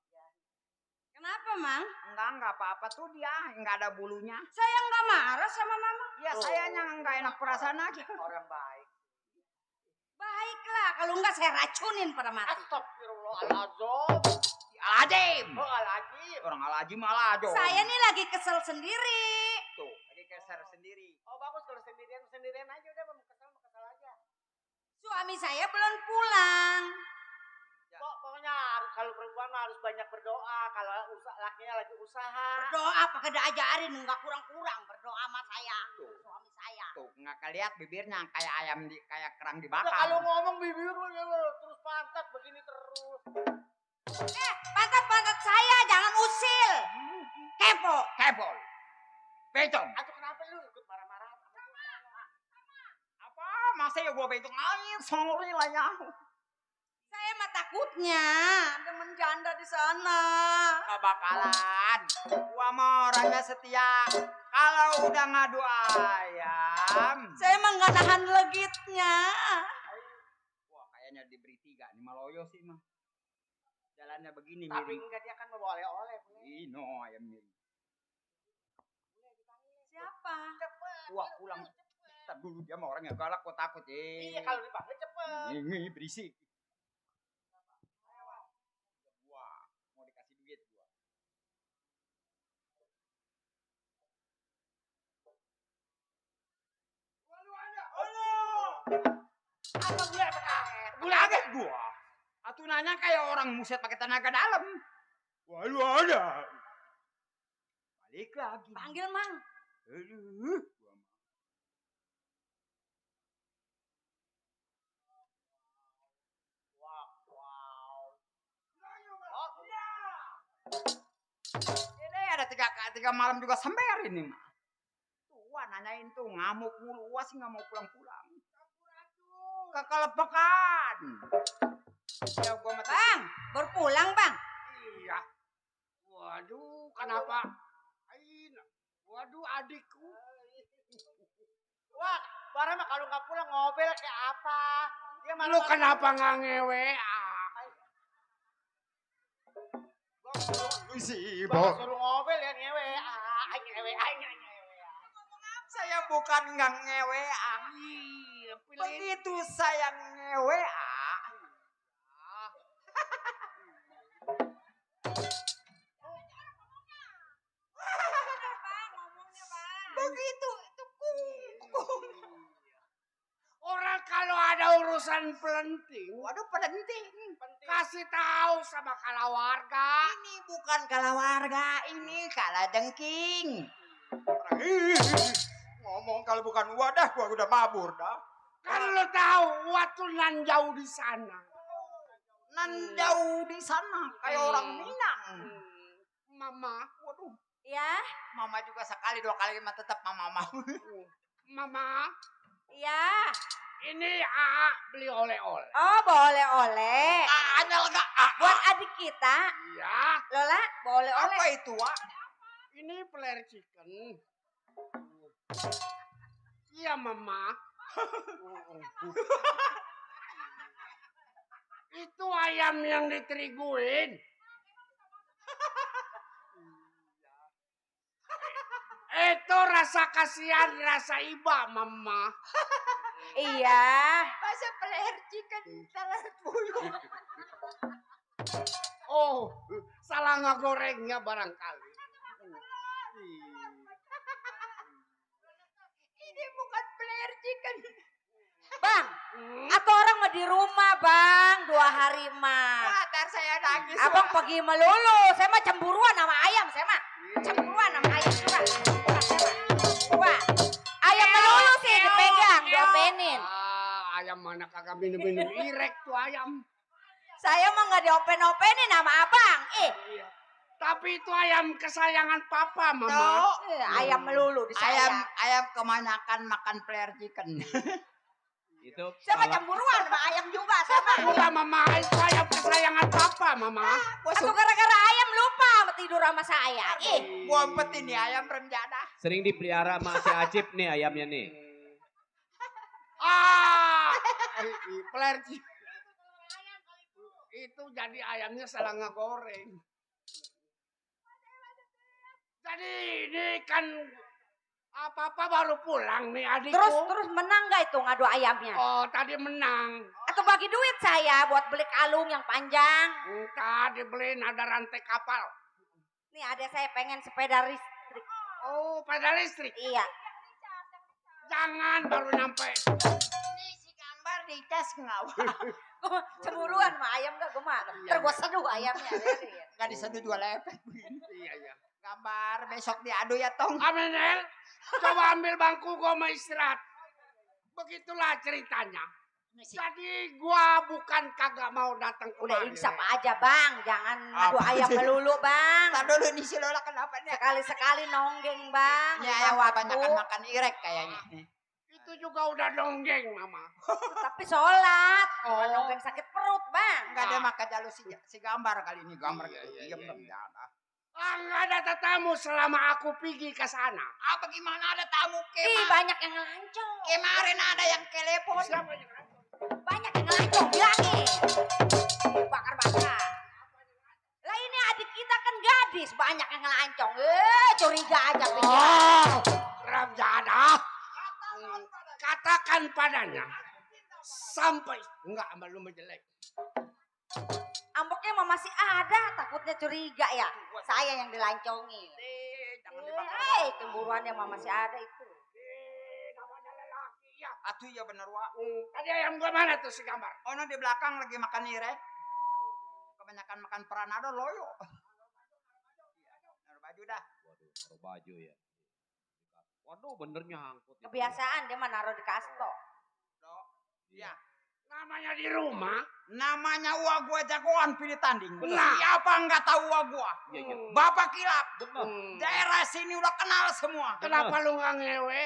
Kenapa, Mang? Enggak apa-apa tuh dia, enggak ada bulunya. Saya nggak marah sama Mama. Ya sayanya enggak enak perasaan aja. Orang baik. Baiklah, kalau enggak saya racunin pada mati. Astagfirullahaladzim. Alajim. Oh, alajim. Orang alajim malah aja. Saya nih lagi kesel sendiri. Tuh, lagi keser sendiri. Oh, bagus kalau sendirian aja udah mau kesel aja. Suami saya belum pulang. Pokoknya kalau perempuan mah harus banyak berdoa. Kalau lakinya lagi usaha. Berdoa pakai diajarin enggak kurang-kurang berdoa sama saya. Suami saya. Tuh, enggak kelihat bibirnya kayak ayam kayak kerang Udah, dibakar. kalau ngomong bibir lu ya, terus pantat begini terus. Pantat-pantat saya jangan usil. Kepo. Kebol. Betong. Aduh, kenapa lu ikut marah-marah? Apa? Masa ya gua betong air sore lah ya. Saya mah takutnya ada menjanda di sana. Gak bakalan. Gua mah orangnya setia. Kalau udah ngadu ayam. Saya mah nggak nahan legitnya. Wah, kayaknya diberi 3 nih Maloyo sih mah. Jalannya begini Tapi miring. enggak, dia kan mau oleh-oleh. Ino ayam miring. Siapa? Wah, pulang. Ntar dulu dia mah orangnya galak, gua takut. Iya, kalau dipanggil cepet. Ini berisik. Wah, mau dikasih duit gua. Apa gue Boleh ada gua. Atuh nanya kayak orang muset pakai tenaga dalam. Walu ada. Balik lagi. Panggil Mang. Aduh. Ini ada tiga malam juga sampai ini mah. Tua nanyain tuh ngamuk mulu, Wah sih nggak mau pulang-pulang. Kekelepekan. Ya gua mati. Bang, baru pulang Bang. Iya. Waduh, kenapa? Waduh, adikku. Wah, barang mah kalau nggak pulang ngobel kayak apa? Dia Lu kenapa nggak ngewe? Lu sih, Bapak suruh ngobel ya ngewe. Ngewe. Saya bukan nggak ngewe. Begitu saya ngewe. Begitu itu kung. Orang kalau ada urusan penting, waduh penting. Kasih tahu sama kalawarga. Ini bukan kalawarga, ini kaladengking. Ngomong kalau bukan wadah, gua udah mabur dah. Kan lu tahu, waktu nan jauh di sana. Nan jauh di sana, kayak orang Minang. Mama, waduh. Ya, Mama juga sekali 2 kali mah tetap mama. Mama, ya. ini AA beli oleh-oleh. Oh, boleh-oleh. AA-nya lega Buat adik kita. Iya. Lola, boleh-oleh. Apa itu, Wak? Ini flare chicken. Iya, Mama. Itu ayam yang diteriguin. Itu rasa kasihan, rasa iba, Mama. Iya. Masa flare chicken salah tuyul. Oh, salah ngegorengnya barangkali. Ini bukan flare chicken. Bang, atau orang mah di rumah Bang, 2 hari mah. Ntar saya nangis. Abang pergi melulu, saya mah cemburuan sama ayam, saya mah. Cemburuan sama ayam juga. Wah, ayam melulu sih dipegang, diopenin. Ayam mana kagak minum-minum irek tuh ayam. Saya mah nggak diopen-openin sama abang. Tapi itu ayam kesayangan papa, Mama. Ayam melulu disayang. Ayam kebanyakan makan flare chicken. Itu Saya mah cemburuan sama ayam juga, saya mah. Enggak, Mama, itu ayam kesayangan papa, Mama. Atau gara-gara ayam lupa sama tidur sama saya. Gua umpetin nih ayam renjana. sering dipelihara sama si Acip nih ayamnya nih. Flare chicken. Itu jadi ayamnya salah ngegoreng. Jadi ini kan apa-apa baru pulang nih adikku. Terus menang gak itu ngadu ayamnya? Oh, tadi menang. Atau bagi duit saya buat beli kalung yang panjang? Tadi beliin ada rantai kapal. Nih ada saya pengen sepeda listrik. Oh, sepeda listrik. Iya. Jangan baru nyampe. Ini si gambar di tes ngawal. Cemburuan mah ayam gak gue mah. Ntar gue seduh ayamnya. Gak diseduh jual lepek. Iya, iya. Gambar besok diadu ya tong. Aminel, coba ambil bangku gua mau istirahat. Begitulah ceritanya. Jadi gua bukan kagak mau datang Udah kemari. insaf aja bang. Jangan ngadu ayam melulu bang. Ntar dulu nih si Lola kenapa nih? Sekali-sekali nonggeng bang. Ya Lima waktu. banyak makan irek kayaknya. Itu juga udah dongeng, Mama. Tapi sholat. Oh. Bukan nonggeng sakit perut bang. Enggak ada makan jalur si gambar kali ini. Gambar Iya, diem iya. jangan. Nggak ada tetamu selama aku pergi ke sana. Apa gimana ada tamu Ih banyak yang ngelancong. kemarin ada yang telepon. Siapa yang Banyak yang ngelancong. Bilangin. Bakar-bakar. Lah ini adik kita kan gadis. Banyak yang ngelancong. Curiga aja pikir. Oh, Ramjada. Katakan padanya. Sampai. Enggak, belum jelek. Amboknya mah masih ada. Takutnya curiga ya. Saya yang dilancongi. Jangan dibakar. Cemburuannya mah masih ada itu. Namanya lelaki ya. Atuh ya bener wa. Tadi ayam gua mana tuh si gambar? Oh no di belakang lagi makan irek. Kebanyakan makan peranado loyo. Naruh baju dah. Waduh, taruh baju ya. Waduh, bener nyangkut. itu. Kebiasaan dia mah naruh di kasto. Iya. Namanya di rumah. Namanya uang gua jagoan pilih tanding. Nah. Siapa nggak tahu uang gua? Iya, iya. Bapak kilap. Bener. Daerah sini udah kenal semua. Kenapa lu nggak ngewe?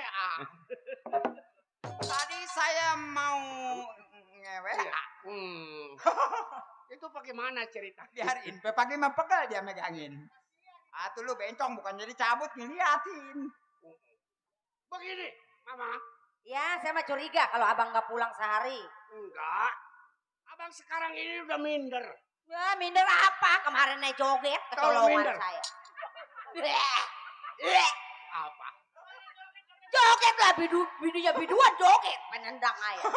Tadi saya mau ngewe. Iya. Itu bagaimana cerita? Biarin. Pagi mah pegal dia megangin. Atuh lu bencong bukan jadi cabut ngeliatin. Begini, Mama. Ya saya mah curiga kalau abang nggak pulang sehari. Enggak. Abang sekarang ini udah minder. Ya minder apa? Kemarin naik joget Kalau kecolongan minder. saya. Apa? Joget lah bidunya biduan joget. Menendang ayam.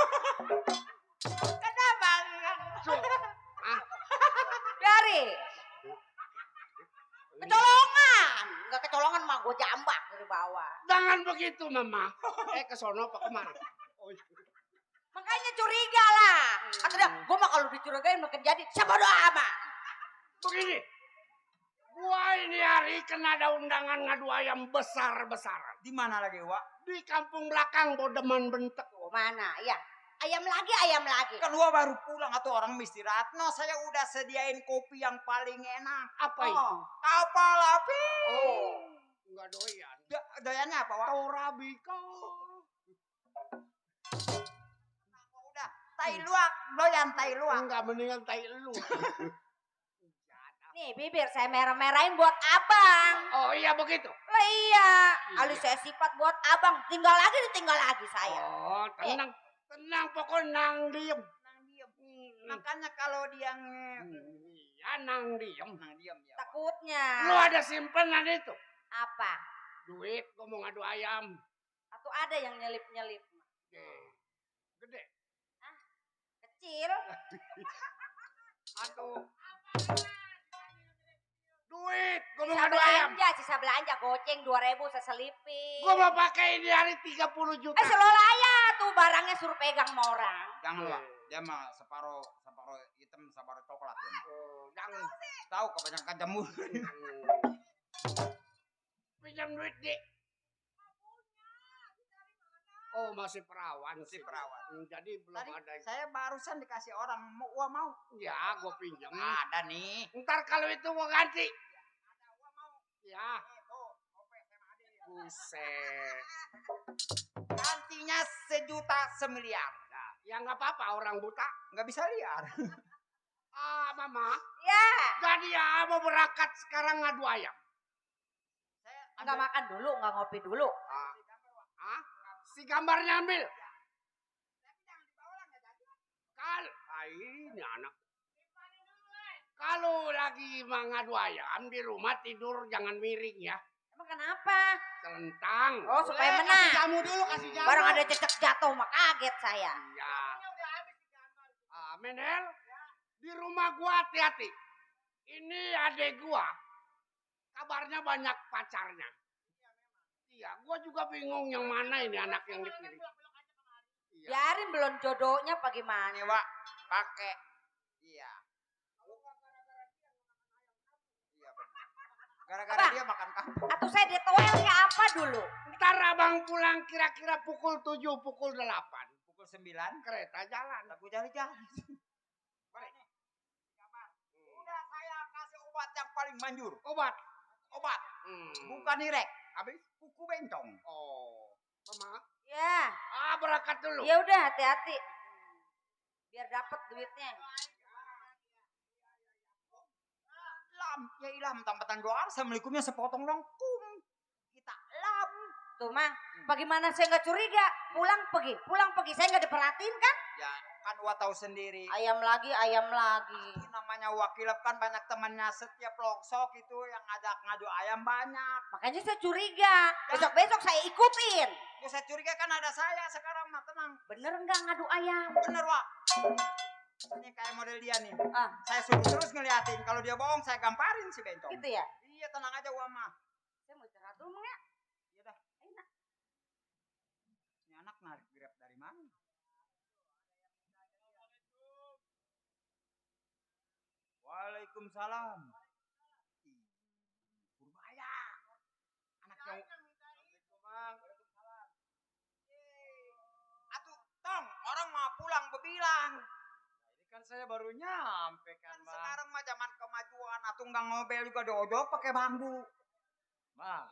Kenapa? Dari. Kecolongan. Nggak kecolongan mah gue jambak dari bawah. Jangan begitu, Mama. Kesono apa kemana? Oh, Makanya curiga lah. Atau dah, gue mah kalau dicurigain makin jadi siapa doa mah. begini. Gua ini hari kena ada undangan ngadu ayam besar-besaran. Di mana lagi, Wak? Di kampung belakang Bodeman Bentek. Mana? Ya. Ayam lagi. Kan gua baru pulang atau orang istirahat. No, saya udah sediain kopi yang paling enak. Apa itu? Oh. Kapal api. Oh, enggak doyan. Doyannya apa, Wak? Torabika. Udah, tai luak, doyan tai luak. Enggak, mendingan tai lu. Nih bibir saya merah-merahin buat abang. Oh iya begitu. Lah iya. Kali saya sifat buat abang. Tinggal lagi saya. Oh, tenang. Tenang pokoknya nang diem. Nang diem. Makanya kalau dia Iya, nang diem. nang diem ya. Takutnya. Lu ada simpenan itu? Apa? Duit, gua mau ngadu ayam. Atau ada yang nyelip-nyelip. Gede. Kecil. Aduh. Duit, gua mau Sisa ngadu ayam. belanja. Goceng 2.000 saya selipin. Gua mau pakai ini hari 30 juta. Selola aja tuh barangnya suruh pegang sama orang. Jangan, Wak. Dia mah separuh hitam, separuh coklat. Dia. Oh, jangan. Tahu kebanyakan jamur. Pinjam duit, Dik. Oh, masih perawan. Si perawan. Jadi belum Tadi ada. saya barusan dikasih orang mau. Ya, gua pinjam. Ada nih. Ntar kalau itu gua ganti. Ya. Buset. Gantinya 1 juta 1 miliar. Nah, ya nggak apa-apa orang buta. Nggak bisa liar. Mama. Ya. Jadi ya mau berangkat sekarang ngadu ayam. Nggak makan dulu, nggak ngopi dulu. Si gambarnya ambil. Kan, ini anak. Kalau lagi mengadu ayam di rumah tidur jangan miring ya. Emang kenapa? Telentang. Oh, supaya Kasih menang. jamu dulu, kasih jamu. Barang ada cecek jatuh mah kaget saya. Iya. Menel, di rumah gua hati-hati. Ini adek gua. Kabarnya banyak pacarnya. Iya, gua juga bingung yang mana ini anak yang dipilih. Iya. Biarin belum jodohnya apa gimana? Nih, Wak, pakai. Iya. Iya, benar. Gara-gara Abang. dia makan kampung. Atau saya ditoelnya apa dulu? Ntar abang pulang kira-kira pukul 7, pukul 8. Pukul 9, Kereta jalan. lagu jari-jari. Balik. Udah saya kasih obat yang paling manjur. Obat. Obat. Bukan nirek. Habis kuku bencong. Oh. Mama. Ya, Berangkat dulu. ya udah hati-hati. Biar dapat duitnya. Lam, ya ilah mentang-mentang doa. Assalamualaikumnya sepotong dong. Kita lam. Tuh mah, bagaimana saya nggak curiga? Pulang pergi. Saya nggak diperhatiin kan? Ya kan Wak tahu sendiri. Ayam lagi. Ini namanya wakilap kan banyak temannya setiap longsok itu yang ngadu ayam banyak. Makanya saya curiga. Besok-besok saya ikutin. Saya curiga kan ada saya sekarang mah tenang. Bener nggak ngadu ayam? Bener Wak. Ini kayak model dia nih. Ah. Saya suruh terus ngeliatin. Kalau dia bohong saya gamparin si bencong. Gitu ya? Iya tenang aja Wak mah. Saya mau istirahat dulu Mang, ya. Iya dah. Enak. Ini anak narik grab dari mana? Waalaikumsalam. Purbaya. Anak yang Atuh, Tong, orang mau pulang bebilang. Ini kan saya baru nyampe kan, Kan Bang. sekarang mah zaman kemajuan, atuh nggak ngobel juga diodok pakai bambu. Bang,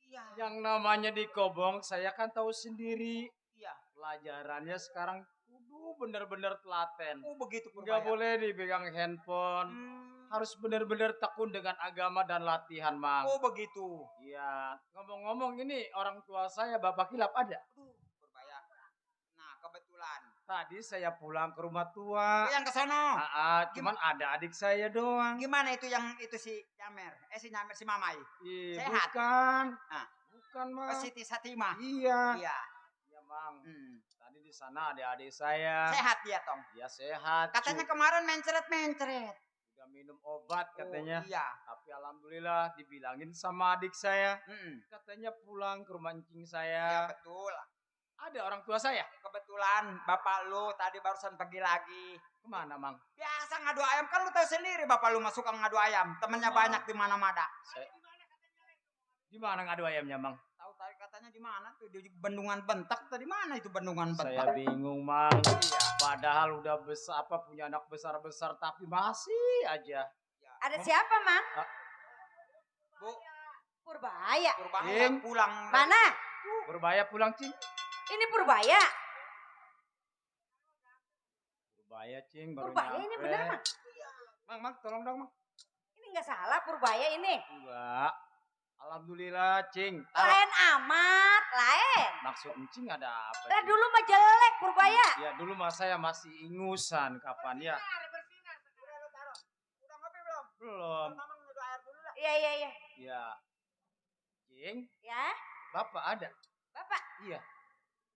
Iya. yang namanya di Kobong saya kan tahu sendiri. Iya. Pelajarannya sekarang kudu bener-bener telaten. Oh begitu Nggak Purbaya. boleh dipegang handphone. Harus bener-bener tekun dengan agama dan latihan, Mang. Oh begitu. Iya. Ngomong-ngomong ini orang tua saya Bapak Kilap ada. Purbaya. Nah kebetulan. Tadi saya pulang ke rumah tua. Yang ke sono. Cuman ada adik saya doang. Gimana itu yang itu si Nyamer? Si Nyamer si Mamai. Ih, Sehat? bukan. Ah. Bukan, Oh, Mang. Siti Satimah. Iya. Iya. Iya, Mang. Hmm. Tadi di sana ada adik saya. Sehat dia Tong. Dia sehat. Katanya kemarin mencret-mencret. Udah minum obat katanya. Oh, iya. Tapi alhamdulillah dibilangin sama adik saya. Mm-mm. Katanya pulang ke rumah encing Ya saya. betul. Ada orang tua saya. Kebetulan bapak lu tadi barusan pergi lagi. Kemana, Mang? Biasa ngadu ayam kan lu tahu sendiri bapak lu mah suka ngadu ayam. Temennya Mang. banyak di mana-mana. Di mana ngadu ayamnya, Mang? Tahu tadi katanya di mana tuh di Bendungan Bentak tadi mana itu Bendungan Saya Bentak? bingung, Mang. Iya. Padahal udah besar punya anak besar-besar tapi masih aja. Ada siapa Mang? Bu, Purbaya. Purbaya Cing. pulang. Mana? Berbahaya pulang, Cing. Ini Purbaya. Berbahaya, Cing, baru Purbaya nyampe. ini bener Mang. Mang, tolong dong, Mang. Ini nggak salah Purbaya ini. Enggak. Alhamdulillah, Cing. Lain amat, lain. Maksud Cing ada apa? Lah Cing? dulu mah jelek Purbaya. Ya dulu mah saya masih ingusan kapan ya? Udah ngopi belum? Belum. Mamang ngadu air dulu lah. Iya. Ya. Cing, Ya, Bapak ada? Bapak. Iya.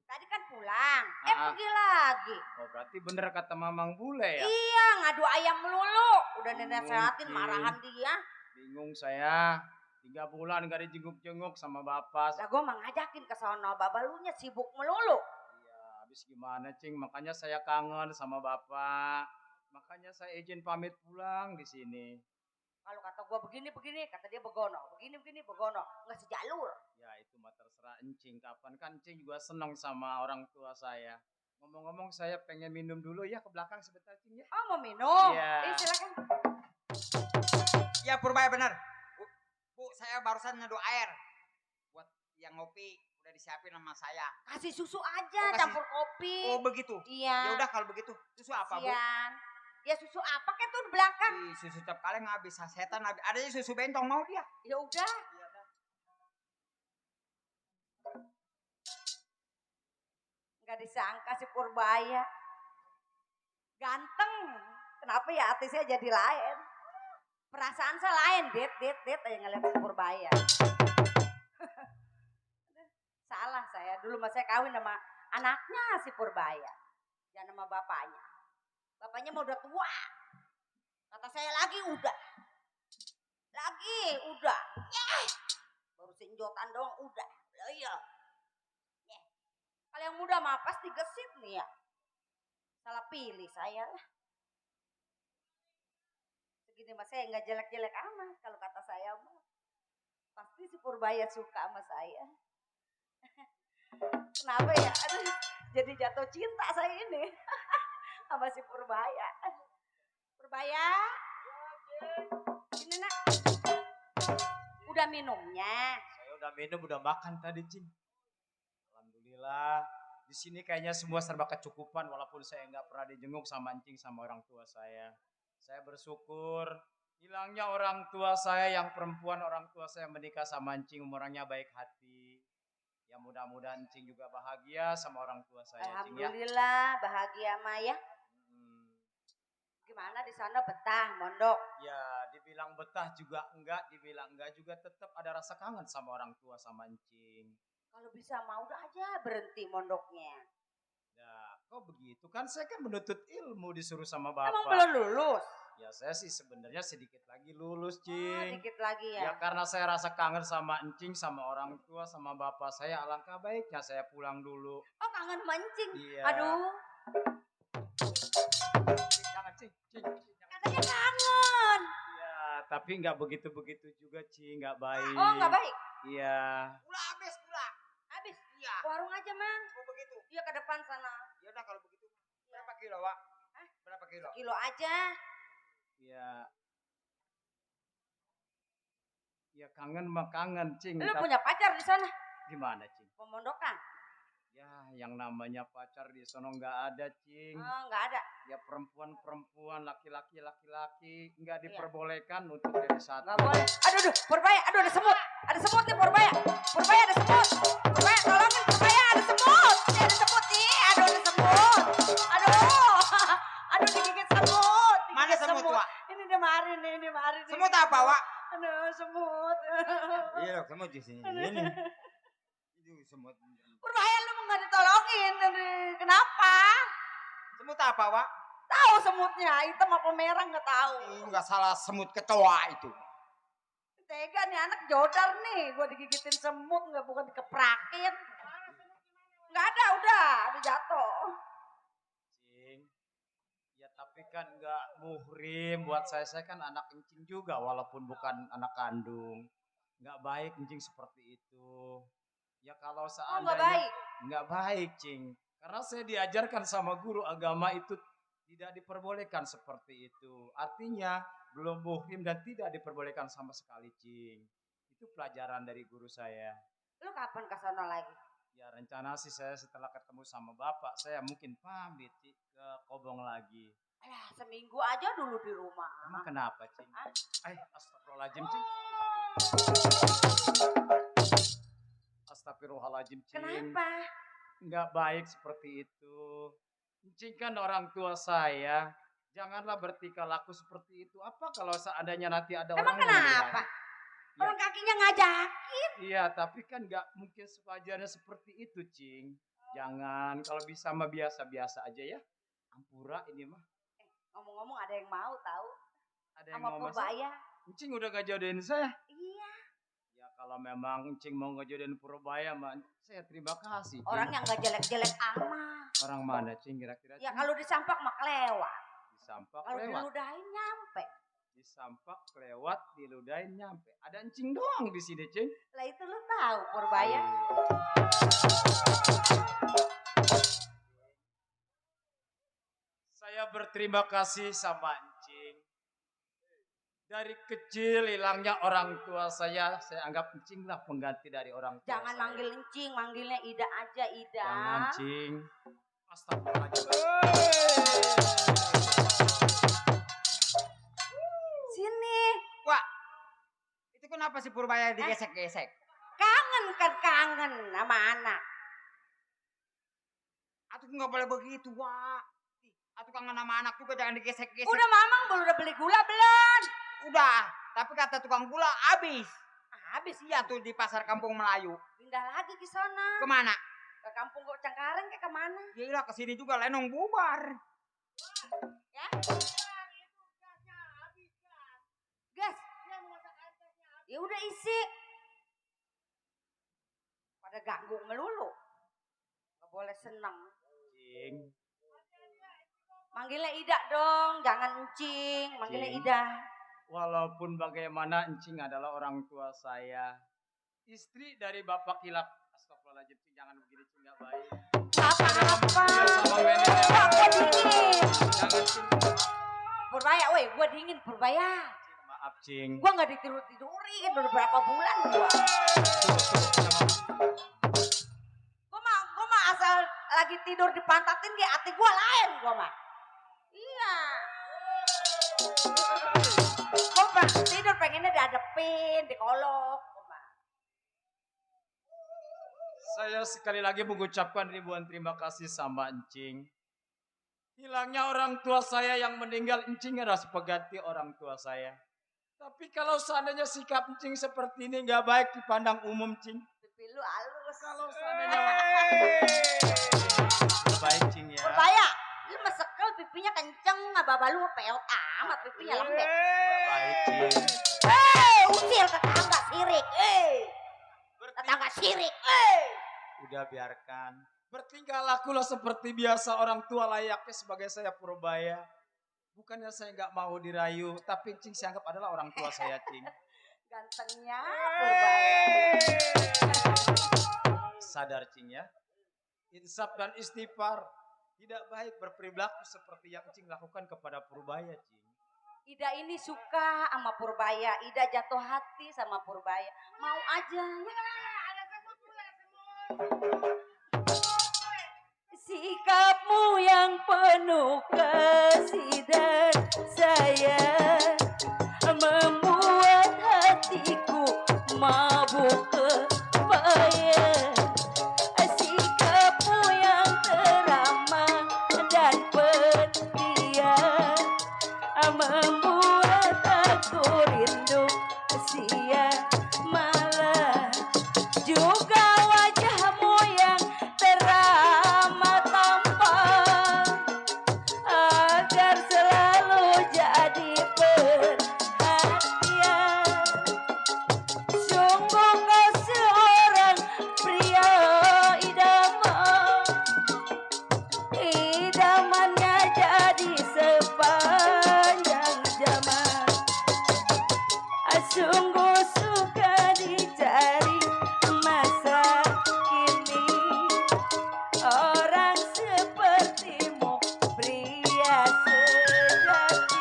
Tadi kan pulang. Ah. Pergi lagi. Oh, berarti bener kata Mamang Bule ya? Iya, ngadu ayam melulu. Udah nenek sehatin Mungkin. marahan dia. Bingung saya. 3 bulan gak dijenguk-jenguk sama Bapak. Lah gue mah ngajakin ke sono, babalunya sibuk melulu. Iya, habis gimana, Cing? Makanya saya kangen sama Bapak. Makanya saya izin pamit pulang di sini. Kalau kata gue begini, kata dia begono. Begini, begono. Nggak sejalur. Ya itu mah terserah Encing. Kapan kan Encing juga seneng sama orang tua saya. Ngomong-ngomong saya pengen minum dulu ya ke belakang sebentar, Cing ya. Oh, mau minum? Iya. Silakan. Ya Purbaya bener. Bu, saya barusan ngadu air. Buat yang ngopi udah disiapin sama saya. Kasih susu aja, Oh, kasih- campur kopi. Oh begitu. Iya. Ya udah kalau begitu. Susu apa Bu? Kasian. Ya susu apa kan tuh di belakang? Ih, susu tiap kali nggak habis setan habis. Adanya susu bentong mau dia. Ya udah. Nggak disangka si Purbaya. Ganteng. Kenapa ya hati saya jadi lain? Perasaan saya lain, det aja ngeliat si Purbaya. Salah saya, dulu mas saya kawin sama anaknya si Purbaya. Jangan sama bapaknya. Bapaknya mau udah tua. Kata saya lagi udah. Baru senjotan doang udah. Iya. Kalau yang muda mah pasti gesit nih ya. Salah pilih saya lah. Segini mas saya nggak jelek-jelek amat kalau kata saya mah. Pasti si Purbaya suka sama saya. Kenapa ya? Aduh, jadi jatuh cinta saya ini sama si Purbaya. Purbaya, ini nak, udah minumnya? Saya udah minum, udah makan tadi, Cing. Alhamdulillah. Di sini kayaknya semua serba kecukupan walaupun saya nggak pernah dijenguk sama Encing sama orang tua saya. Saya bersyukur hilangnya orang tua saya yang perempuan, orang tua saya menikah sama Encing, orangnya baik hati. Ya mudah-mudahan Encing juga bahagia sama orang tua saya, Cing ya. Alhamdulillah bahagia Maya. Gimana di sana betah, mondok? Ya, dibilang betah juga enggak, dibilang enggak juga tetap ada rasa kangen sama orang tua sama Encing. Kalau bisa mau udah aja berhenti mondoknya. Ya, kok begitu? Kan saya kan menuntut ilmu disuruh sama bapak. Emang belum lulus? Ya saya sih sebenarnya sedikit lagi lulus, Oh, Cing. dikit lagi Ya ya. karena saya rasa kangen sama Encing, sama orang tua, sama bapak saya. Alangkah baiknya saya pulang dulu. Oh, kangen mancing. Iya. Aduh, Jangan, Cing. katanya kangen. Iya, tapi nggak begitu-begitu juga, Cing. Nggak baik. Oh, nggak baik. Iya. Gula habis gula. Habis. Iya. Warung aja, Man. Oh begitu. Iya ke depan sana. Ya udah kalau begitu. Berapa kilo, Wak? Berapa kilo? Kilo aja. Iya. Ya kangen mah kangen, Cing. Lu Tapi punya pacar di sana? gimana, Cing? Pemondokan? Ya, yang namanya pacar di sono nggak ada, Cing. Oh, nggak ada. Ya perempuan-perempuan, laki-laki nggak Iya. diperbolehkan untuk jadi satu. Nggak boleh. Aduh, Purbaya. Aduh, ada semut. Ada semut nih, Purbaya. Purbaya ada semut. Purbaya, tolongin Purbaya. Ada semut. Nih, ada semut nih. Aduh, ada semut. Aduh. Aduh, digigit semut. Mana Digigit semut, Wak? Ini dia mari nih, ini mari. Semut apa, Wak? Aduh, semut. Iya, semut di sini. Ini. Itu semut. Purbaya lu mau nggak ditolongin. Kenapa? Semut apa, Wak? Tahu semutnya, hitam apa merah nggak tahu. Ini enggak salah semut kecoa itu. Tega nih anak jodar nih, gue digigitin semut nggak bukan dikeprakin. Nggak ada, udah jatuh. Cing. Ya tapi kan nggak muhrim buat saya kan anak Encing juga walaupun bukan anak kandung. Nggak baik Encing seperti itu. Ya kalau Oh nggak seandainya baik. nggak baik, Cing. Karena saya diajarkan sama guru agama itu tidak diperbolehkan seperti itu. Artinya belum muhrim dan tidak diperbolehkan sama sekali, Cing. Itu pelajaran dari guru saya. Lu kapan ke sana lagi? Ya rencana sih saya setelah ketemu sama bapak, saya mungkin pamit Cing, ke Kobong lagi. Alah, seminggu aja dulu di rumah. Emang kenapa, Cing? Astagfirullahaladzim, Cing. Astagfirullahaladzim, Cing. Kenapa? Nggak baik seperti itu. Cing kan orang tua saya. Janganlah bertingkah laku seperti itu. Apa kalau seandainya nanti ada Emang orang yang kenapa? melihat? Orang kakinya ngajakin. Iya, tapi kan nggak mungkin sewajarnya seperti itu, Cing. Jangan, kalau bisa mah biasa-biasa aja ya. Ampura ini mah. Ngomong-ngomong ada yang mau tahu Ada yang sama mau masuk. Purbaya. Cing udah gak jodohin saya. Iya. Ya kalau memang Cing mau ngejodohin Purbaya mah, saya terima kasih, Cing. Orang yang gak jelek-jelek amat. Orang mana, Cing, kira-kira? Ya Cing? kalau disampak mah kelewat. Disampak Kalau lewat. diludahin nyampe. Disampak lewat, diludahin nyampe. Ada Encing doang di sini, Cing. Lah itu lu tahu Purbaya. Saya berterima kasih sama Encing. Dari kecil hilangnya orang tua saya anggap Encing lah pengganti dari orang tua Jangan saya. manggil Encing, manggilnya Ida aja, Ida. Jangan, Cing. Astagfirullahaladzim. Sini. Wak, itu kenapa si Purbaya digesek-gesek? Kangen kan kangen sama anak. Atuh nggak boleh begitu, Wak. tukang nama anak juga jangan digesek-gesek. Udah mamang belum udah beli gula belum? Udah, tapi kata tukang gula habis. Habis iya tuh di pasar Kampung Melayu. Pindah lagi ke sana. Kemana? Ke kampung kok Cengkareng ke kemana? Gila kesini juga lenong bubar. Ya? Gas. Ya udah isi. Pada ganggu melulu. Gak boleh senang. Cing. Manggilnya Ida dong, jangan encing. Manggilnya Cing. Ida. Walaupun bagaimana Encing adalah orang tua saya. Istri dari Bapak Kilap. Astagfirullahaladzim, Cing, jangan begini, Cing, gak baik. Apa-apa. Sama Wendy ya. Wah, gua dingin. Jangan, Cing. Purbaya, weh, gua dingin Purbaya. Maaf, Cing. Gua gak ditidur-tidurin udah berapa bulan gua. Gua mah asal lagi tidur dipantatin kayak hati gua lain gua mah. Iya. Gua mah tidur pengennya dihadepin, dikolok. Gua mah. Saya sekali lagi mengucapkan ribuan terima kasih sama Encing. Hilangnya orang tua saya yang meninggal, Encing adalah pengganti orang tua saya. Tapi kalau seandainya sikap Encing seperti ini nggak baik dipandang umum, Cing. Pipi lu halus. Kalau seandainya baik, Cing ya. Purbaya, lu mesekel pipinya kenceng, abah lu peot amat pipinya lembek. Baik, Cing. Usil tetangga sirik. Tetangga sirik. Udah biarkan. Bertingkah lakulah seperti biasa orang tua layaknya sebagai saya Purbaya. Bukannya saya nggak mau dirayu, tapi Cing saya anggap adalah orang tua saya, Cing. Gantengnya Purbaya. Sadar, Cing ya. Insaf dan istighfar. Tidak baik berperilaku seperti yang Cing lakukan kepada Purbaya, Cing. Ida ini suka sama Purbaya. Ida jatuh hati sama Purbaya. Mau aja ya. Sikapmu yang penuh kasih dan sayang membuat hatiku mabuk kebayang. Sikapmu yang teramah dan pendiam membuat aku rindu siang malam. Juga wajahmu yang teramat tampan agar selalu jadi perhatian. Sungguh kau seorang pria idaman, idamannya jadi sepanjang zaman. Sungguh suka dicari masa kini orang sepertimu, pria sejati.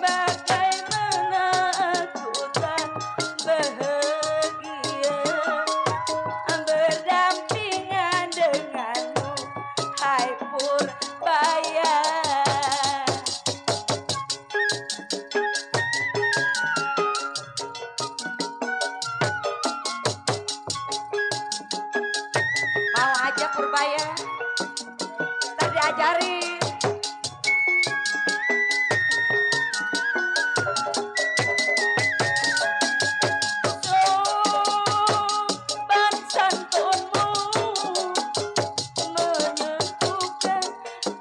Bagaimana aku tak bahagia berdampingan denganmu, hai Purbaya. Mau aja Purbaya, ntar diajarin. Sopan santunmu menyentuhkan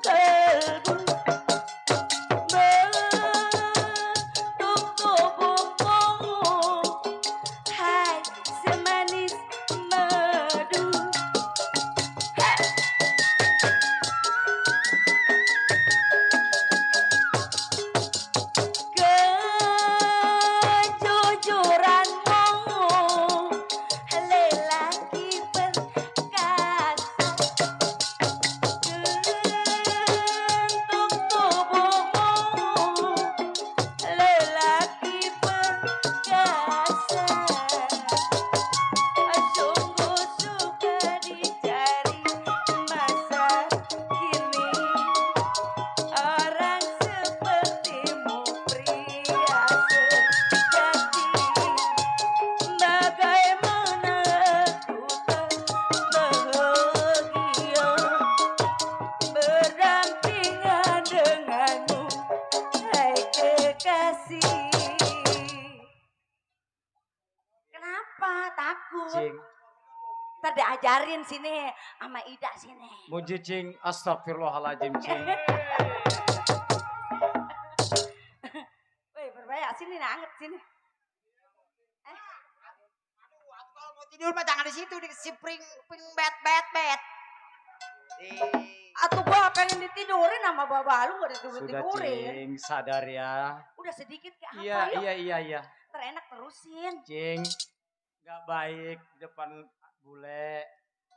kalbu, bentuk tubuhmu, hai semanis madu. takut. Cing, Ntar diajarin sini sama Ida sini. muji Cing, astagfirullahaladzim Cing. Woi, berbahaya sini nih, anget sini. Kalau mau tidur mah jangan di situ, di spring bed. Atau gua pengen ditidurin sama baba lu gak Sudah ditidurin. Cing, sadar ya. Udah sedikit kayak apa Iya, yuk. iya. Terenak terusin. Cing, gak baik di depan bule.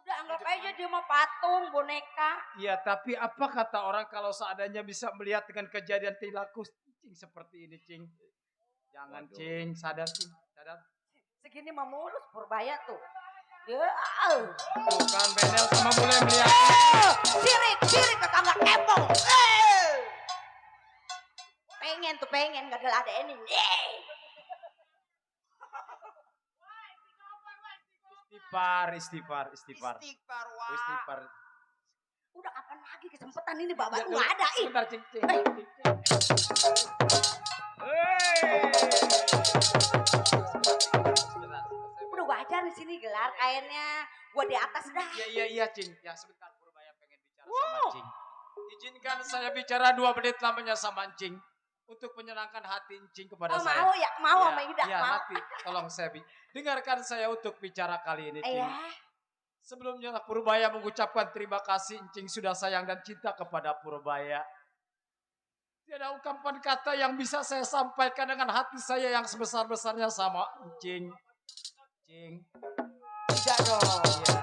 Udah anggap aja dia mah patung, boneka. Iya, tapi apa kata orang kalau seandainya bisa melihat dengan kejadian perilaku Cing seperti ini, Cing? Jangan, Cing. Sadar, Cing. Sadar. Segini mah mulus Purbaya tuh. Ya, Tuh kan, Benel sama bule melihat. sirik tetangga kepong. Pengen gak ada ini. Istighfar. Wak. Udah kapan lagi kesempatan ini baba lu gak ada ih. Sebentar, Cing. Udah wajar di sini gelar kainnya. Gua di atas dah. Iya, Cing. Ya, sebentar Purbaya pengen bicara sama Cing. Izinkan saya bicara 2 menit lamanya sama Cing. Untuk menyenangkan hati Cing kepada Oh, saya. mau ya? Mau sama Ida? Iya, Mau. nanti tolong saya dengarkan saya untuk bicara kali ini, Cing. Iya. Sebelumnya Purbaya mengucapkan terima kasih Cing sudah sayang dan cinta kepada Purbaya. Tiada ungkapan kata yang bisa saya sampaikan dengan hati saya yang sebesar-besarnya sama Cing. Tidak dong. Iya.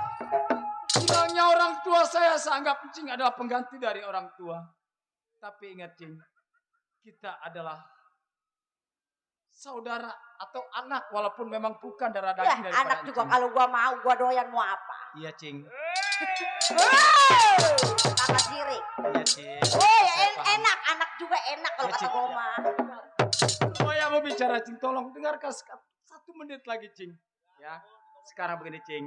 Hilangnya orang tua saya anggap Cing adalah pengganti dari orang tua. Tapi ingat Cing, kita adalah saudara atau anak walaupun memang bukan darah Ya, daging daripada anak juga Cing. kalau gua mau, gua doyan mau apa? Iya Cing. Kakak sirik. Iya Cing. Oh ya Saya paham. enak, anak juga enak kalau Ya, kata Cing. gua mah. Saya mau bicara Cing, tolong dengarkan 1 menit lagi Cing. Ya, sekarang begini Cing.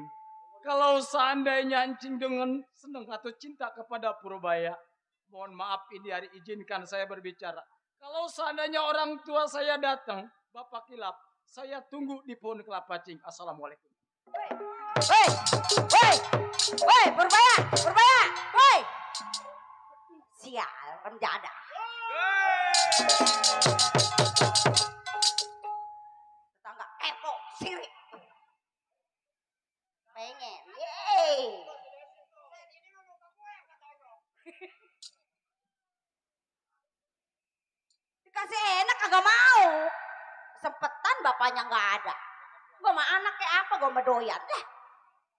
Kalau seandainya Cing dengan senang atau cinta kepada Purbaya, mohon maaf ini hari izinkan saya berbicara. Kalau seandainya orang tua saya datang, Bapak Kilap, saya tunggu di pohon kelapa Cing. Assalamualaikum. Woi, Purbaya, woi. Sial, penjada. Tetangga kepo, sirik. Pengen, yeay. Dikasih enak kagak mau. Sempetan bapaknya nggak ada. Gua mah anak kayak apa, gua mah doyan deh.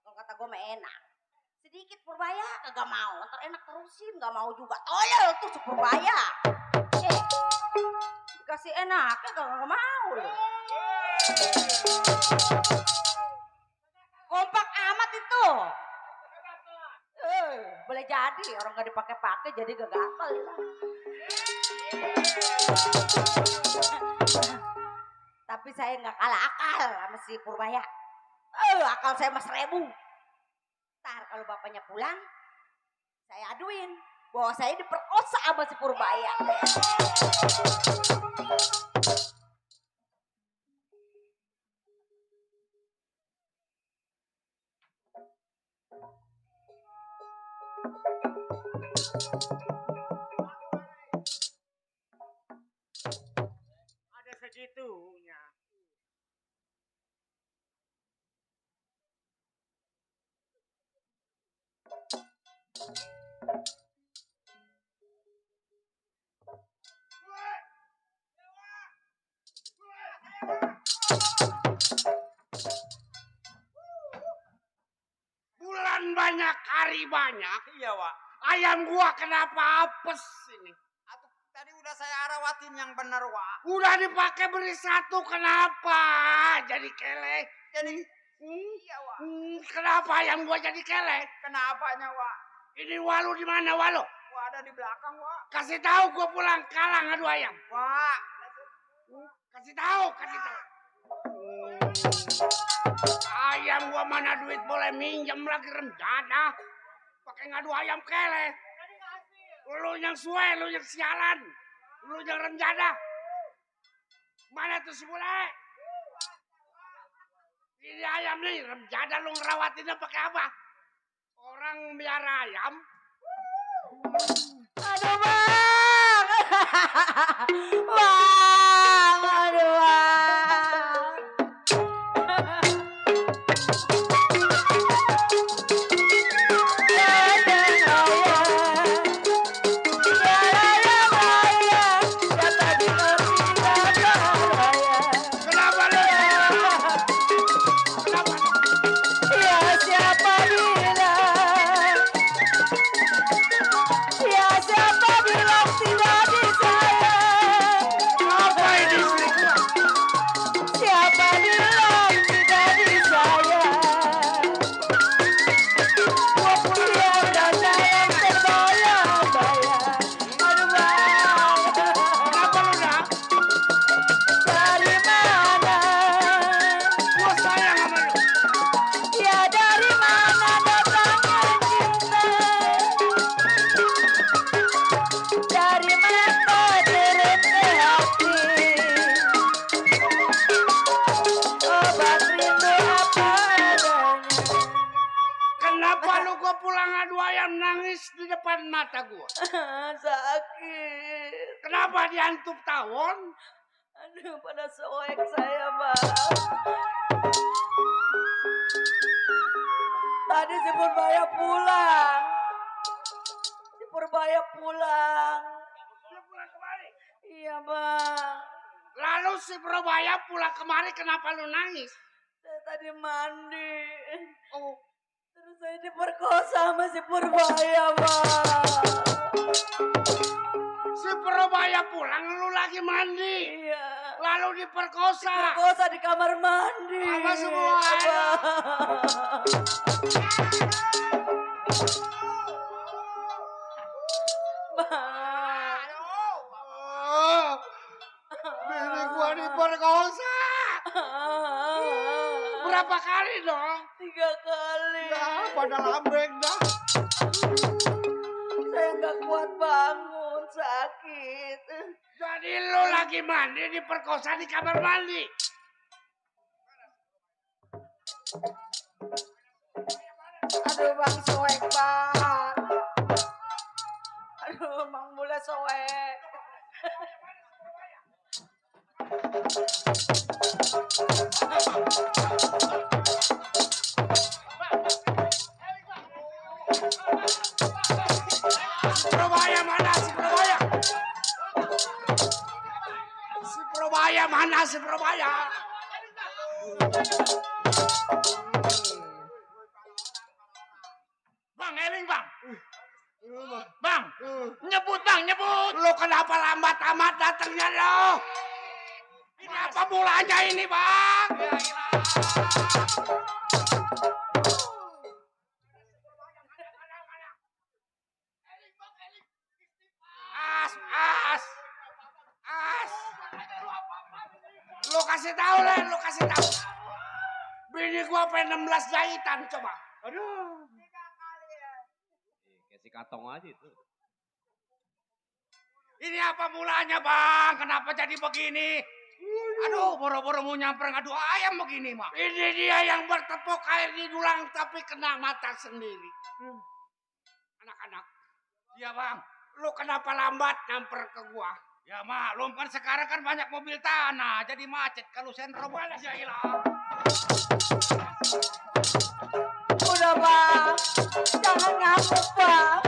Kalau kata gua mah enak. Sedikit Purbaya kagak mau, ntar enak terusin nggak mau juga. Toyol tuh si Purbaya. Dikasih enaknya kagak mau loh. Kompak amat itu. Boleh jadi orang nggak dipakai-pakai jadi gak gatel. Tapi saya nggak kalah akal sama si Purbaya. Akal saya mas 1000. Ntar kalau bapaknya pulang, saya aduin bahwa saya diperkosa sama si Purbaya. Ada segitunya. Bulan banyak, hari banyak. Iya, Wak. Ayam gua kenapa apes ini? Atuh, tadi udah saya arawatin yang benar, Wak. Udah dipakai beri 1, kenapa? Jadi kelek. Jadi, iya, Wak. Kenapa ayam gua jadi kelek? Kenapanya, Wak? Ini walu di mana walu? Wak ada di belakang, Wak. Kasih tahu gua pulang kalang adu ayam. Wak. Kasih tahu. Ayam gua mana duit boleh minjem lagi renjada. Pakai ngadu ayam kelek. Lu yang suwe, lu yang sialan. Lu yang renjada. Mana tuh si bule? Ini ayam nih, remjada lu ngerawatinnya pakai apa? Orang miara ayam. Aduh bang, bang, aduh bang. Kenapa lu? Kenapa? Ya siapa bilang? Ya siapa bilang tidak disayang? Apa ini istri gua? Siapa bilang tidak disayang? Ya udah sayang terbayang-bayang. Aduh bang, Kenapa lu dah? dari mana? Gua sayang sama lu. Ya dari mana datangnya cinta? Dari mata derete hati. Obat rindu apa adanya? Kenapa lu gua pulang adu ayam nangis di depan mata gua? Sakit. Kenapa diantup tawon? Aduh pada soek saya bang. Tadi si Purbaya pulang. Si Purbaya pulang. Dia pulang kemari. Iya bang. Lalu si Probaya pulang kemari, kenapa lu nangis? Saya tadi mandi. Oh, Terus saya diperkosa sama si Purbaya bang. si Probaya pulang, lu lagi mandi. Iya. Lalu diperkosa. Perkosa di kamar mandi. Sama semua. Bang. Oh, bini gua diperkosa. Berapa kali dong? 3 kali. Ya, pada lambek dah. Saya nggak kuat bangun, sakit. Jadi lu lagi mandi diperkosa di kamar mandi. Aduh bang soek bang. Aduh bang mulai soek. Si Probaya mana si Probaya? Si Probaya mana si Probaya? Bang, Eling bang. Bang, nyebut bang, nyebut. Lu kenapa lambat amat datangnya lo? Ini apa mulanya ini bang? As. Lu kasih tahu lah, lu kasih tahu. Bini gua pengen 16 jahitan coba. Aduh. Kayak si Katong aja itu. Ini apa mulanya bang? Kenapa jadi begini? Aduh, boro-boro mau nyamper ngadu ayam begini mah. Ini dia yang bertepuk air di dulang tapi kena mata sendiri. Anak-anak. Iya bang. Lu kenapa lambat nyamper ke gua? Ya maklum kan sekarang kan banyak mobil tanah jadi macet kalau sentro balas ya hilang. Udah bang, jangan ngamuk bang.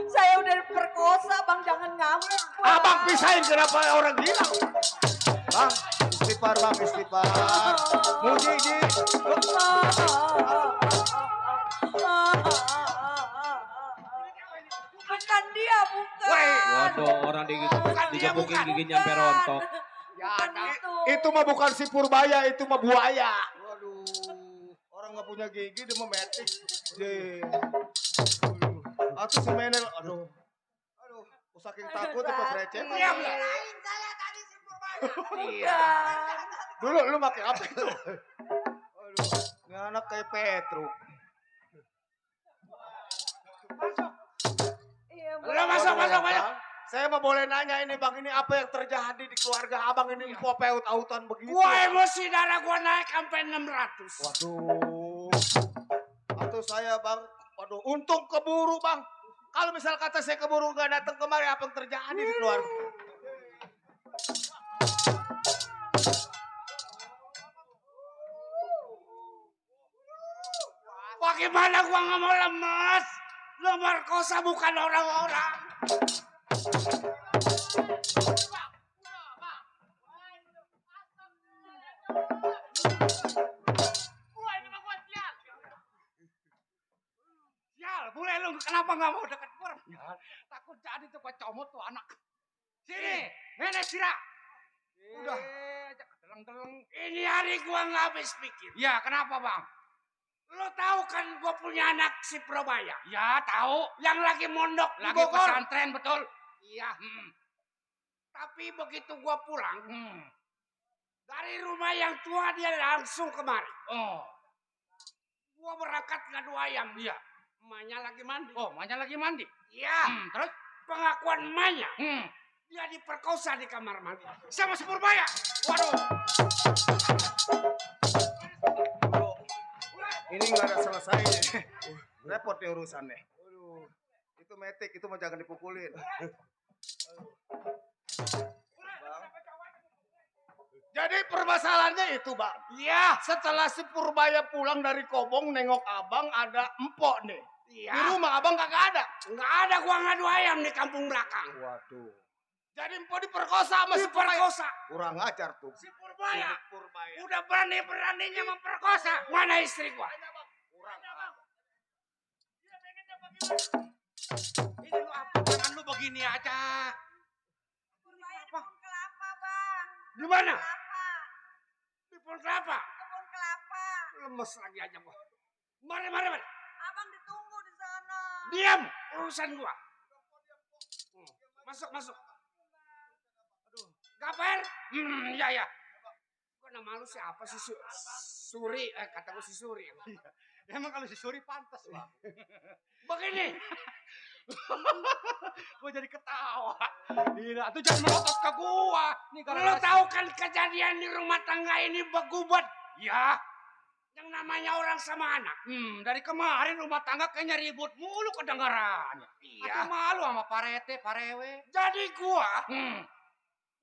Saya udah diperkosa bang, jangan ngamuk bang. Abang pisahin kenapa orang hilang? Bang, istighfar bang, istighfar. Muji, Ji. Bukan dia, bukan. Weh, Waduh, orang digebukin giginya sampai rontok. ya ada. Itu mah bukan si Purbaya, itu mah buaya. Waduh, orang nggak punya gigi dia memetik. Ye. Atau si Menel, aduh, saking takut itu receh. Diam lah. Iya. Dulu lu pakai apa itu? Aduh, ini anak kayak Petruk. Iya, Lu masuk. Saya mah boleh nanya ini bang, ini apa yang terjadi di keluarga abang ini? Kok peut-autan begitu? Gua emosi darah gua naik sampai 600. Waduh. Atau saya bang, waduh untung keburu bang. Kalau misal kata saya keburu nggak datang kemari, apa yang terjadi di keluarga? Bagaimana gua nggak mau lemas? Lo merkosa bukan orang-orang. Sial, bule lu kenapa nggak mau deket gua? Takut jadi tuh comot tuh anak. Sini, nenek Sira. Udah, deleng-deleng. Ini hari gua nggak habis pikir. Ya, kenapa bang? Lo tahu kan gua punya anak si Probaya Ya, tahu. yang lagi mondok di Lagi Bogor. pesantren betul. Iya. Tapi begitu gua pulang dari rumah yang tua dia langsung kemari. Oh, Gua berangkat ngadu ayam. iya. Emaknya lagi mandi. Oh, emaknya lagi mandi. Iya. Terus? Pengakuan emaknya. Hmm. Dia diperkosa di kamar mandi. Sama si Purbaya. Waduh. Ini nggak ada selesai nih. Repot nih urusannya. Waduh. Itu metik, itu mau jangan dipukulin. Jadi permasalahannya itu bang. Iya. Setelah si Purbaya pulang dari Kobong nengok abang ada empok nih. Iya. Di rumah abang kagak ada. Nggak ada gua ngadu ayam di kampung belakang. Waduh. Jadi empok diperkosa sama si Purbaya. Diperkosa. Kurang ajar tuh. Si Purbaya. Purbaya. Udah berani-beraninya memperkosa. Mana istri gua? Ini lu apa? Jangan lu begini aja. Kebun kelapa, Bang. Di mana? Kelapa. Di pohon kelapa. Kebun kelapa. Lemes lagi aja gua. Mari. Abang ditunggu di sana. Diam. Urusan gua. Masuk. Aduh. Gaper? Ya. Gua nama lu siapa sih? Suri. Kata gua si Suri. Emang kalau si Suri pantas, Bang. Begini. Gua jadi ketawa. Gila, tuh jangan melotot ke gua. Nih kalau Lo tahu kan kejadian di rumah tangga ini begubet? ya, Yang namanya orang sama anak. dari kemarin rumah tangga kayaknya ribut mulu kedengarannya. Iya. Aku malu sama Pak Rete, Pak Rewe. Jadi gua Hmm.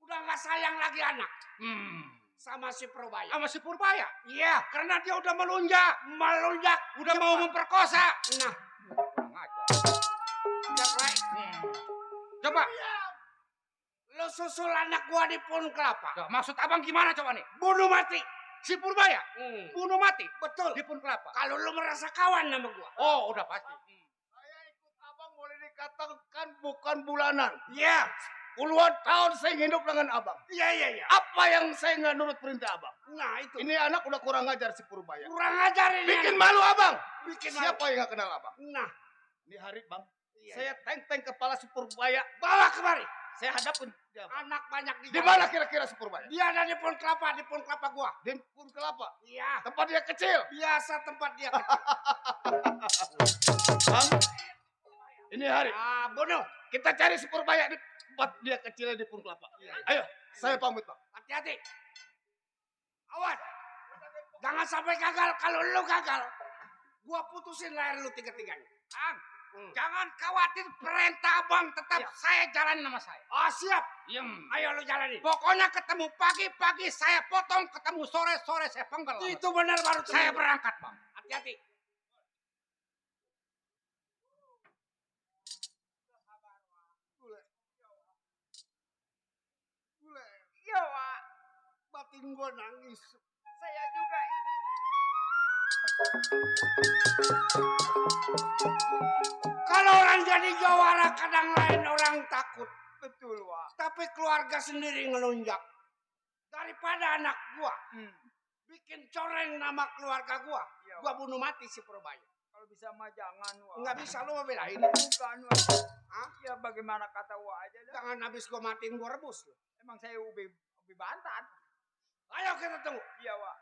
udah gak sayang lagi anak Hmm. sama si Probaya. Sama si Purbaya. Iya. Karena dia udah melunjak. Udah mau memperkosa. Nah, Kurang ajar. lihat baik. Coba. Lo susul anak gua di pohon kelapa. Tuh, maksud abang gimana coba nih? Bunuh mati. Si Purbaya bunuh mati Betul. di Pun Kelapa. Kalau lo merasa kawan sama gua. Oh, udah pasti. Saya ikut abang boleh dikatakan bukan bulanan. Iya. Puluhan tahun saya hidup dengan abang. Iya. Apa yang saya nggak nurut perintah abang? Nah itu. Ini anak udah kurang ajar si Purbaya. Kurang ajar ini. Bikin anak. malu abang. Bikin Siapa yang nggak kenal abang? Nah. Ini hari bang. Iya. Saya teng-teng kepala si Purbaya. Bawa kemari. Saya hadapin dia. Bang. Anak banyak Di mana kira-kira si Purbaya? Dia ada di pohon kelapa gua. Di Pun Kelapa. Iya. Tempat dia kecil. Biasa tempat dia kecil. Bang. Ini hari. Ah, bunuh. Kita cari si Purbaya di tempat dia kecilnya di Pun Kelapa. Ayo, saya pamit bang. Hati-hati. Awas. Jangan sampai gagal. Kalau lu gagal, gua putusin leher lu tiga-tiganya. Bang, jangan khawatir perintah abang tetap Iya. saya jalanin sama saya. Oh, siap. Ayo lu jalanin. Pokoknya ketemu pagi-pagi saya potong, ketemu sore-sore saya penggal. Itu benar baru Saya temen. berangkat, Bang. Hati-hati. Iya, Wak. Batin gua nangis. Saya juga. Kalau orang jadi jawara kadang lain orang takut. Betul, Wak. Tapi keluarga sendiri ngelunjak. Daripada anak gua bikin coreng nama keluarga gua, gua bunuh mati si Purbaya. Kalau bisa mah jangan, Wak. Enggak bisa lu mau belain. Bukan, Wak. Hah? Ya bagaimana kata Wak aja dah. Jangan habis gua matiin gua rebus lu. Emang saya ubi bantat. Ayo kita tunggu. Iya, Wak.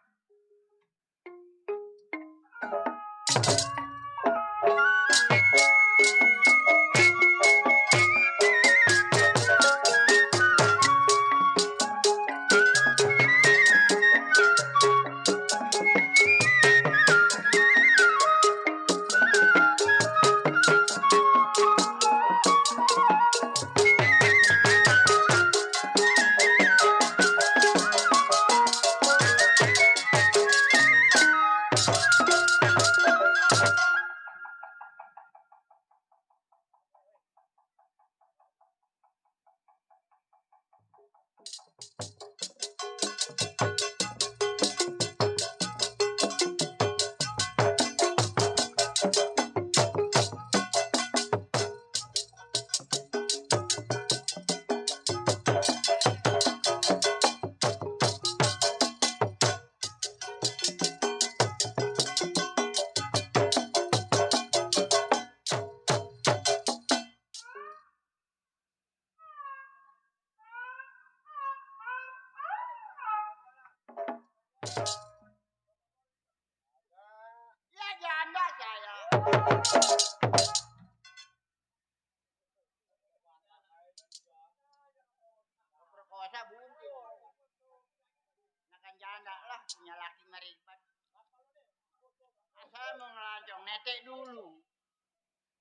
Ya janda saya. Perkosa bunting. Nakan janda lah punya laki maribat. Saya mau ngelancong netek dulu.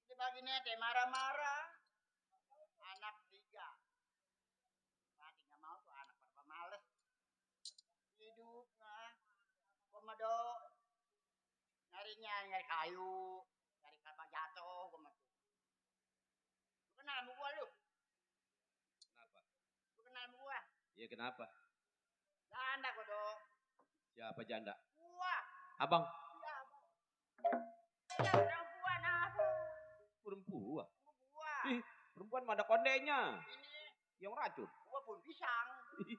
Dibagi netek marah-marah. Anak 3. Mati nggak mau tuh anak pada males. Hidup nah. Komodo. Nyari kayu. Nyari kelapa jatuh. Komodo. Lu kenal sama gua lu? Kenapa? Lu kenal sama gua? Iya kenapa? Janda gua dong. Siapa janda? Gua. Abang. Iya abang. Iya perempuan apa? Perempuan. Gua. Ih, perempuan mah ada kondenya. Ini. Yang racun. Gua pun pisang. Ini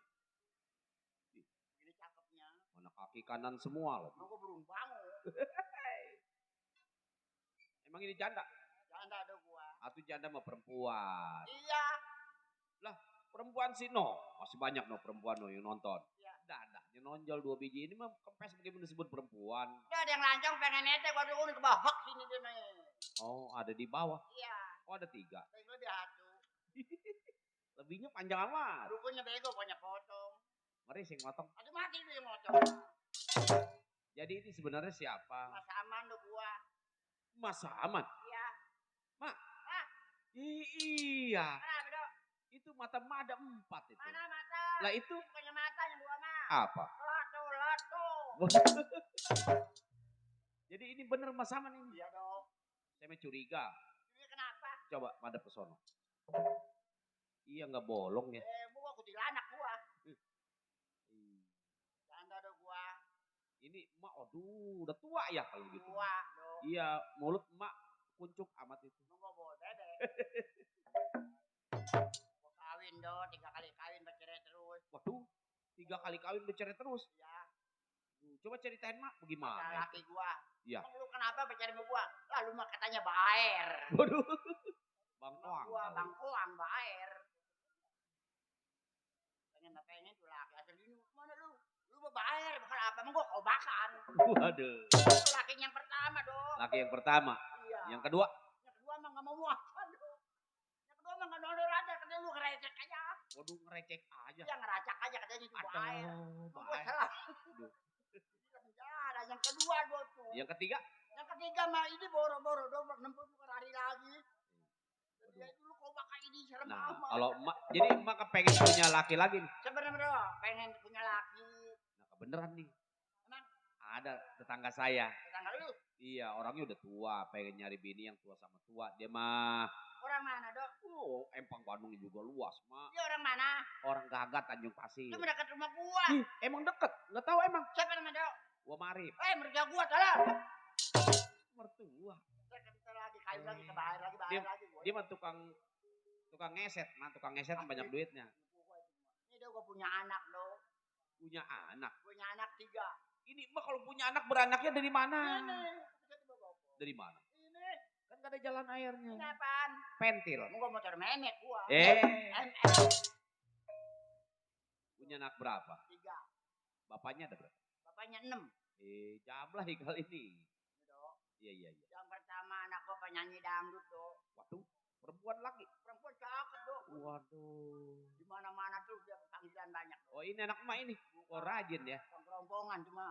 cakepnya. Mana kaki kanan semua loh. Emang gua belum bangun. Emang ini janda? Janda ada gua. Atau janda sama perempuan? Iya. Lah, perempuan sih no. Masih banyak no perempuan no yang nonton. Iya. Dadanya nonjol 2 biji. Ini mah kempes bagaimana disebut perempuan. Dia ada yang lancong pengen netek. Gua dulu ke bawah sini dia nih. Oh, ada di bawah. Iya. Oh, ada 3. Tapi lebih satu. Lebihnya panjang amat. Rukunnya bego banyak potong. Mari sing motong. Aduh mati dia motong. Jadi ini sebenarnya siapa? Mas Aman tuh gua. Mas Ahmad. Iya. Mak. Ah. Iya. Mana bedo? Itu mata mak ada 4 itu. Mana mata? Lah itu Ini bukannya mata yang gua mah. apa? Lato. Jadi ini bener Mas Ahmad ini. Iya dong. Saya mah curiga. Ini kenapa? Coba madep ke sono. Iya nggak bolong ya. Gua kuntilanak gua. Hmm. Janda ada gua. Ini emak, aduh udah tua ya kalau gitu. Tua dong. Iya, mulut emak kuncuk amat itu. Emang gua bawa bebek. Gua kawin dong, 3 kali kawin bercerai terus. Waduh, 3 kali kawin bercerai terus. Iya. Coba ceritain mak, Nah, bagaimana? laki gua. Iya. Emang lu kenapa bercerai sama gua? Lah lu mah katanya baer. Waduh, bangkoang. Gua bangkoang baer. Pengen tuh laki asal ini mana lu? Lu mah baer, bukan apa? Emang gua kobakan. Waduh. Itu laki yang pertama dong. Laki yang pertama. Iya. Yang kedua. Yang kedua mah nggak mau muasan dong. Yang kedua mah nggak nodor aja, katanya lu ngerecek aja. Waduh, ngerecek aja. Iya ngeracak aja katanya itu baer. Aduh, Gua baer. salah. Aduh. Penjara. Yang kedua gua tuh. Yang ketiga. Yang ketiga mah ini boro-boro dong nempel bukan hari lagi. Dia itu lu kobakan ini serem Nah, amat. kalau emak, jadi emak kepengen punya laki lagi nih. Sebenarnya dong pengen punya laki. Nah, kebeneran nih. Emang Ada tetangga saya. tetangga lu Iya, orangnya udah tua, pengen nyari bini yang tua sama tua. Dia mah, orang mana dok? oh, Empang Bandung juga luas, mak. Dia orang mana? Orang Gagat Tanjung Pasir. Dia mendekat rumah gua. Ih, emang deket? Nggak tahu emang. Siapa nama dok? Gua Marif. Mereka gua tolong. Mertua. Kita lagi kayu lagi ke bahaya lagi gua. Dia mah tukang ngeset, nah tukang ngeset banyak duitnya. Ini dok gua punya anak dok. Punya anak. Punya anak 3. Ini mah kalau punya anak beranaknya dari mana? Ini. Dari mana? Ini. Kan gak ada jalan airnya. Ini apaan? Pentil. Emang gua motor menek gua. MS. Punya anak berapa? 3. Bapaknya ada berapa? Bapaknya 6. Jablah kali ini. Dok. Iya. Yang pertama anak gua penyanyi dangdut dok. Waduh, perempuan lagi. Perempuan cakep dok. Waduh. Di mana-mana tuh dia panggilan banyak dok. Oh ini anak emak ini. Oh rajin ya. Kerompongan cuma.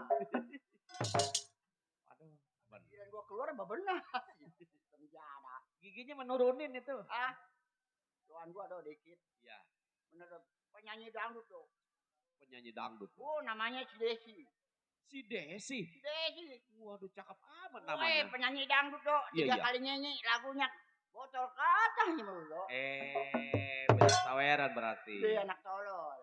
Waduh. Panggilan gua keluar apa benar? Penjara. Giginya menurunin itu. Tuan gua dok dikit. Iya. Bener dok. Penyanyi dangdut dok. Penyanyi dangdut. Oh namanya si Desi. Si Desi. Si Desi. Waduh cakep amat Woi namanya. penyanyi dangdut dok. Iya, 3 iya. kali nyanyi lagunya. Botol kacang nih mulu dok. Beda saweran berarti. Dia anak tolol.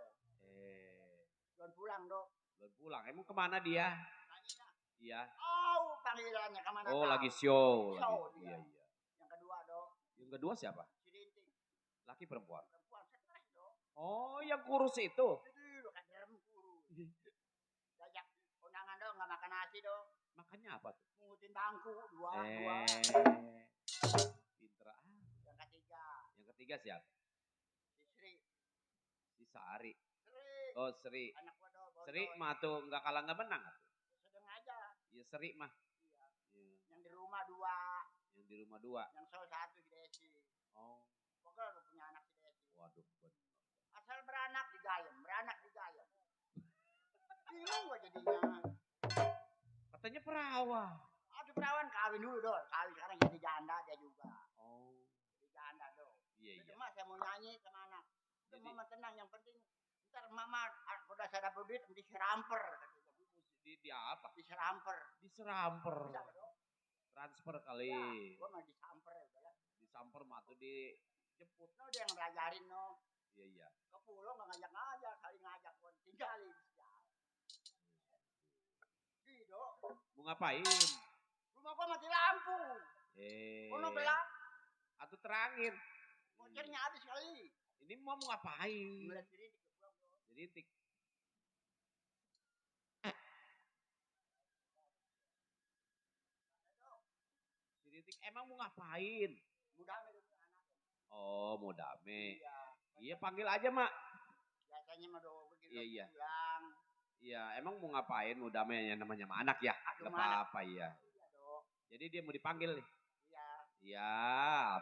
Belum pulang dok. Belum pulang. Emang kemana dia? Tanya. Iya. Oh panggilannya kemana Oh tahu. lagi show. Show Lagi. dia. Iya. Yang kedua dok. Yang kedua siapa? Si Rinting. Laki perempuan. Perempuan stres dok. Oh yang kurus itu. Jadi makan dalam kurus. Diajak undangan dong nggak makan nasi dong. Makanya apa tuh? Mungutin bangku dua. Pinter Yang ketiga Yang ketiga siapa? si Sri. Si Sari. Sri. Oh Sri. Anak gua dong Seri mah tuh nggak kalah nggak menang. Sedang aja. Ya seri mah. Iya. Iya. Yang di rumah 2. Yang di rumah 2. Yang soal 1 di Desi. Oh. Pokoknya udah punya anak di Desi. Waduh. Bener. Asal beranak digayem. Bingung gua jadinya. Katanya perawan. Aduh perawan kawin dulu dong. Kawin sekarang jadi janda dia juga. Oh. Jadi janda dong. Iya iya. Cuma saya mau nyanyi sama anak. Jadi- Mama tenang, yang penting ntar mama udah saya dapat duit di seramper. Di apa? Di seramper. Diseramper. Bisa nggak dong? Transfer kali. Ya, gua mah disamper ya udah lah. Disamper mah tuh dijemput. No dia yang ngajarin no. Iya iya. Ke pulau nggak ngajak-ngajak, kali ngajak gua tinggalin. Gitu. Mau ngapain? Rumah gua mati lampu. Kono belah, Atau terangin. vouchernya habis kali. Ini mau ngapain? Ngeliat diri di kebun. Jadi tik. Sidik emang mau ngapain? Mudah nih anak. Oh, mau dame. Iya. Iya, panggil aja, Mak. Biasanya mah do begitu Iya, iya. pulang. Iya, emang mau ngapain? Mau dame yang namanya sama anak ya? Aduh, Gak sama anak. apa-apa ya. Iya dong. Jadi dia mau dipanggil nih. Iya. Iya,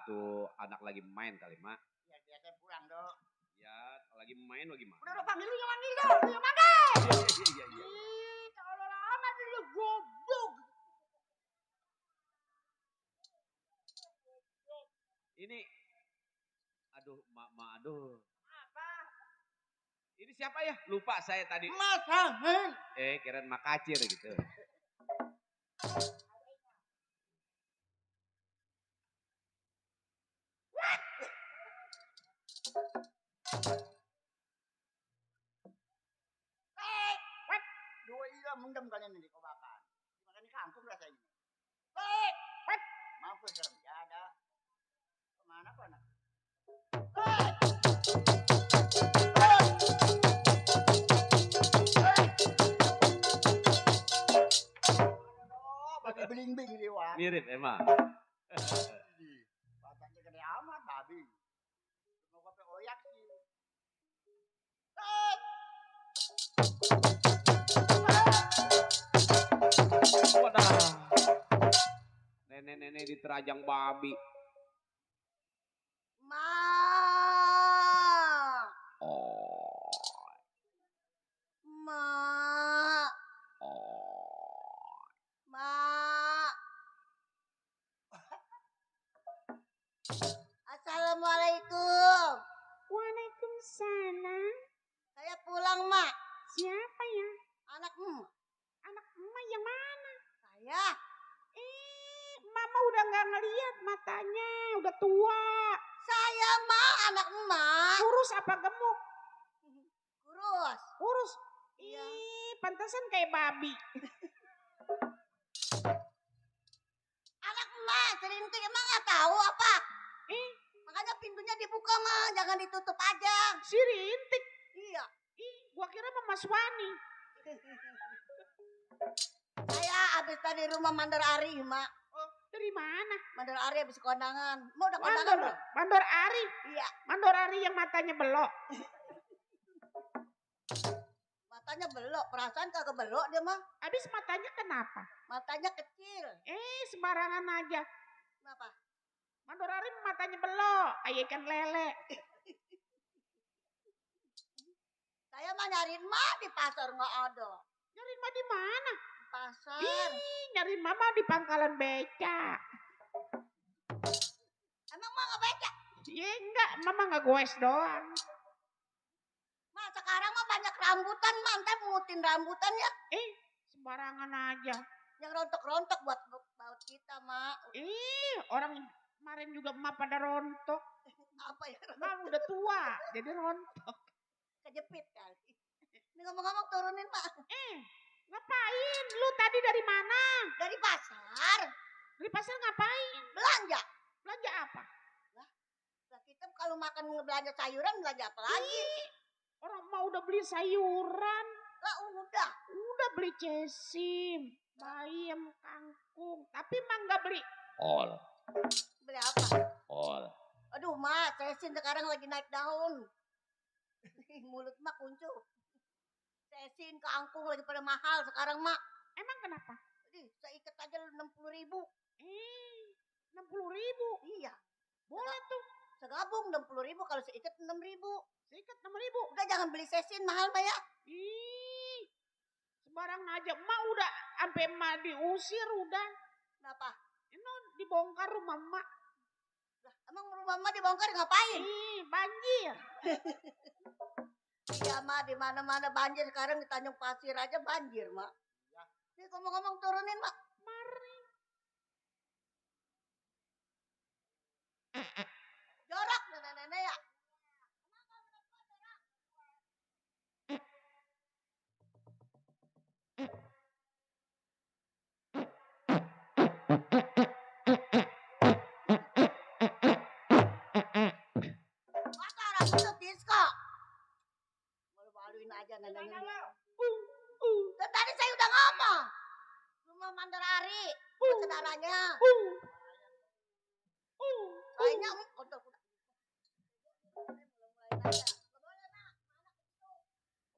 tuh anak lagi main kali, Mak. Iya biasa pulang dong. Ya, lagi main lo gimana? Udah panggil lu yang manggil dong. Lu yang manggil. Iya, iya, iya. Ih, kalau lama dulu goblok. Ini, aduh, mak, aduh. Apa? Ini siapa ya? Lupa saya tadi. Mas Hahen. Kirain makacir gitu. Dua iya mendem kalian ini kau bakar. Makan di kampung rasanya. Mampus serem. Ya ada. Kemana kau anak? Bagi beling-beling dia wah. Mirip emang. Batangnya gede amat babi. Mau kopi oyak sih. Wadah. Nenek-nenek diterajang babi. Ma. Oh. Ma. Oh. Ma. Assalamualaikum. Waalaikumsalam. Saya pulang, Mak. Siapa ya? Anak Emak. Anak emak yang mana? Saya. Mama udah nggak ngeliat matanya, udah tua. Saya, Mak, anak Emak. Kurus apa gemuk? Kurus. Kurus. Iya. Pantesan kayak babi. Anak Emak, serintik emang nggak tahu apa? Makanya pintunya dibuka, Mak. Jangan ditutup aja. Si Rintik. Iya. Gua kira Mama Swani. Saya habis dari rumah Mandor Ari, Mak. Dari mana? Mandor Ari habis kondangan. Mau udah kondangan belum? Mandor Ari. Iya. Mandor Ari yang matanya belok. Matanya belok. Perasaan kagak belok dia, mah. Habis matanya kenapa? Matanya kecil. Sembarangan aja. Kenapa? Mandor Ari matanya belok. Kayak ikan lele. Saya mah nyariin Mak di pasar nggak ada. Nyariin Mama di mana? Di pasar. Nyariin Mama di pangkalan beca. Emang Mak nggak baca? Iya enggak, Mama nggak goes doang. Mak sekarang mah banyak rambutan, Mak. Ntar mengutin rambutan ya. Sembarangan aja. Yang rontok-rontok buat baut kita, Mak. Orang kemarin juga emak pada rontok. Apa ya? Emak udah tua, jadi rontok. Kejepit kali. Ini ngomong-ngomong turunin, Mak. Ngapain? Lu tadi dari mana? Dari pasar. Dari pasar ngapain? Belanja. Belanja apa? Lah kita kalau makan belanja sayuran belanja apa lagi? Orang mau udah beli sayuran. Lah udah. Udah beli cesim, bayam, kangkung. Tapi Mak nggak beli. Ol. Beli apa? Ol. Aduh, Mak, cesim sekarang lagi naik daun. Mulut Mak kuncup. Sesin kangkung lagi pada mahal sekarang, Mak. Emang kenapa? Jadi saya ikat aja 60.000. 60.000. Iya. Boleh tuh. Segabung 60.000 kalau saya ikat 6.000. Seikat 6.000. Udah jangan beli sesin mahal, Mak ya. Ih. Sembarang aja. Emak udah sampai emak diusir udah. Kenapa? Ini dibongkar rumah emak. Lah, emang rumah Mak dibongkar ngapain? Banjir. Iya, Mak, di mana-mana banjir sekarang di Tanjung Pasir aja banjir, Mak. Ya. Nih ngomong-ngomong turunin, Mak. Mari. Jorok nenek-nenek ya. Masa orang itu disco. Malu-maluin aja nenek-nenek. Dan tadi saya udah ngomong. Rumah Mandarari. Saudaranya. Kayaknya untuk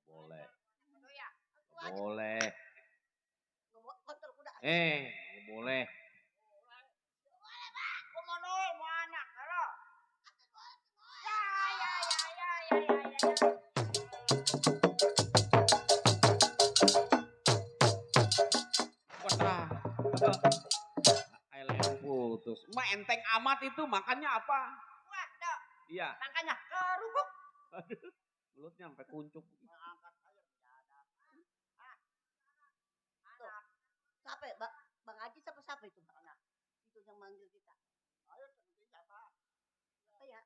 Boleh. ya. Boleh. Kontrol kuda. Boleh. Gua mau nol, mau anak. Halo. Ya. Wah, air yang putus. Mak enteng amat itu makannya apa? Waduh. Iya. Makanya kerupuk. Aduh, mulutnya sampai kuncuk. Siapa ya? Bang Haji siapa itu? Anak. Itu yang manggil kita. Ayo sebutin siapa? Siapa ya?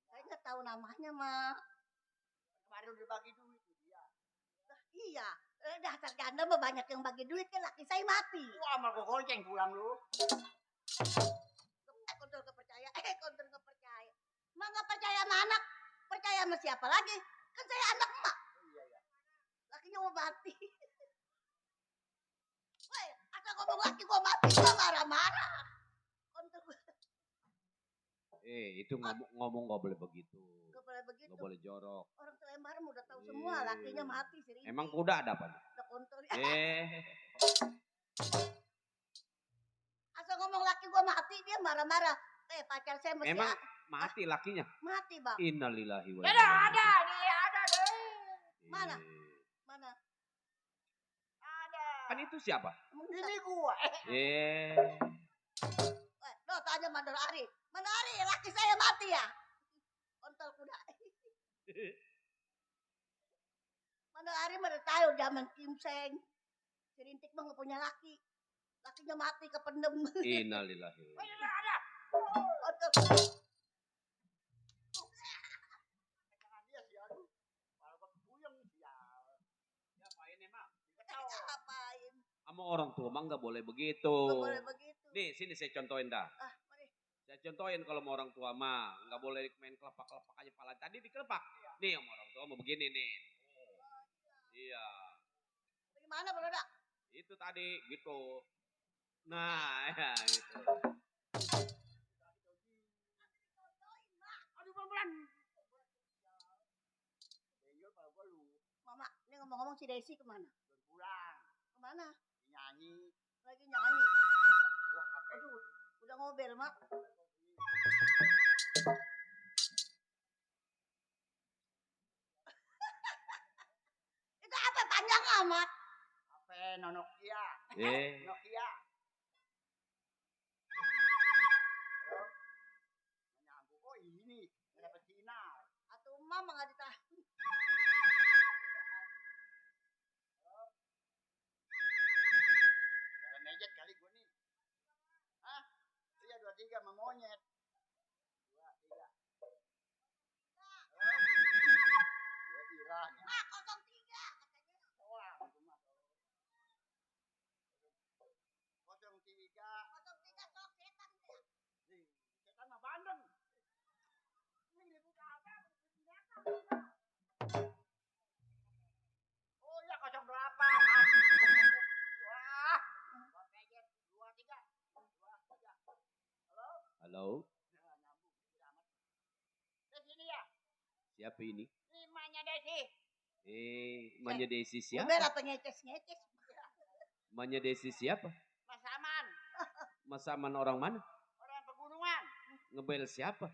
Saya nggak tahu namanya, Mak. Kemarin udah bagi duit dia. Iya. Dasar janda mah banyak yang bagi duit kan laki saya mati. Wah, mal gua gonceng pulang lu. Kontrol kepercayaan. Kontrol kepercayaan. Mak nggak percaya sama anak. Percaya sama siapa lagi? Kan saya anak emak. Iya. Lakinya mau mati. Woi, asal ngomong laki gua mati, gua marah-marah. Itu ngomong nggak boleh begitu. Gak boleh begitu. Nggak boleh jorok. Orang tua Lembaran udah tahu semua lakinya mati sih. Emang kuda ada apa? Udah kontrol. Asal ngomong laki gua mati dia marah-marah. Pacar saya mesti Emang mati lakinya? Mati, Bang. Innalillahi wa Ada, dia ada deh. Mana? Mana? Ada. Kan itu siapa? Ini gua. Lo tanya Mandor Ari. Mandor Ari, laki saya mati ya? Kontol kuda. Mandor Ari mah udah tahu zaman Kim Seng. Si Rintik mah gak punya laki. Lakinya mati kependem. Innalillahi. Ada. Kontol kuda. Ngapain? Sama orang tua mah nggak boleh begitu. Nggak boleh begitu. Nih sini saya contohin dah. Mari. Saya contohin kalau mau orang tua mah nggak boleh main kelepak-kelepak aja pala. Tadi dikelepak. Nih sama orang tua mau begini nih. Iya. Bagaimana Bro Dak? Itu tadi gitu. Nah ya gitu. Aduh pelan-pelan. Mama, ini ngomong-ngomong si Desi kemana? Pulang. Kemana? Nyanyi. Lagi nyanyi. Wah, aduh, udah ngobel, Mak. Itu apa panjang amat? Apa Nokia? Nokia. Menyambung. Oh ini, dapat sinar. Atau mama nggak ditahan. Mejet kali gue nih. Hah? Iya 23 sama monyet. 23. Ya Iran. Ah 03 katanya. Doang cuma. 03. 03 sok setan dia. Setan mah bandeng. Ini buka apa? Oh iya 08. Wah. Halo. Desi ini ya? Siapa ini? Imanya Desi. Manya Desi siapa? Udah apa ngeces-ngeces. Manya Desi siapa? Mas Aman, Mas Aman orang mana? orang pegunungan. Ngebel siapa?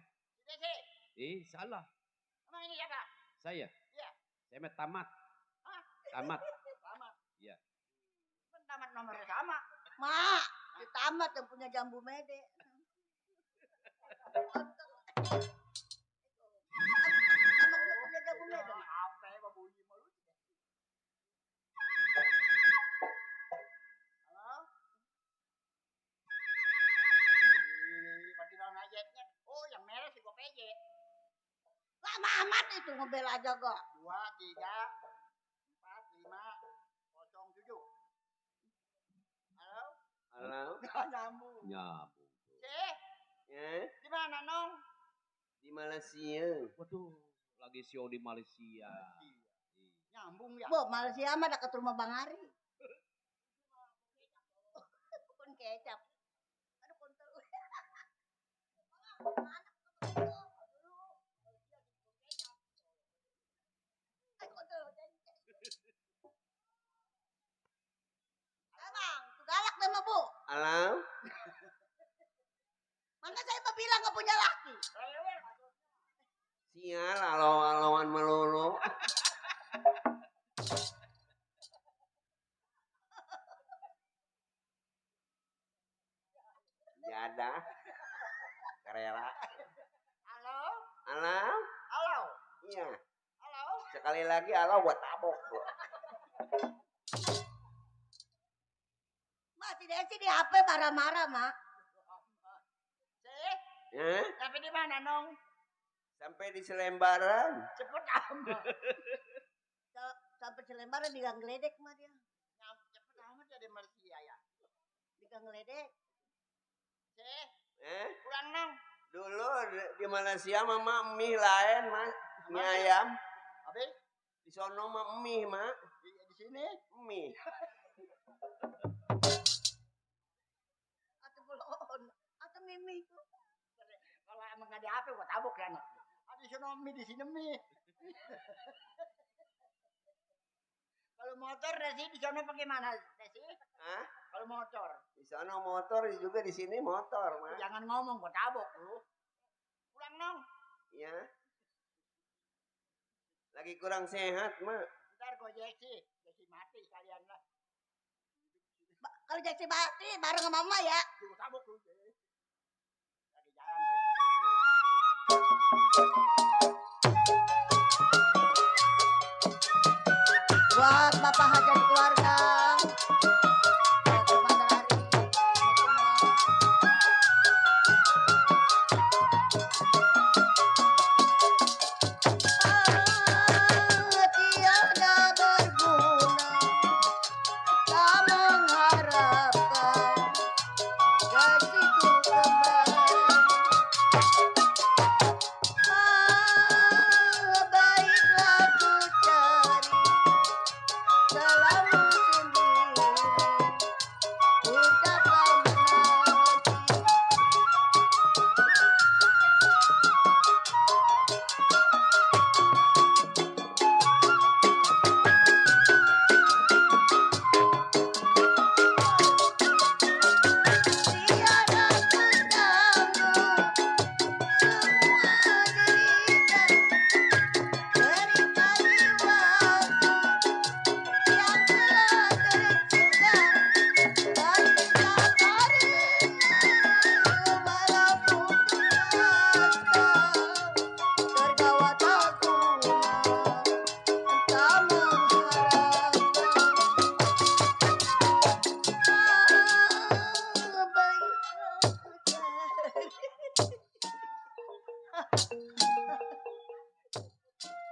Desi, Salah. emang ini siapa? Saya. Iya. Saya mah tamat. Hah? Tamat. Tamat. Iya. Kan tamat nomornya sama. Mak, si tamat yang punya jambu mede. Abang udah punya jambu mede. Apa ya, Babu Iji malu. Halo? Panggilan ajetnya. Oh, yang merah sih gue pejet. Lama amat itu ngebel aja kok. 2, 3, 4, 5, 0, 7. Halo? Halo. Nggak nyambung. Nyambung. Cih, Ya, di mana Nong? di Malaysia. Waduh, lagi show di Malaysia. Nyambung ya? Bu, Malaysia mah dekat rumah Bang Ari. Pun kecap. Aduh, kontol. Abang, tuh galak deh mah, Bu. Halo. Mana saya mah bilang gak punya laki. Sial, alo-aloan melulu. Jada. Karela. Halo? Halo. Halo? Iya. Halo? Sekali lagi halo buat tabok. Mak, si Desi di HP marah-marah, Mak. Cih, Ya, tapi di mana, Nong? sampai di Selembaran. Cepet amat. Sampai Selembaran di Gang Geledek mah dia. Cepet amat jadi Malaysia ya. Di Gang Geledek. Cih, pulang Nong. Dulu di Malaysia mama mie lain, Mas. Mie ayam. Habis? Di sono mah mie, Mak. Di sini? Mie. Atau belon. Atau mimi. Kalau emang gak ada HP, gua tabok ya anak. Ada sono mie, di sini mie. Kalau motor Desi di sana pakai mana Desi? Hah? Kalau motor. Di sono motor juga di sini motor, Mak. Jangan ngomong, gua tabok lu. Pulang Nong. Ya. Lagi kurang sehat, Mak. Ntar gua Jesi mati sekalian lah. Kalau Jesi mati bareng sama Mama ya. Gua tabok lu. Lagi jalan. Buat Bapak hajat keluarga. Buat teman dari tiada berguna tak mengharapkan Desiku kembali. Baiklah ku cari selalu sendiri, ku takkan menanti. Tiada ku tanggung semua derita jiwaku yang telah tersiksa dan tidak malah putus asa. Tergawat aku tak mengharapkan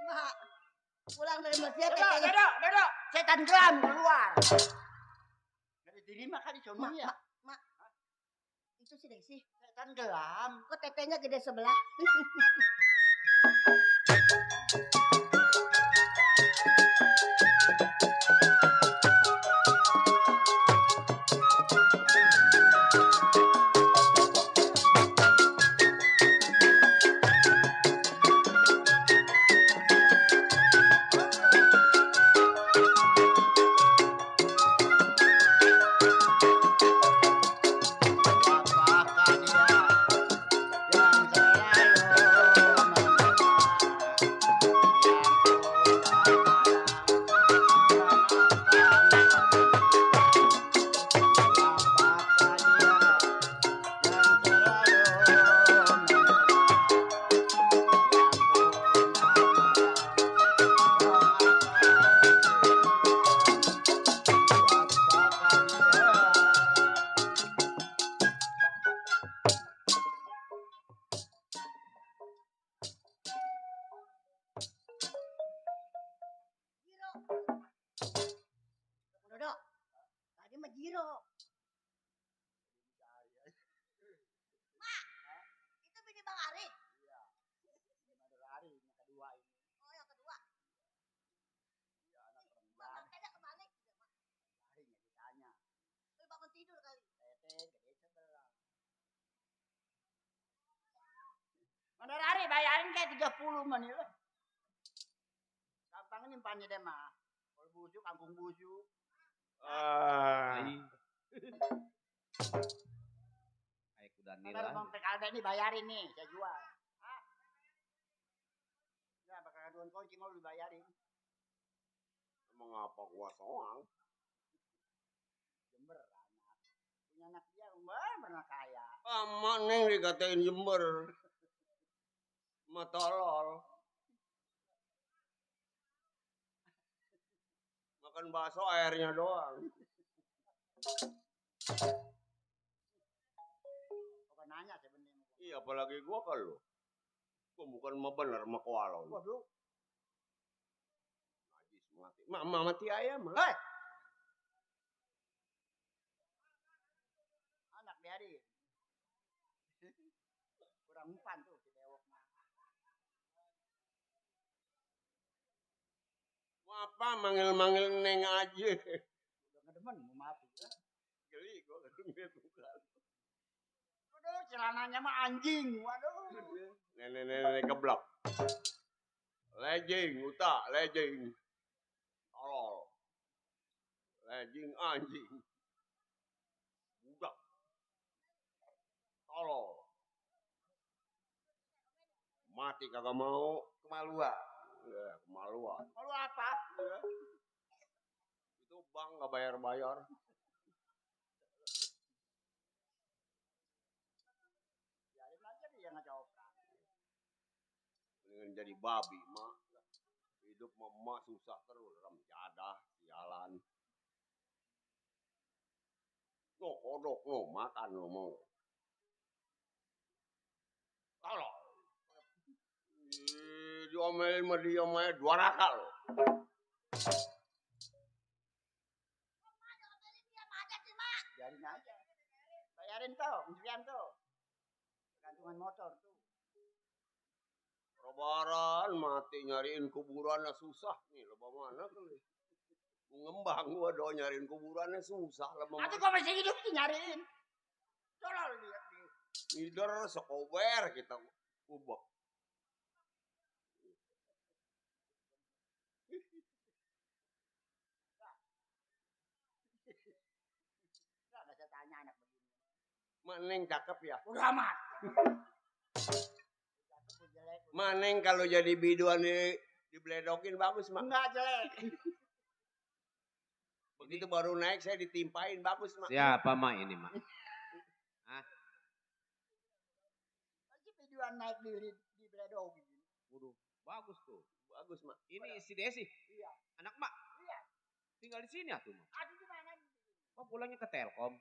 Mak, pulang dari masjid katanya. Dedok. Setan gelam keluar. Dari diri mah kan dicoba ya. Mak. Itu sih Desi. Setan gelam. Kok tetenya gede sebelah? Ada lari bayarin kayak 30 menit lo. Gampang nimpannya deh mah. Kalau busuk, kangkung busuk. Kayak kuda Kalau nila. mau PKLD ini bayarin nih, saya jual. Hah? Ya, bakal aduan kunci mau dibayarin. Emang apa gua soang? Jember anak. Punya anak dia, bener kaya. Aman neng dikatain Jember. Matolol. Makan bakso airnya doang. Kok nanya sebenarnya. Iya apalagi gua kalau. Gua bukan mah bener mah kualon. Waduh. Najis mati. Mati ayam. Hei. Anak biarin. Kurang umpan tuh si bewok mah. Apa manggil-manggil neng aja. Udah ngedemen mau mati ya. Geli gua ngeliat bukan. Waduh, celananya mah anjing. Waduh. Nenek keblok. Lejing, uta, lejing. Tolol. Lejing anjing. Budak. Tolol. Mati kagak mau. Kemaluan. Ya, kemaluan. Malu apa? Ya. Itu bank gak bayar-bayar. Biarin aja dia ngejawab. Mendingan jadi babi, mak. Hidup mama susah terus. Jadah, sialan. No, kodok, no, makan no, mau. Kalau diomelin sama dia mah 2 raka lo. Biarin aja. Bayarin tuh, pencurian tuh. Gantungan motor tuh. Lebaran mati nyariin kuburannya susah nih, lo mana kali. Ngembang gua do nyariin kuburannya susah lah. Nanti gua masih hidup sih nyariin. Tolol lihat nih. Leader sekober kita kubek. Enggak saya tanya anak begini. Maneng cakep ya. Udah amat. Cakep jelek. Maneng kalau jadi biduan dibledokin bagus mak. Enggak jelek. Begitu baru naik saya ditimpain bagus mak. Siapa mak ini mak? Masih videoan naik di Bledo gini. Waduh, bagus tuh. Bagus mak. Ini si Desi. Iya. Anak mak. Iya. Tinggal di sini atuh mak. Aduh di mana? Oh pulangnya ke Telkom.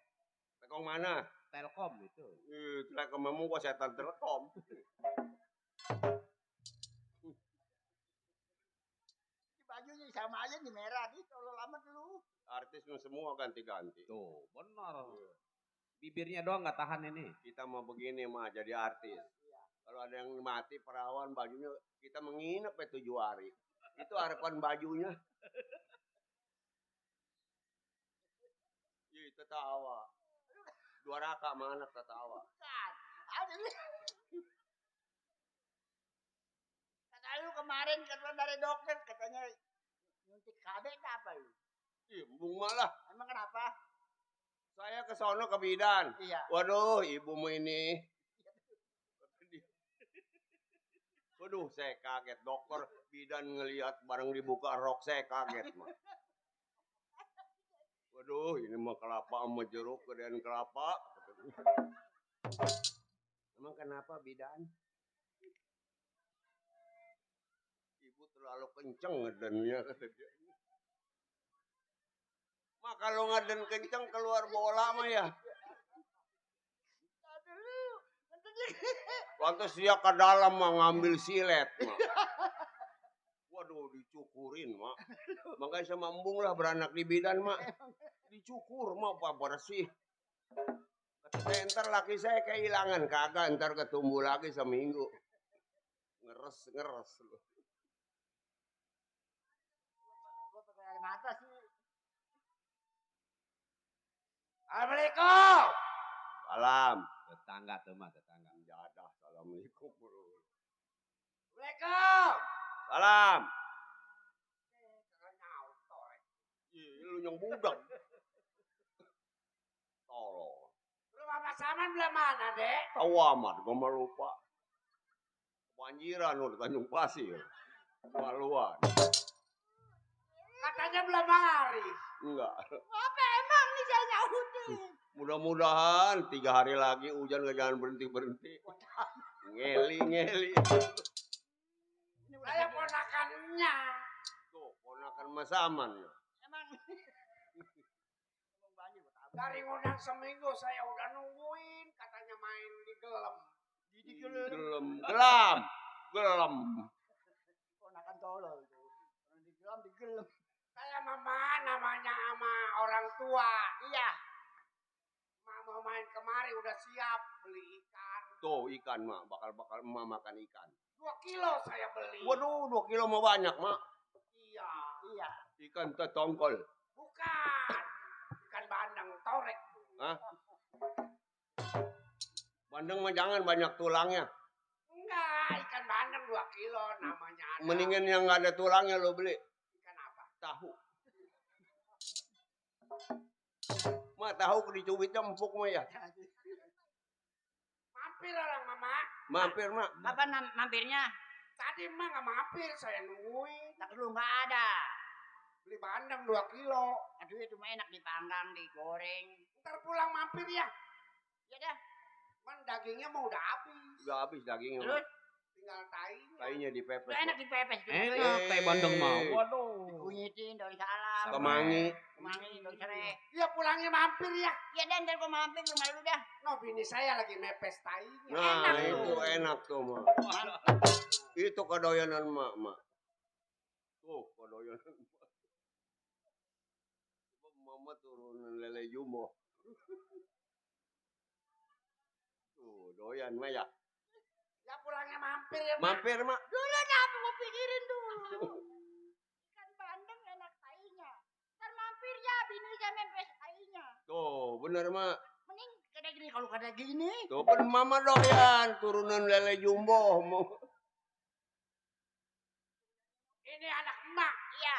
Telkom mana? Telkom itu. Telkom memang gua setan Telkom. Di bajunya sama aja di merah nih kalau lama dulu. Artis semua ganti-ganti. Tuh, benar. Bibirnya doang nggak tahan ini. Kita mau begini mah jadi artis. Kalau ada yang mati perawan bajunya kita menginap ya 7 hari. Itu harapan bajunya. Iya tertawa. 2 raka sama anak tertawa. Bukan. Aduh. Kata lu kemarin keluar dari dokter katanya nyuntik KB apa lu? Ih, embung malah. Emang kenapa? Saya ke sono ke bidan. Iya. Waduh, ibumu ini. Waduh, saya kaget. Dokter bidan ngelihat bareng dibuka rok saya kaget, mah. Waduh, ini mah kelapa sama jeruk, gedean kelapa. Emang kenapa bidan? Ibu terlalu kenceng ngedennya kata dia. Mak kalau ngeden kenceng keluar bola mah ya. Waktu dia ke dalam mah ngambil silet mah. Waduh dicukurin mak. Makanya sama embung lah beranak di bidan mak. Dicukur mah apa bersih. Kata ntar laki saya kehilangan kagak ntar ketumbuh lagi seminggu. Ngeres loh. Gua pakai air mata sih. Assalamualaikum. Salam. Tetangga tuh mak, tetangga. Jadah. Assalamualaikum bro. Assalamualaikum. Salam. Lu yang budak. Tolong. Rumah Pak Saman belah mana, Dek? Tahu amat, gua mah lupa. Banjiran lu di Tanjung Pasir. Maluan. Katanya belah mari. Enggak. Apa emang nih saya nyautin? Mudah-mudahan 3 hari lagi hujan gak jangan berhenti-berhenti. Ngeli. Saya ponakannya. Tuh, ponakan Mas Aman. Emang Dari ngundang seminggu saya udah nungguin. Katanya main di gelem. Gelem. ponakan tolol itu. Orang digelam. Saya mama namanya sama orang tua. Iya. Mau main kemari udah siap beli ikan. Tuh ikan mak, bakal emak makan ikan. 2 kilo saya beli. Waduh, 2 kilo mah banyak mak. Iya. Ikan tetongkol. Bukan. Ikan bandeng torek. Hah? Bandeng mah jangan banyak tulangnya. Enggak, ikan bandeng 2 kilo namanya ada. Mendingan yang nggak ada tulangnya lo beli. Ikan apa? Tahu. Mak tahu dicubitnya empuk mah ya. Mampir orang mama. Mampir mak. Kapan mampirnya? Tadi mah nggak mampir, saya nungguin. Tak dulu nggak ada. Beli bandeng 2 kilo. Aduh itu mah enak dipanggang, digoreng. Ntar pulang mampir ya. Ya dah. Man dagingnya mau udah habis. Udah habis dagingnya. Terus? Tinggal tainya. Tainya dipepes. Udah enak dipepes. Enak, teh bandeng mau. Waduh. Dikunyitin daun salam. Kemangi. Daun serai. Ya pulangnya mampir ya. Ya dan ntar gua mampir rumah lu dah. No bini saya lagi mepes tainya. Nah, Enak itu tuh. enak tuh mak. Itu kedoyanan mak. Tuh kedoyanan mak. Mama turunan lele jumbo. Tuh doyan mak ya. Ya pulangnya mampir ya. Mampir mak. Dulu dah aku pikirin dulu. Ikan bandeng enak tainya. Ntar mampir ya bini saya mepes tainya. Tuh bener mak. Mending kayak gini kalau kada gini. Tuh kan mama doyan turunan lele jumbo. Ini anak emak. Iya.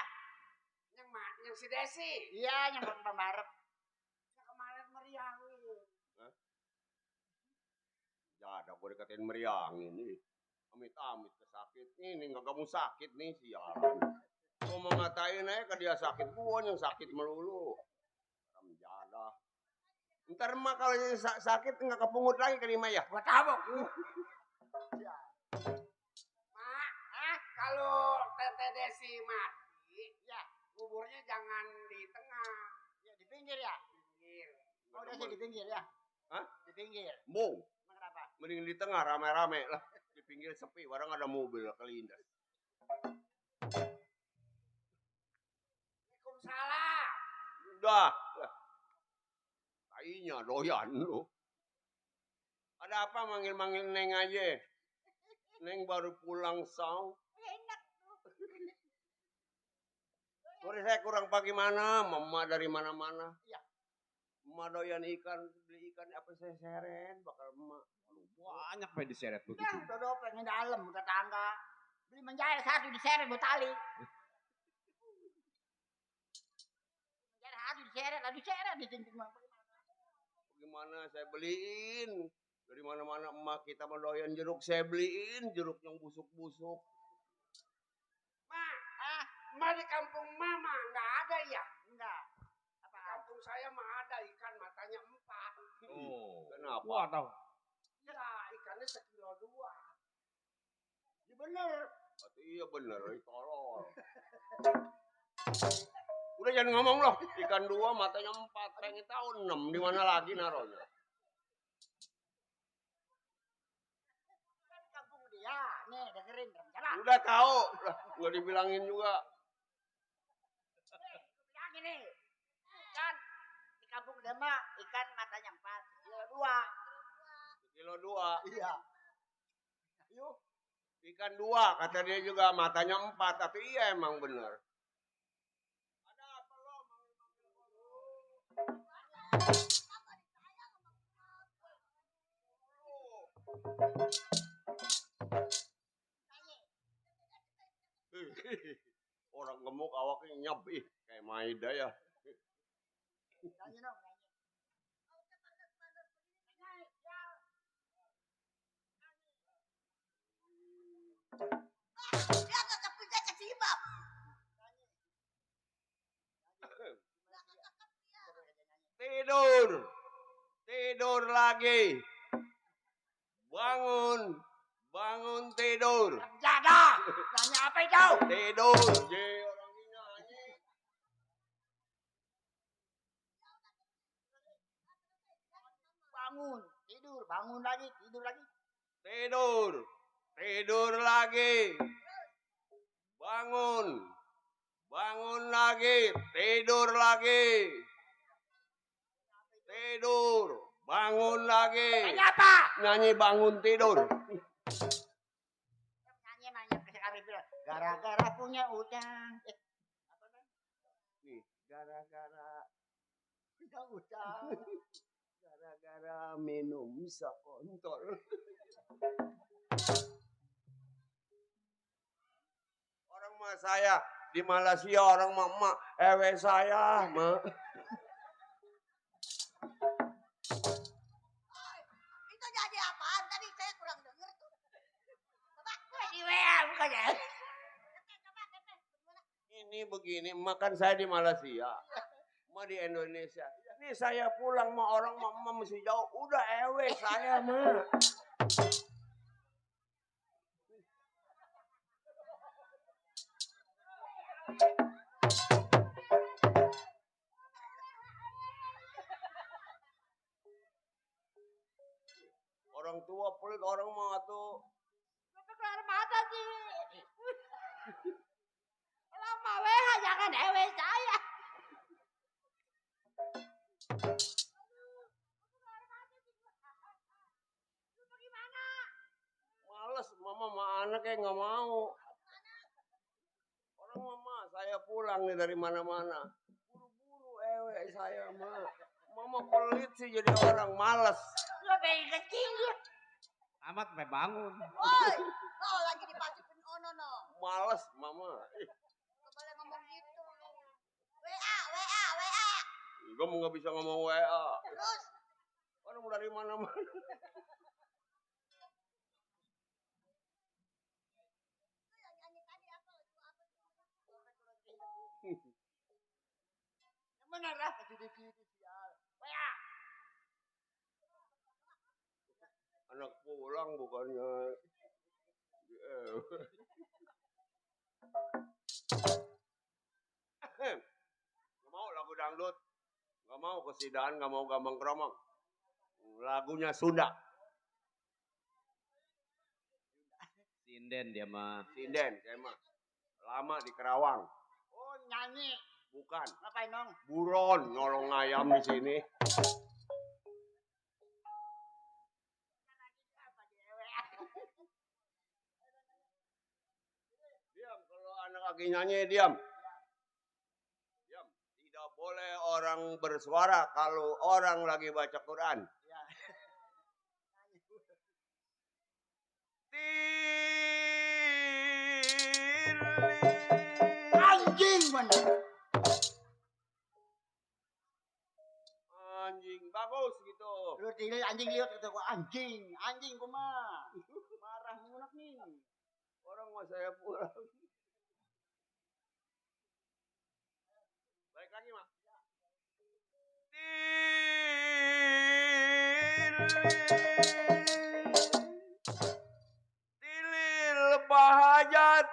Yang si Desi. Iya yang pembarep. Yang kemarin meriangin. Ya ada gue dikatain meriangin nih. Amit-amit kesakit. Ini nggak kamu sakit nih sialan. Gue mau ngatain aja ke dia sakit. Gue yang sakit melulu. Ram jadah. Ntar emak kalau yang sakit nggak kepungut lagi ke lima ya. Gua tabok. Mak, kalau Tete Desi mati, ya kuburnya jangan di tengah. Ya di pinggir ya. Pinggir. Oh udah sih di pinggir ya. Hah? Di pinggir. Bung. Emang kenapa? Mending di tengah rame-rame lah. Di pinggir sepi. Barang ada mobil kelindas. Waalaikumsalam. Udah. Tainya doyan lu. Ada apa manggil-manggil Neng aja? Neng baru pulang saw. Enak tuh. Sore saya kurang pagi mana? Mama dari mana-mana. Iya. Mama doyan ikan, beli ikan apa saya seret bakal emak. Banyak pe diseret begitu. Ya udah pengen dalam udah tangga. Beli menjair satu diseret buat tali. Menjair satu diseret, aduh seret ditingting mah. Bagaimana saya beliin? Dari mana-mana emak kita mendoyan jeruk, saya beliin jeruk yang busuk-busuk. Ma di kampung mama nggak ada ya? Enggak. Apa? Kampung saya mah ada ikan matanya 4. Oh. Kenapa? Wah, tahu. Ya ikannya 1,2 kilo. Ya bener. Iya bener, tolol. Udah jangan ngomong loh. Ikan 2 matanya 4, pengen tahu 6. Di mana lagi naronya? Kan kampung dia. Nih dengerin rencana. Udah tahu, lah nggak dibilangin juga. Bilangin nih. Ikan di kampung dia mah ikan matanya 4, kilo 2. Kilo 2. Iya. Yuk. Ikan 2, kata dia juga matanya 4, tapi iya emang bener. Ada apa lo? Orang gemuk awaknya nyebih kayak Maida ya. Nyanyi dong, nyanyi. Dia nggak kepunya kecibam. Tidur. Tidur lagi. Bangun. Bangun tidur. Jaga. Nyanyi apa itu? Tidur. Ye, orang ini nyanyi. Bangun, tidur, bangun lagi, tidur lagi. Tidur. Tidur lagi. Bangun. Bangun lagi. Tidur lagi. Tidur. Bangun lagi. Nyanyi apa? Nyanyi bangun tidur. Nyanyi sekali bilang. Gara-gara punya utang. Apa kan? Nih, gara-gara Punya utang. gara-gara minum sakontol. Orang mah saya di Malaysia orang mama ewe saya mah. Itu jadi apaan tadi? Saya kurang dengar tuh. Coba gue di WA bukannya. Ini begini, makan saya di Malaysia, mah di Indonesia. Nih saya pulang mah orang mama mesti jauh, udah ewe saya mah. Orang tua pelit orang mah tuh. Tapi keluar mata sih. Lama WH jangan ewe saya. Males, mama sama anaknya nggak mau. Orang mama, saya pulang nih dari mana-mana. Buru-buru ewe saya mah. Mama pelit sih jadi orang males. Lo pengen kecil. Amat sampai bangun. Woi, kau lagi dipasukin ono no. Males mama. Gak boleh ngomong gitu. WA. Gue mau nggak bisa ngomong WA. Terus? Orang dari mana-mana. Bener lah, kecil-kecil sial. WA. Anak pulang bukannya. Gak mau lagu dangdut. Gak mau kesidahan, gak mau gambang keromong. Lagunya Sunda. Sinden dia mah. Sinden, saya mah. Lama di Kerawang. Oh, nyanyi. Bukan. Ngapain dong? Buron nyolong ayam di sini. Diam, kalau anak lagi nyanyi diam. Diam. Tidak boleh orang bersuara kalau orang lagi baca Quran. Ya. Anjing bener. Anjing bagus gitu. Lu tinggal anjing lihat kata gua anjing mah. Marah ngunak nih. Orang mau saya pulang. Baik lagi mak. Tilil bahajat.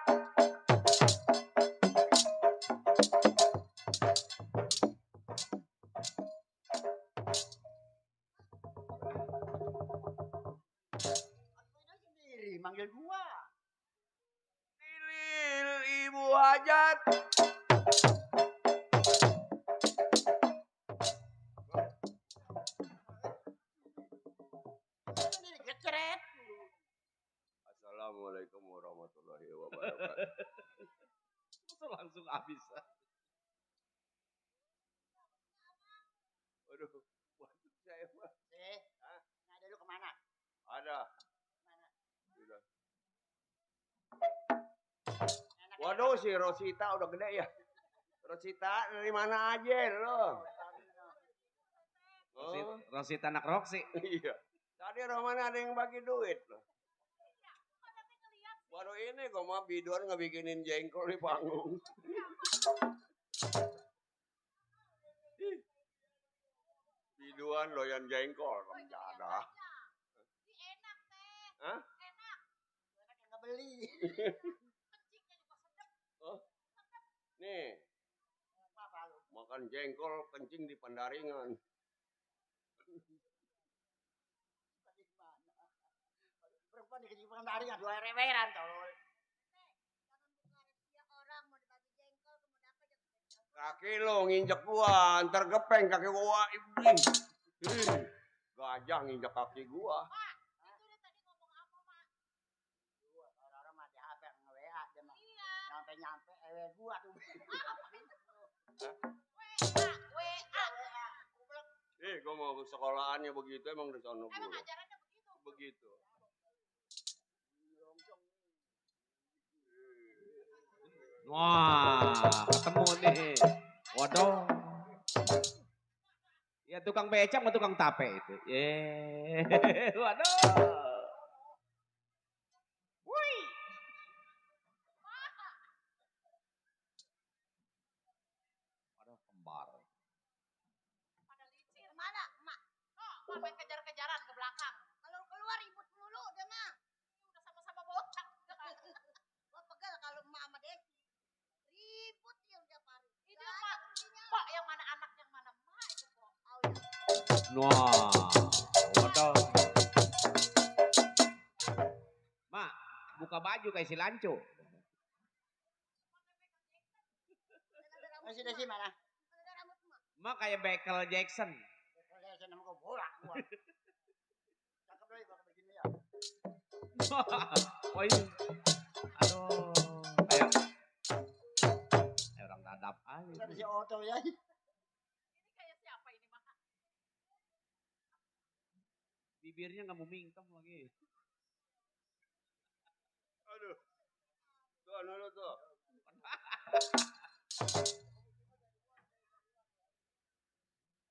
Sendiri manggil gua. Tilil ibu hajat. Keceret. Assalamualaikum warahmatullahi wabarakatuh. Langsung habis. Waduh, waduh saya mah. Hah? Ada lu kemana? Ada. Mana? Sudah. Enak Waduh si Rosita udah gede ya. Rosita dari mana aja lo? Oh. Rosita anak Roxy. Iya. Tadi Romana ada yang bagi duit loh. Baru ini kok mah biduan ngebikinin jengkol di panggung. Biduan doyan jengkol, ada. Enak teh. Hah? Enak. Enak yang ngebeli. Oh. Nih. Makan jengkol kencing di Pandaringan. Perempuan di kencing Pandaringan dua reweran tolol. Kaki lo nginjek gua, ntar gepeng kaki gua. Ih, gajah nginjek kaki gua. Orang-orang mah di HP nge-WA dia mah. Nyampe-nyampe gua tuh. Gua mau sekolahannya begitu emang di sono gua. Emang ajarannya begitu? Begitu. Wah, ketemu nih. Waduh. Ya tukang becak sama tukang tape itu. Waduh. Wih. Waduh, kembar. Pada licin. Mana, Mak? Oh, main kejar-kejaran ke belakang. Kalau keluar ribut dulu dia mah. Udah sama-sama bocah. Gua pegal kalau emak sama Desi. Ribut ya udah hari. Itu Pak yang mana anak yang mana emak itu kok. Oh ya. Wah, waduh. Mak, buka baju kayak si Lanco. Masih Desi mana? Mak kayak Michael Jackson. Saya nama gua bola gua. Cakep deh gua begini ya. Oh iya. Aduh. Kayak orang dadap aja. Ada si Otto ya. Ini kayak siapa ini mah? Bibirnya nggak mau mingkem lagi. Aduh. Tuh, dulu tuh.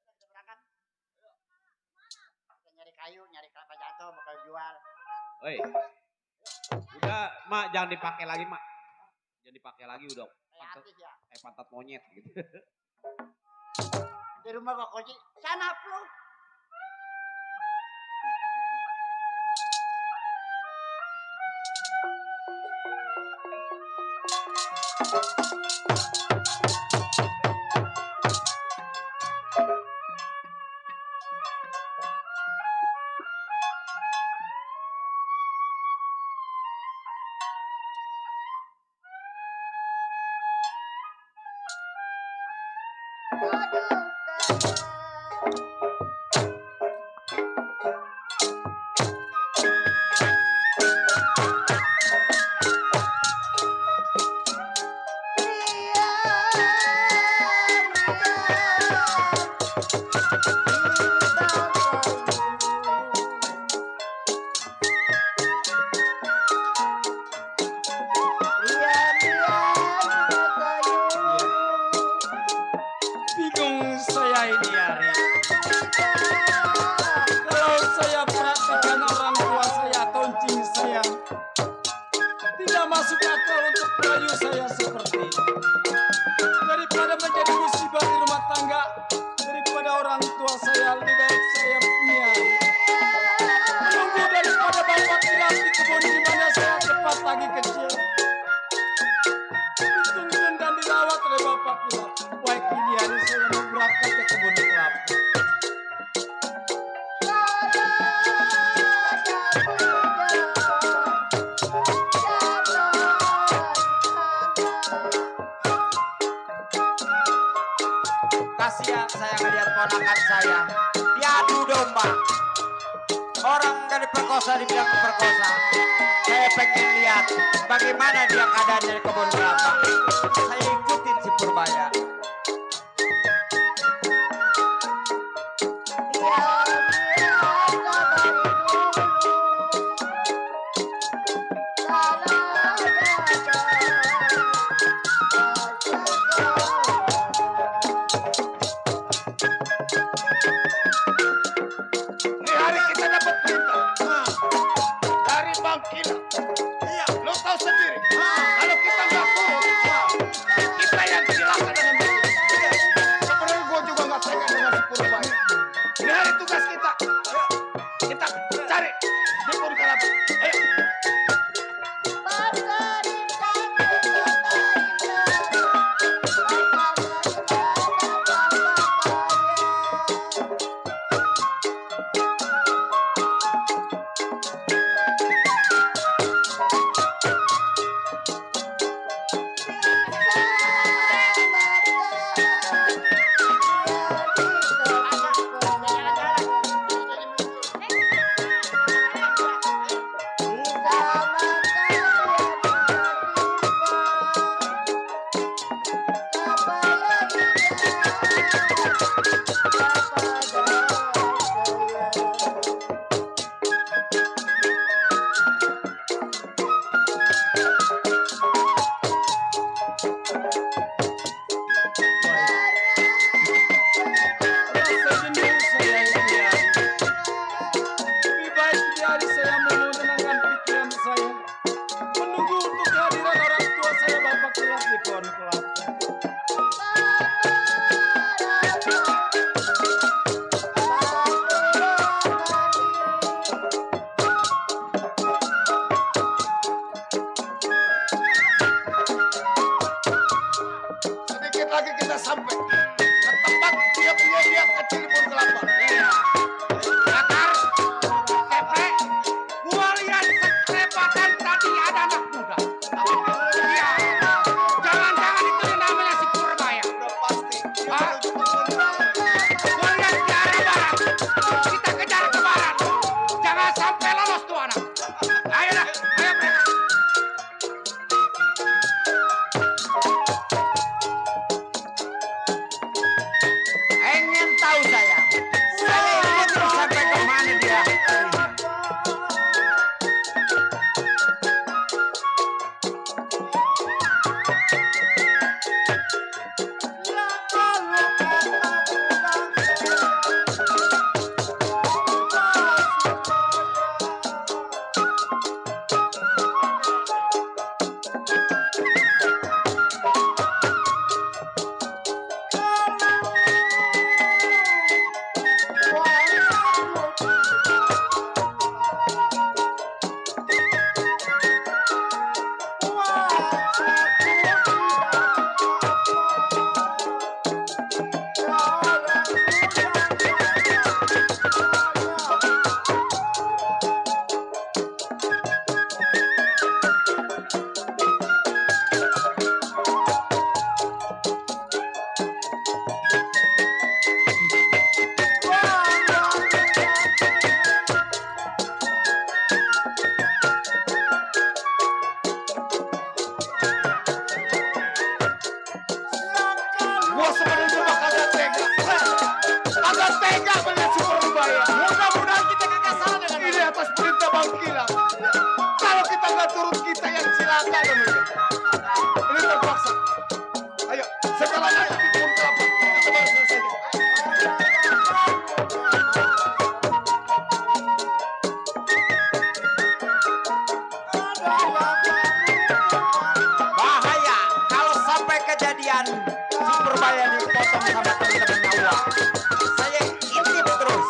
Kita berangkat. Kita nyari kayu, nyari kelapa jatuh, bakal jual. Oi. Udah, Mak jangan dipakai lagi, Mak. Jangan dipakai lagi udah. Kayak artis ya. Kayak pantat monyet gitu. Di rumah gua kunci. Sana lu. Bingung saya ini hari. Kalau saya perhatikan orang tua saya, toncing saya, tidak masuk akal untuk merayu saya seperti ini. Daripada menjadi musibah di rumah tangga, daripada orang tua saya lebih baik saya punya. Menunggu daripada bapak kilat di kebun di mana saya tepat lagi kecil. Dituntun dan dirawat oleh bapak kilat. Baik ini hari saya mau berangkat ke kebun kelapa. Kasihan saya ngeliat ponakan saya diadu domba. Orang dari perkosa dibilang perkosa. Saya pengen lihat bagaimana dia keadaannya di kebun kelapa. Saya ikutin si Purbaya. sampai ke tempat dia punya dia kecil pun kelapa. Iya. Bakar, keprek, gua lihat sekrepatan tadi ada anak muda. Iya. Jangan-jangan itu yang namanya si Purbaya. Udah pasti. Hah? Gua lihat di arah barat. Kita kejar ke barat. Jangan sampai lolos tuh anak. Ayo dah, ayo Prek. Ingin tahu saya. Saya ingin terus sampai kemana dia. Gua sebenarnya mah kagak tega. Kagak tega melihat si Purbaya. Mudah-mudahan kita kagak salah dengan ini atas perintah Bang Kilang. Kalau kita nggak turun kita yang celaka namanya. Ini terpaksa. Ayo, setelah nanti di pun kelapa. Kita baru selesai. Bahaya kalau sampai kejadian si Purbaya dipotong sama teman-teman nyawa. Saya intip terus.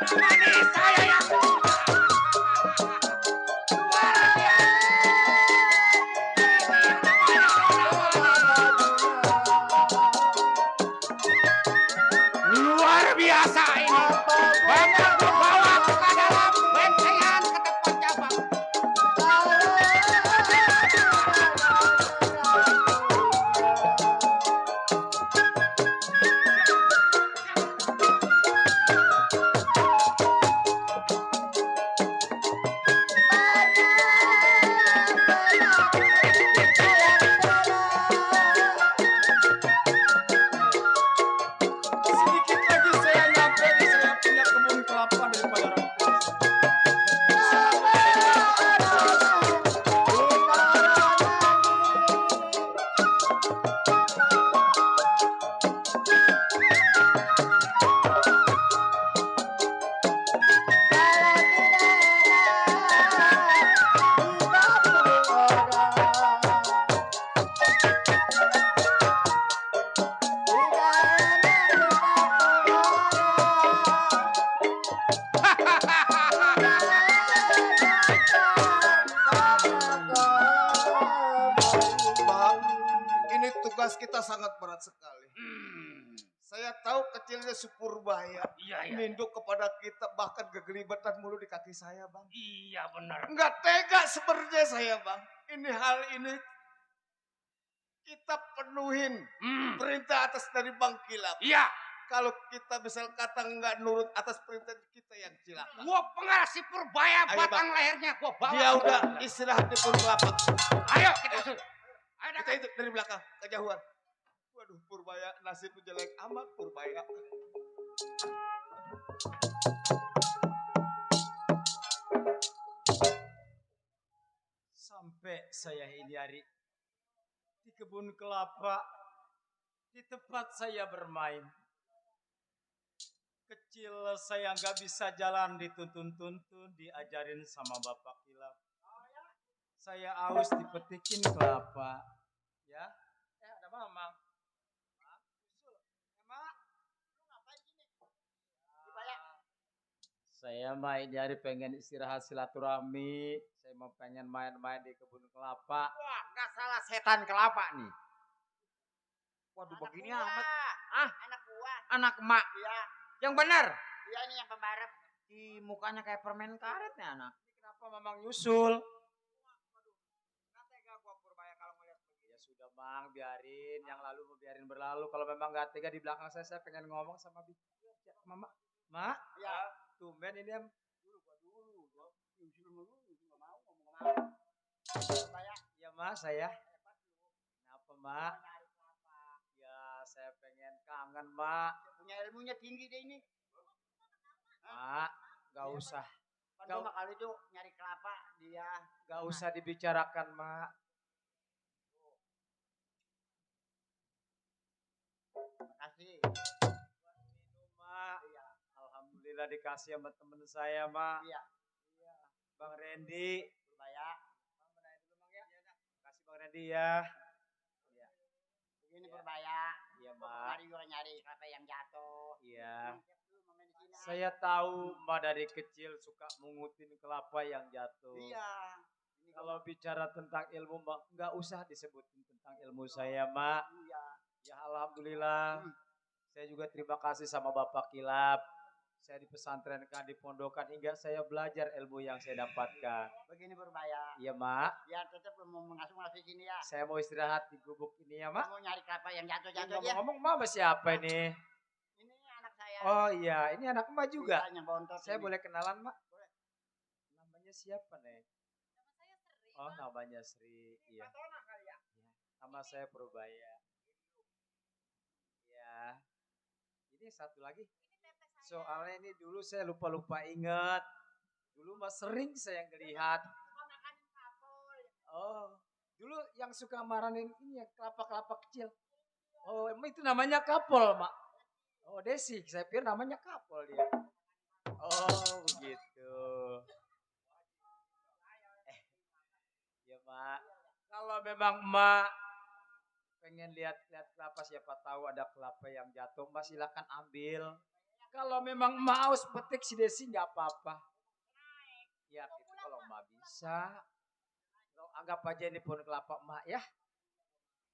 Ini saya yang muda. Luar biasa. Ini yang namanya luar biasa ini. Bakal gua bawa ke dalam bentengan ke tempat cabang. Sedikit lagi saya nyampe di saya punya kebun kelapa daripada orang tua. Bang, ini tugas kita sangat berat sekali. Saya tahu kecilnya si Purbaya. Iya, iya. Ninduk kepada kita bahkan kegelibetan mulu di kaki saya, Bang. Iya benar. Enggak tega sebenarnya saya, Bang. Ini hal ini kita penuhin perintah atas dari Bang Kilap. Iya. Kalau kita misal kata nggak nurut atas perintah kita yang cilaka. Gua pengarah si Purbaya Ayo, batang Bang. lehernya gua bawa. Dia udah istirahat di pun kelapa. Ayo kita suruh. Ayo Kita itu dari belakang kejauhan. Waduh, Purbaya nasibnya jelek amat Purbaya. Sampai saya ini hari kebun kelapa, di tempat saya bermain. Kecil saya nggak bisa jalan, dituntun-tuntun, diajarin sama Bapak Kilap. Saya aus dipetikin kelapa. Ya, ada Mamang. Saya main nyari pengen istirahat silaturahmi. Saya mau pengen main-main di kebun kelapa. Wah, nggak salah setan kelapa nih. Waduh, Anak begini gua. amat. Anak gua. Anak emak. Iya. Yang benar. Iya ini yang pembarep. Ih, mukanya kayak permen karet nih anak. Kenapa Mamang nyusul? Nggak tega gua Purbaya kalau ngeliat begini. Ya sudah Bang, biarin. Yang lalu mau biarin berlalu. Kalau memang nggak tega di belakang saya pengen ngomong sama Mama. Mak? Iya. Tumben ini em. Purbaya. Ya Mak, saya. Kenapa Mak? Ya saya pengen kangen Mak. Punya ilmunya tinggi deh ini. Mak, nggak usah. Kan gua kali itu nyari kelapa dia. Nggak usah dibicarakan Mak. Makasih. Minum Mak. Alhamdulillah dikasih sama temen saya Mak. Iya. Bang Randy. Purbaya. Kasih Bang Randy ya. Begini Purbaya. Iya Mak. Mari gua nyari kelapa yang jatuh. Iya. Lu main di sini. Saya tahu Mbak dari kecil suka mengutin kelapa yang jatuh. Iya. Kalau bicara tentang ilmu Mbak, nggak usah disebutin tentang ilmu saya Mak. Iya. Ya Alhamdulillah. Saya juga terima kasih sama Bapak Kilap. Saya dipesantrenkan, dipondokan hingga saya belajar ilmu yang saya dapatkan. Begini Purbaya. Iya Mak. Biar tetap mau mengasuh sini ya. Saya mau istirahat di gubuk ini ya Mak. Mau nyari kelapa yang jatuh-jatuh aja. Ngomong-ngomong Mama siapa ini? Ini anak saya. Oh iya, ini anak Emak juga. Iya, yang bontot Saya ini. boleh kenalan Mak? Boleh. Namanya siapa Nek? Oh namanya Sri. Iya. ya? Nama saya Purbaya. Ya. Ini satu lagi. Soalnya ini dulu saya lupa-lupa ingat. Dulu mah sering saya ngelihat. Oh, dulu yang suka marahin ini ya kelapa-kelapa kecil. Oh, emang itu namanya kapol, Mak. Oh, Desi, saya pikir namanya kapol dia. Oh, begitu. Ya, Mak. Kalau memang Mak pengen lihat-lihat kelapa, siapa tahu ada kelapa yang jatuh, Mbak silakan ambil. Kalau memang mau petik si Desi nggak apa-apa. Ya itu kalau Mbak bisa. Lo anggap aja ini pohon kelapa Mak ya.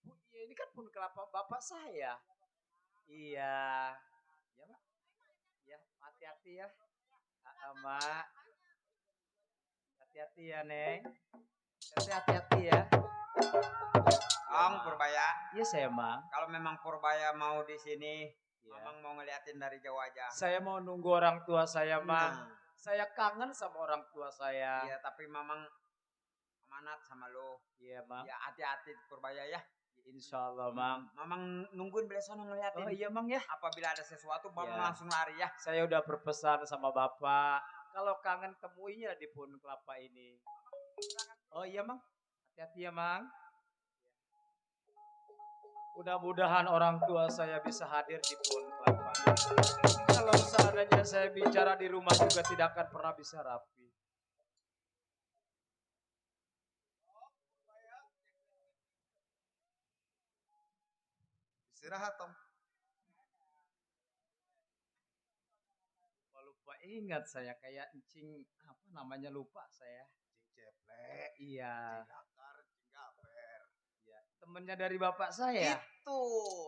Bu, iya, ini kan pohon kelapa bapak saya. Iya. Ya Mak. Ya hati-hati ya. Mak. Hati-hati ya Neng. Hati-hati ya. Om Purbaya. Iya saya Mak. Kalau memang Purbaya mau di sini, Ya. Mamang mau ngeliatin dari jauh aja. Saya mau nunggu orang tua saya Mak. Nah. Saya kangen sama orang tua saya. Iya, tapi Mamang amanat sama lo. Iya Mak. Ya hati-hati Purbaya ya. Insya Allah Mang. Mamang nungguin belah sana ngeliatin. Oh iya Mang ya. Apabila ada sesuatu, Mamang Ya. langsung lari ya. Saya udah berpesan sama Bapak. Kalau kangen temuinya di pohon kelapa ini. Oh iya Mang. Hati-hati ya Mang. Mudah-mudahan orang tua saya bisa hadir di pohon kelapa. Kalau seandainya saya bicara di rumah juga tidak akan pernah bisa rapi. Istirahat, Tom. Lupa ingat saya kayak encing apa namanya lupa saya. Cing ceplek, Iya. cing dakar, cing gaper. Iya. Temennya dari bapak saya. Itu.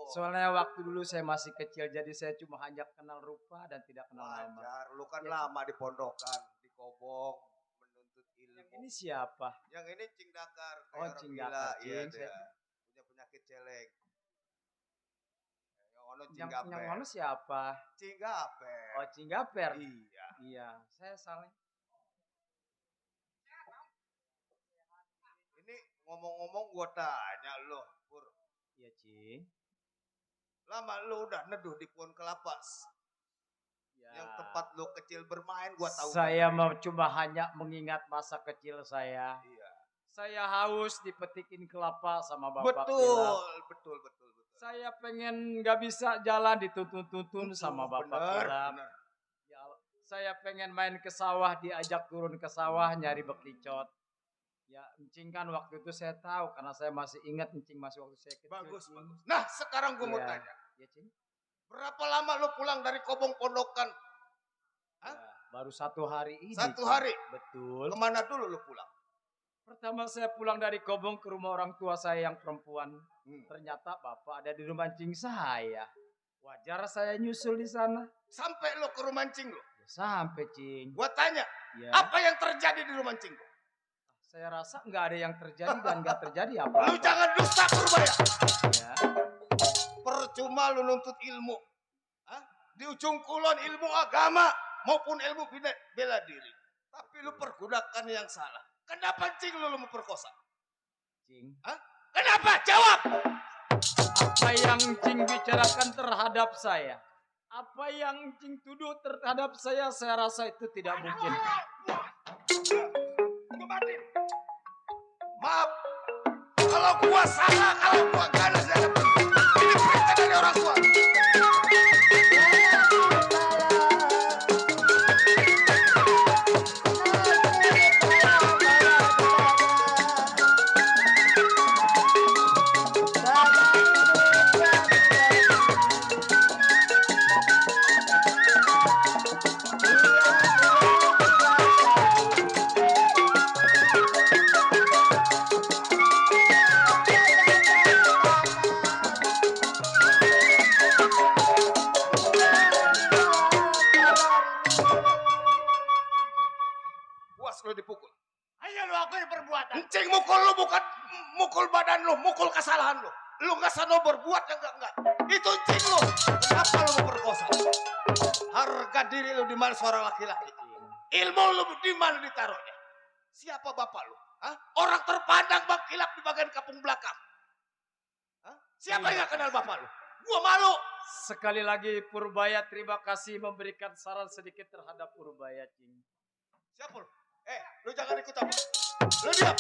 Soalnya waktu dulu saya masih kecil jadi saya cuma hanya kenal rupa dan tidak kenal nama. Wajar, lu kan Ya. lama di pondokan, di kobong, menuntut ilmu. Yang ini siapa? Yang ini cing dakar, kayak Oh, orang cing gila. dakar, Iya, cing. dia punya penyakit celeng. Yang ono cing Yang gaper. mana siapa? Cing gaper. Oh, Cinggaper. Iya. Iya, saya salah. Ini ngomong-ngomong gua tanya lo, Pur. Iya, Cing. Lama lu udah neduh di pohon kelapa. Ya. Yang tempat lu kecil bermain gua tahu. Saya banget. mau cuma hanya mengingat masa kecil saya. Iya. Saya haus dipetikin kelapa sama bapak Betul, Kilap. betul, betul, betul. Saya pengen nggak bisa jalan dituntun-tuntun sama bapak Benar, Kilap. benar. Ya, saya pengen main ke sawah, diajak turun ke sawah nyari bekicot. Ya, encing kan waktu itu saya tahu karena saya masih ingat encing masih waktu saya kecil. Bagus, Cing. bagus. Nah, sekarang gue mau Iya. tanya. Ya, Cing. Berapa lama lu pulang dari Kobong Pondokan? Ya, baru 1 hari ini. 1 Cing. hari? Betul. Kemana dulu lu pulang? Pertama saya pulang dari Kobong ke rumah orang tua saya yang perempuan. Ternyata bapak ada di rumah encing saya. Wajar saya nyusul di sana. Sampai lu ke rumah encing lu? Ya, sampai, Cing. Gua tanya, Ya. apa yang terjadi di rumah encing lu? Saya rasa nggak ada yang terjadi dan nggak terjadi apa-apa. Lu jangan dusta Purbaya. Ya. Percuma lu nuntut ilmu. Hah? Di ujung kulon ilmu agama maupun ilmu bela diri. Tapi lu pergunakan yang salah. Kenapa encing lu memperkosa? Cing. Hah? Kenapa? Jawab! Apa yang Cing bicarakan terhadap saya? Apa yang Cing tuduh terhadap saya rasa itu tidak mungkin. Gua batin. Maaf. Kalau gua salah, kalau gua ganas ya. Ini perintah dari orang tua. Puas lu dipukul. Ayo lu akuin perbuatan. Encing mukul lu bukan mukul badan lu, mukul kesalahan lu. Lu nggak sano berbuat enggak. Itu encing lu. Kenapa lu memperkosa? Harga diri lu di mana seorang laki-laki? Ilmu lu di mana ditaruhnya? Siapa bapak lu? Hah? Orang terpandang Bang Kilap di bagian kampung belakang. Hah? Siapa yang gak kenal bapak lu? Gua malu. Sekali lagi Purbaya terima kasih memberikan saran sedikit terhadap Purbaya, Cing. Siapa lu? Lu jangan ikut campur. Lu diam.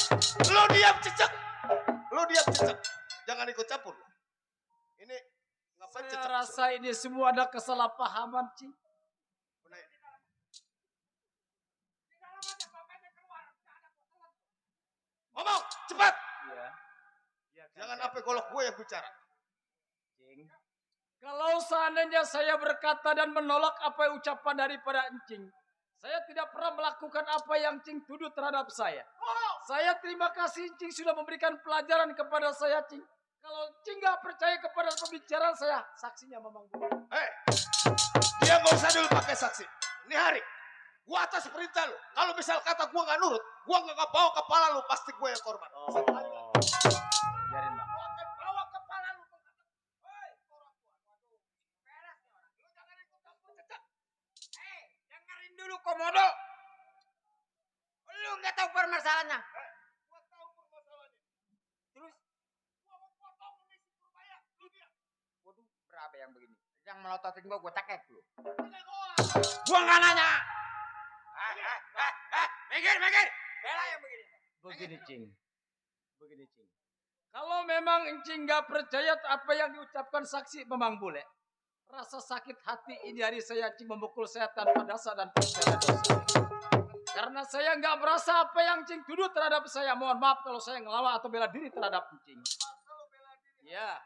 Lu diam cecek. Lu diam cecek. Jangan ikut campur. Ini ngapain Saya cecek? rasa ini semua ada kesalahpahaman, Cing. Ngomong cepat. Iya. Jangan apa golok gue yang bicara. Cing. Kalau seandainya saya berkata dan menolak apa ucapan daripada encing, saya tidak pernah melakukan apa yang Cing tuduh terhadap saya. Saya terima kasih Cing sudah memberikan pelajaran kepada saya, Cing. Kalau Cing nggak percaya kepada pembicaraan saya, saksinya Mamang Bule. Dia nggak usah dulu pakai saksi. Ini hari, gua atas perintah lu. Kalau misal kata gua nggak nurut, gua nggak bawa kepala lu, pasti gua yang korban. Biarin, Bang. Gua akan bawa kepala lu. Dengerin dulu Komodo. Lu nggak tahu permasalahannya. Gua tahu permasalahannya. Terus Gua mau potong nih si Purbaya. Lu dia. waduh, berapa yang begini? Yang melototin gua tekek lu. Gua nggak nanya. Mikir. Bela yang begini. Begini, Cing. Begini, Cing. Kalau memang Encing nggak percaya apa yang diucapkan saksi Mamang Bule, rasa sakit hati ini hari saya Encing memukul saya tanpa dasar dan tanpa dosa. Karena saya nggak merasa apa yang Encing tuduh terhadap saya. Mohon maaf kalau saya ngelawan atau bela diri terhadap Encing. Ya.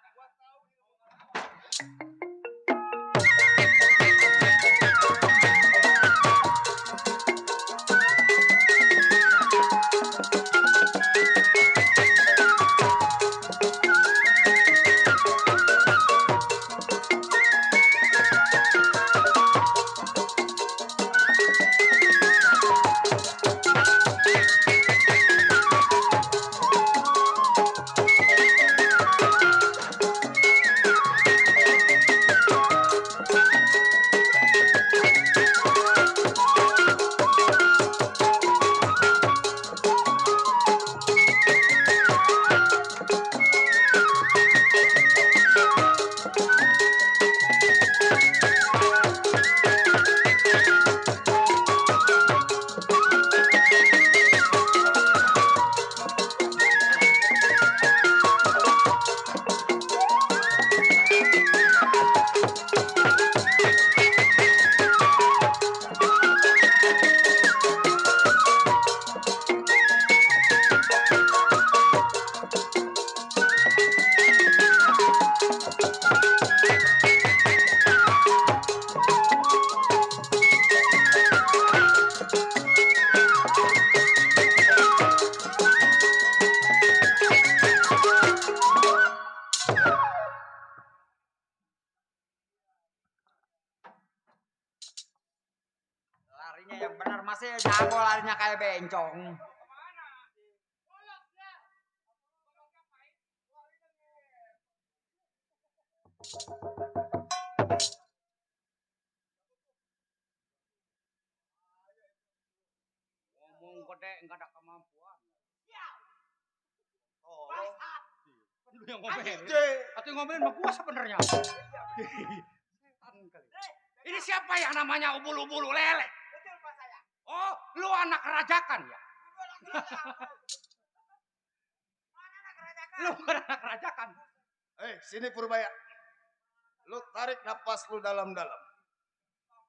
Bener masih jago larinya kayak bencong. Ngomong gede enggak ada kemampuan. Lu yang ngomelin. Atau ngomelin sama gua sebenarnya. Ini siapa yang namanya ubul-ubul lele? Betul Pak saya. Oh, lu anak kerajakan ya? Lu bukan anak kerajakan. Sini Purbaya. Lu tarik napas lu dalam-dalam.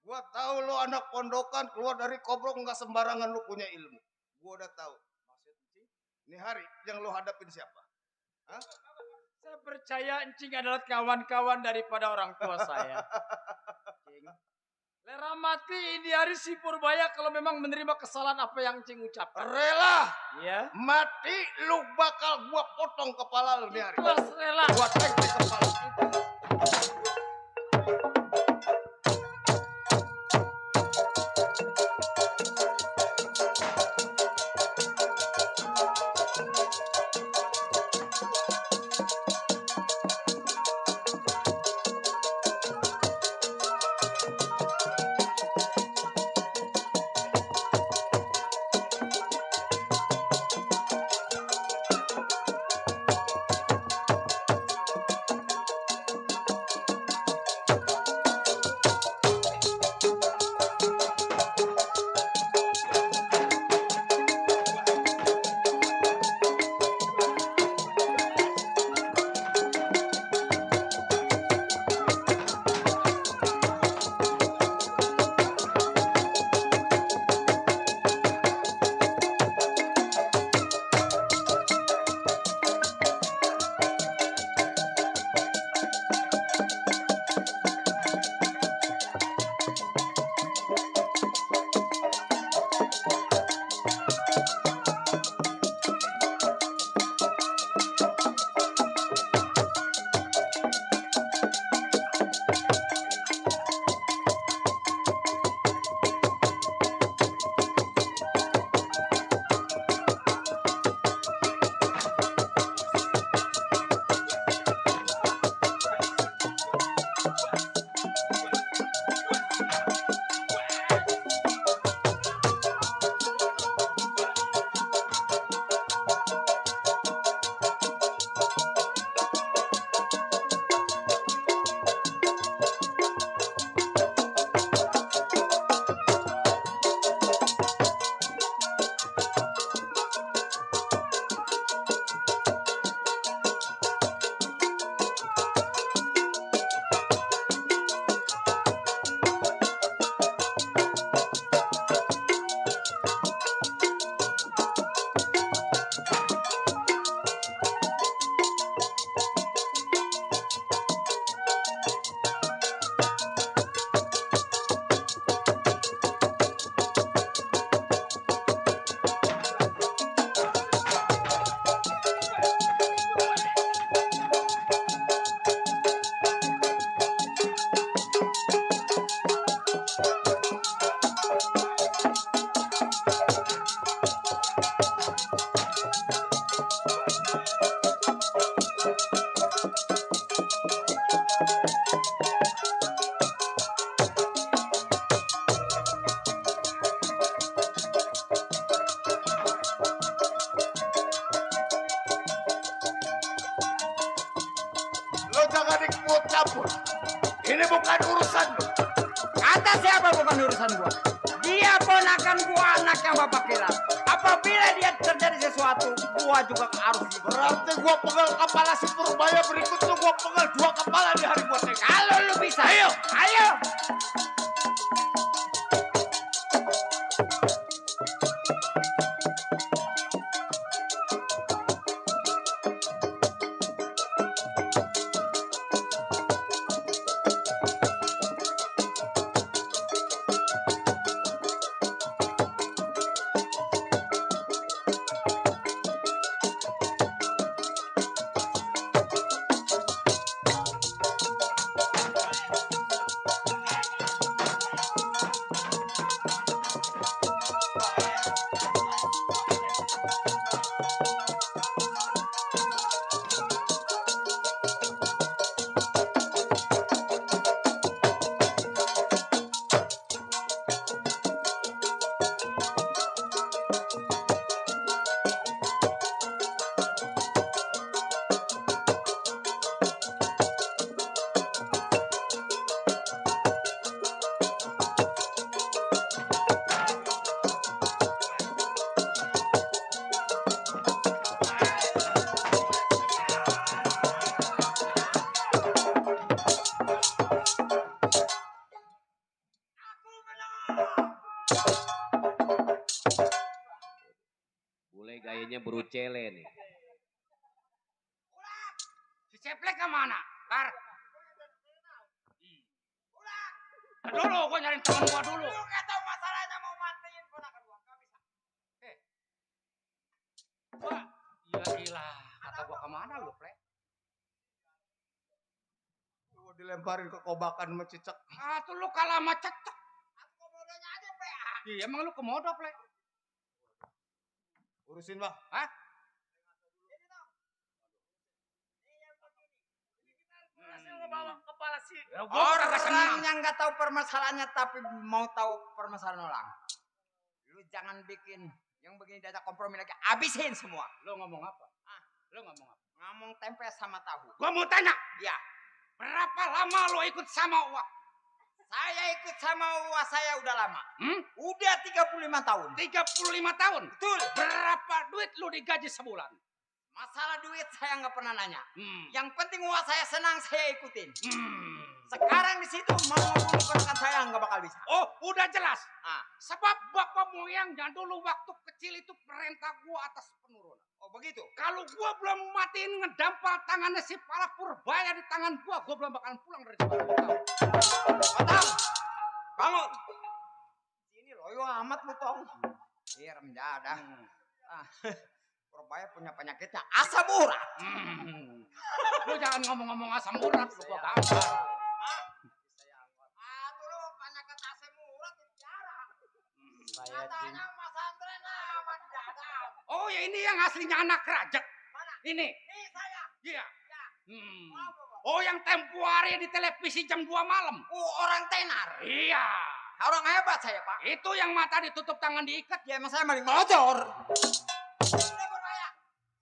Gua tahu lu anak pondokan, keluar dari kobrok nggak sembarangan lu punya ilmu. Gua udah tahu. Ini hari yang lu hadapin siapa? Hah? Saya percaya Encing adalah kawan-kawan daripada orang tua saya. Encing. Lera mati ini hari si Purbaya kalau memang menerima kesalahan apa yang Encing ucapkan. Rela. Ya. Mati lu bakal gua potong kepala lu nih hari. Ikhlas rela. Gua tengkek kepala. campur. Ini bukan urusan lu. Kata siapa bukan urusan gua? Dia ponakan gua, anak yang bapak kira. Apabila dia terjadi sesuatu, gua juga harus ikut. Berarti gua pegal kepala si Purbaya, berikut lu gua pegal 2 kepala di hari gua tega. Kalau lu bisa. Ayo, ayo. bakar. Dulu gua nyariin temen gua dulu. Lu nggak tahu masalahnya mau matiin ponakan gua. Nggak bisa. Gua, ya ilah, kata gua kemana lu, Plek? Gua dilemparin ke kobakan sama cicak. Ah, tuh lu kalah sama cecek. Aku komodonya aja, Pak. Iya, emang lu komodo, Plek? Urusin, Bang. Hah? Bawa kepala sih. Ya, gua kagak senang. Orang yang nggak tahu permasalahannya tapi mau tahu permasalahan orang. Lu jangan bikin yang begini diajak kompromi lagi. Abisin semua. Lu ngomong apa? Lu ngomong apa? Ngomong tempe sama tahu. Gua mau tanya, Ya, berapa lama lu ikut sama Uwa? saya ikut sama Uwa saya udah lama. Hmm? Udah 35 tahun. 35 tahun. Betul. Berapa duit lu digaji sebulan? Masalah duit saya nggak pernah nanya. Hmm. Yang penting Uwa saya senang, saya ikutin. Hmm. Sekarang di situ mau ngebunuh ponakan saya nggak bakal bisa. Oh, udah jelas. Ah, Sebab bapak moyangnya dulu waktu kecil itu perintah gua atas penurunan. oh begitu. Kalau gua belum matiin ngedampal tangannya si Pala Purbaya di tangan gua belum bakalan pulang dari Jepang. Otong, bangun. Ini loyo amat lu tong. Iya mendadak. Ah, Purbaya punya penyakitnya asam urat. Lu jangan ngomong-ngomong asam urat, lu gua gambar. Ah, dulu penyakit asam urat di penjara. Saya Cing. Katanya Mas Andre nama mendadak. Oh ya ini yang aslinya anak raja. Mana? Ini. Nih saya. Iya. Ya. Hmm. Apa, Bang? Oh yang tempo hari di televisi jam 2 malam. Orang tenar. Iya. Orang hebat saya, Pak. Itu yang mata ditutup tangan diikat. Ya emang saya maling motor. Udah Purbaya.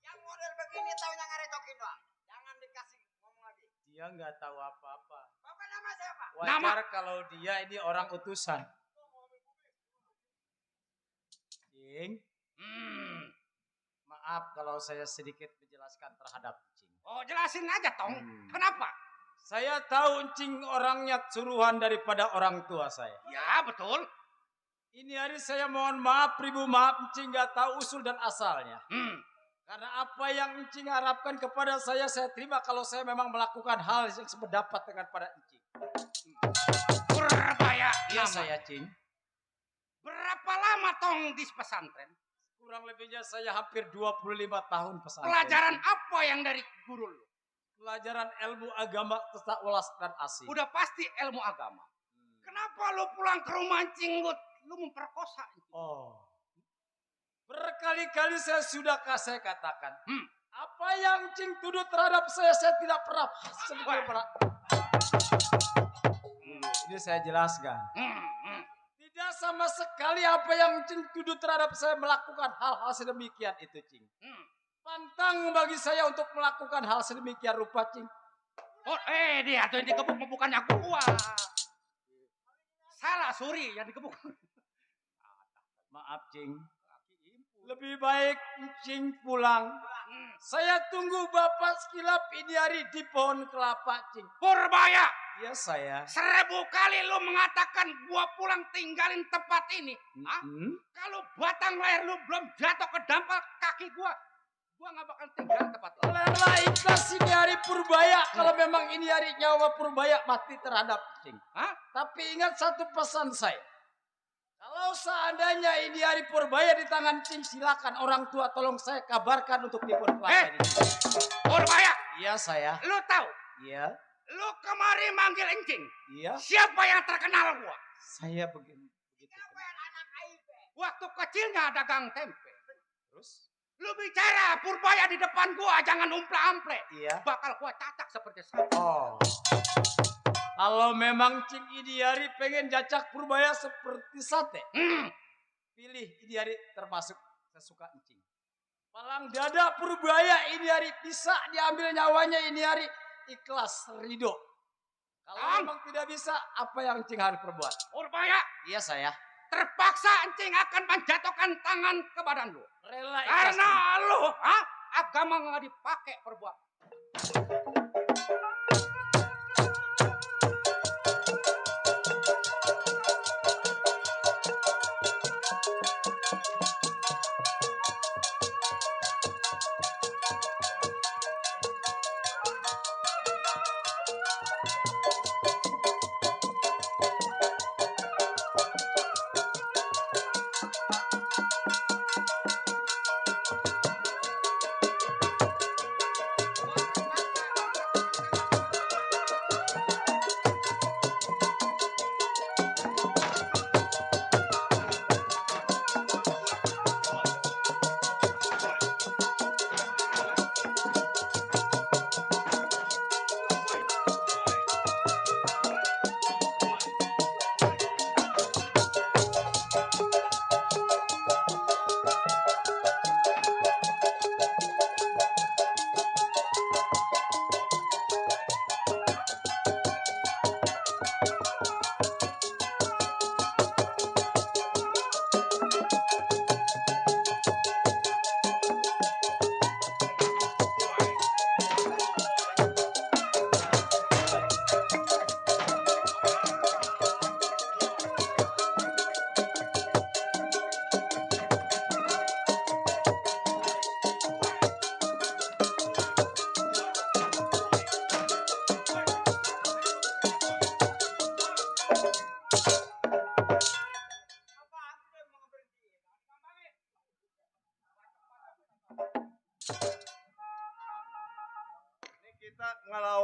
Yang model begini taunya ngerecokin doang. Jangan dikasih ngomong lagi. Dia nggak tahu apa-apa. Bapak nama siapa? Wajar kalau dia ini orang utusan. Cing, Hmm. maaf kalau saya sedikit menjelaskan terhadap Cing. Oh jelasin aja Tong. Hmm. Kenapa? Saya tahu Cing orangnya suruhan daripada orang tua saya. Ya betul. Ini hari saya mohon maaf, ribu maaf, Cing nggak tahu usul dan asalnya. Hmm. Karena apa yang Cing harapkan kepada saya terima kalau saya memang melakukan hal yang sependapat dengan pada Cing. Purbaya. Iya nama. saya Cing. Berapa lama Tong di pesantren? Kurang lebihnya saya hampir 25 tahun pesantren. Pelajaran apa yang dari guru lu? Pelajaran ilmu agama tata ulas dan asih. Udah pasti ilmu agama. Kenapa lu pulang ke rumah Cing lu memperkosa? Oh. Berkali-kali saya sudah saya katakan. Hmm. Apa yang Cing tuduh terhadap saya tidak pernah sedikit pernah. Ini saya jelaskan. Tidak sama sekali apa yang Cing tuduh terhadap saya melakukan hal-hal sedemikian itu Cing. Pantang bagi saya untuk melakukan hal sedemikian rupa Cing. Oh, dia tuh yang dikebuk bukannya gua. Salah Suri yang dikebuk. Maaf Cing. Lebih baik Cing pulang. Saya tunggu Bapak sekilap ini hari di pohon kelapa Cing. Purbaya. Iya saya. 1000 kali lu mengatakan gua pulang tinggalin tempat ini. Hah? Kalau batang leher lu belum jatuh ke dampal kaki gua nggak bakal tinggal tempat lu. Lelah ikhlas ini hari Purbaya. Kalau memang ini hari nyawa Purbaya mati terhadap Cing. Hah? Tapi ingat satu pesan saya. Kalau seandainya ini hari Purbaya di tangan Cing, silakan orang tua tolong saya kabarkan untuk di pohon kelapa ini. Purbaya. Iya saya. Lu tahu? Iya. Lu kemari manggil Encing. Iya. Siapa yang terkenal gua? Saya begitu. Waktu kecilnya dagang tempe. Terus? Lu bicara Purbaya di depan gua jangan umple-ample. Iya. Bakal gua cacak seperti sapi. Oh. Kalau memang Cing ini hari pengen jacak Purbaya seperti sate. Pilih ini hari termasuk sesuka Cing. Palang dada Purbaya ini hari bisa diambil nyawanya ini hari ikhlas ridho. Kalau memang tidak bisa apa yang Cing harus perbuat? Purbaya. Iya saya. Terpaksa Encing akan menjatuhkan tangan ke badan lu. Rela ikhlas. Karena lu, agama nggak dipakai perbuat.